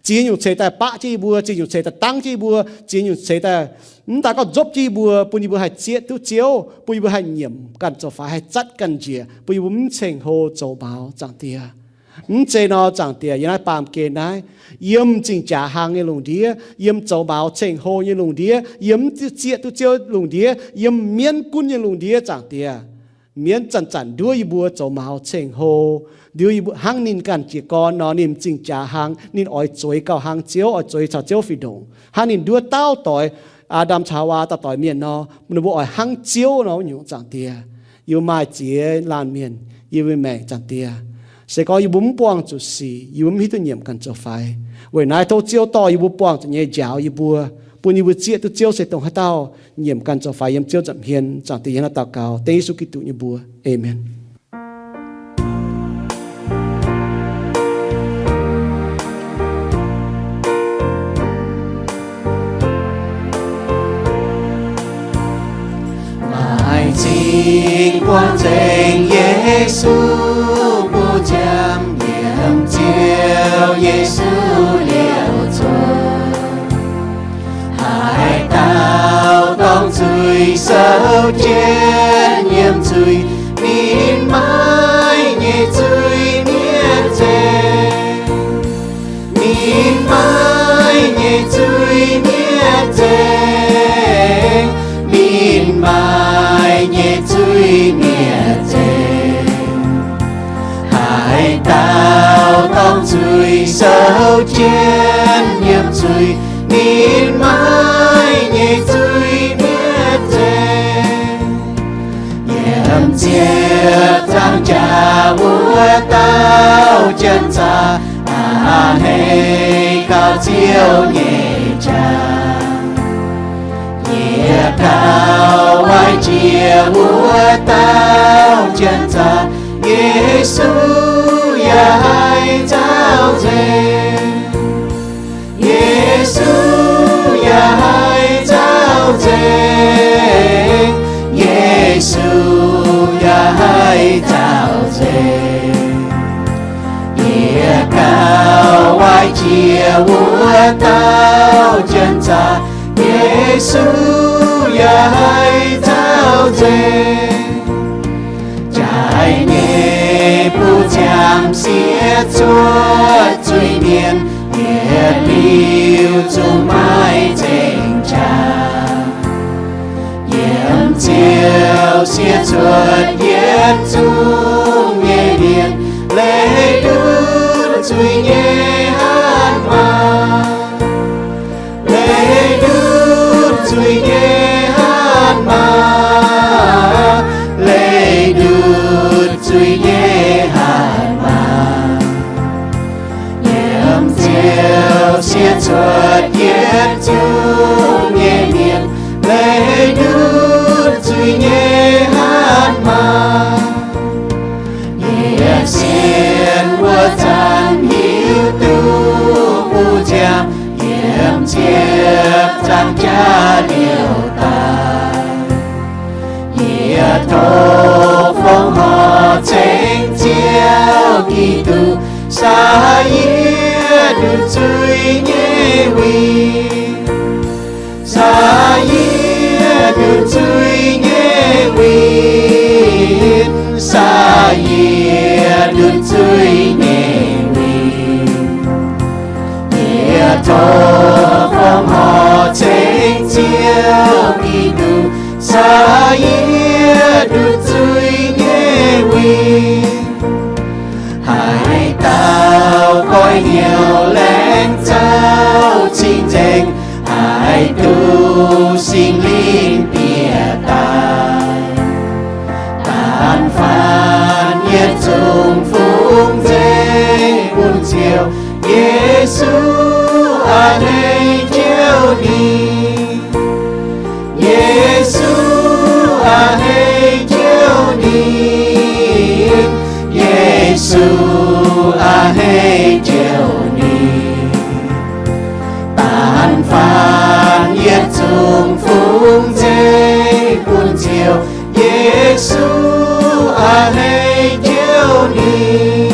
ziex nyungc ceix daaih baqv jienv yie mbuo, ziex nyungc ceix daaih dangv jienv yie mbuo, ziex nyungc ceix daaih mv daan gorngv nzopv jienv yie mbuo, bun yie mbuo haih zieqv duqv Ziouv, bun yie mbuo haih nyiemc ganh zoux faix, haih zatv ganh njiec, bun yie mbuo mv ceng-hlo zoux maux, Zaangc Diex. Mv zeiz nor, Zaangc Diex, yiem naaiv baamh gen naaiv, yiem m'zing jaax hlang nyei lungh ndiev, yiem zoux maux ceng-hlo nyei lungh ndiev, yiem mv zieqv duqv Ziouv lungh ndiev, yiem mienv gunv nyei lungh ndiev, Zaangc Diex, mienv zanc-zanc nduov yie mbuo zoux maux ceng-hlo, nduov yie mbuo hnangv ninh ganh jiez gorn nor, ninh m'zing jaax hlang, ninh oix zueiz gauh hlang Ziouv, oix zueiz caux Ziouv fih ndongc. Hnangv ninh nduov dauh doix, Aa^ndam caux Haawaa dauh doix mienh nor, ninh mbuo oix hnangv Ziouv nor nyungc, Zaangc Diex. Yie mbuo maaih ziex laanh mienh yiem yie mbuo maengc, Zaangc Diex. Se gorngv yie mbuo mv buangh zuqc sic, yie mbuo mv hiuv duqv nyiemc ganh zoux faix. Weic naaiv tov Ziouv dorh yie mbuo buangh zuqc nyei njaaux yie mbuo, bun yie mbuo zieqv duqv Ziouv se dongh haaix dauh nyiemc ganh zoux faix yiem Ziouv nza'hmien, Zaangc Diex. Yie hnangv naaiv daux gaux dengv Yesu Giduc nyei mbuox. Aamen. Maaih m'zing buangh nzengc Yesu, mbuo ziangh yiem Ziouv Yesu liouc cuotv. Haaix dauh dorng zuiz sou jienv nyiemc zuiz, ninh maiv nyei zuiz mietc nzengc. Ninh maiv nyei zuiz mietc nzengc, ninh maiv nyei zuiz mietc nzengc. Haaix dauh dorng zuiz sou jienv nyiemc zuiz, ninh maiv nyei zuiz mietc nzengc. Yiem ziepc nzaangc jaax wuov dauh janx-zaqc, a'hneiv gauh Ziouv nyei qangx. Yie gauh waaic jiex wuov dauh janx-zaqc, Yesu yaac haih nzauh nzengc. Yesu yaac haih nzauh nzengc. Yesu yaac haih nzauh nzengc. Yie gauh waaic jiex wuov dauh janx-zaqc, Yesu yaac haih nzauh nzengc. Jaaix nyei buv ziangx siev cuotv zuiz-mienh, yietc liuz zungv maiv nzengc qangx. Yiem Ziouv siev cuotv yietc zungv nyei mienh, leiz ndutv zuiz nyei hatc maaz. Leiz ndutv zuiz nyei hatc maaz, leiz ndutv zuiz nyei hatc maaz. Yiem Ziouv siev cuotv yietc zungv nyei mienh, leiz ndutv zuiz nyei hatc maaz. Giduc, saa yie nduqc zuiz nyei win. Saa yie nduqc zuiz nyei win, saa yie nduqc zuiz nyei win. Yie tov fongc horc ceng Ziouv Giduc, saa yie nduqc zuiz nyei win. Haaix dauh goiv hnyouv laengz zouv cing-nzengc, haih duqv Singx Lingh bieqc daaih. Daanh faanh yietc zungv fungx nzengc bun Ziouv. Yesu aac, hei Ziouv ninh. Yesu aac, hei Ziouv ninh. Yesu aac, hei Ziouv ninh. Daanh faanh yietc zungv fungx nzengc bun Ziouv. Yesu aac, hei Ziouv ninh.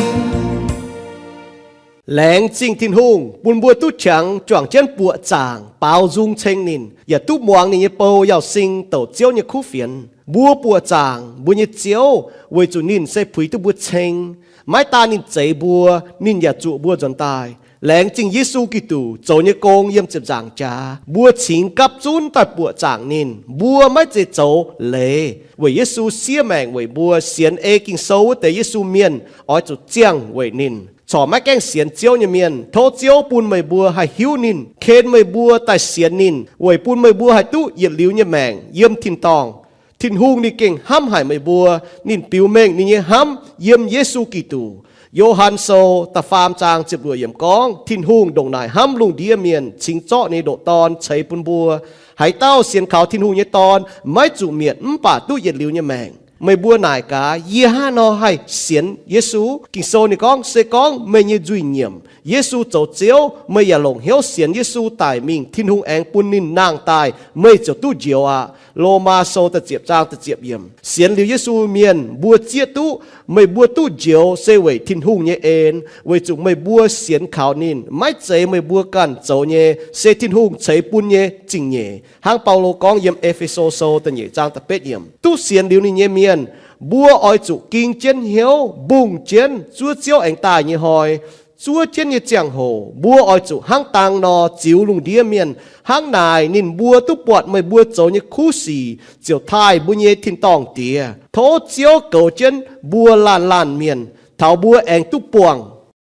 Laengz zingh Tin-Hungh bun mbuo duqv qangx juangc jienv buoqc zaangc baaux nzung ceng ninh, yaac duqv muangx ninh nyei bou Yauz Sing douc Ziouv nyei kuv fienx. Mbuo buoqc zaangc mbuo nyei Ziouv weic zuqc ninh se puix duqv mbuo ceng. Maiv daan ninh zeix mbuo, ninh yaac zuoqc mbuo nzuonx daaih. Laengz zingh Yesu Giduc zoux nyei gong yiem ziepc nzaangc jaax, mbuo cingx gapv zunv daaih buoqc zaangc ninh. Mbuo maiv zeiz zoux leiz, weic Yesu siev maengc weic mbuo. Sienx ei Ging-Sou wuov deix Yesu mienh oix zuqc ziangh weic ninh. Corc maiv gaengh sienx Ziouv nyei mienh, tov Ziouv bun meih mbuo haih hiuv ninh, ken meih mbuo daaih sienx ninh, weic bun meih mbuo haih duqv yietc liuz nyei maengc yiem tin-dorngh. Tin-Hungh ninh gengh hnamv haic meih mbuo. Ninh biux mengh ninh nyei hnamv yiem Yesu Giduc. Yo^han Sou da'faam zaang ziepc luoqc yiemc gorngv, Tin-Hungh ndongc naaic hnamv lungh ndiev mienh, cingx zorqv ninh nyei ndoqc Dorn ceix bun mbuo. Haaix dauh sienx kaux Tin-Hungh nyei Dorn maiv zuqc mietc, mv baac duqv yietc liuz nyei maengc. Meih mbuo naaic gaax, yie hnangv haaix nor haih sienx Yesu? Ging-Sou ninh gorngv, se gorngv meih nyei nzuih nyiemc, Yesu zoux Ziouv, meih yaac longc hnyouv sienx Yesu daic mingh, Tin-Hungh aengx bun ninh nangh daaih, meih ziouc duqv njoux aqv. Lomaa Sou da'ziepc zaang da'ziepc yiemc. Sienx liuz Yesu mienh mbuo zieqv duqv, meih mbuo duqv njoux se weic Tin-Hungh nyei en, weic zuqc meih mbuo sienx kaux ninh. Maiv zeiz meih mbuo ganh zoux nyei, se Tin-Hungh ceix bun nyei zingh nyeic. Hnangv Baulo gorngv yiem E^fe^so Sou da'nyeic zaang da'betv yiemc. Duqv sienx liuz ninh nyei mienh, mbuo oix zuqc ging jienv hnyouv, mbungh jienv zuov Ziouv aengx daaih nyei hnoi, zuov jienv nyei ziangh hoc, mbuo oix zuqc hnangv dang nor ziux lungh ndiev mienh. Hnangv naaic ninh mbuo duqv buatc meih mbuo zoux nyei kuv sic, ziouc taaih mbuo nyei tin-dorngh Diex. Tov Ziouv goux jienv mbuo laanh laanh mienh, taux mbuo aengx duqv buangh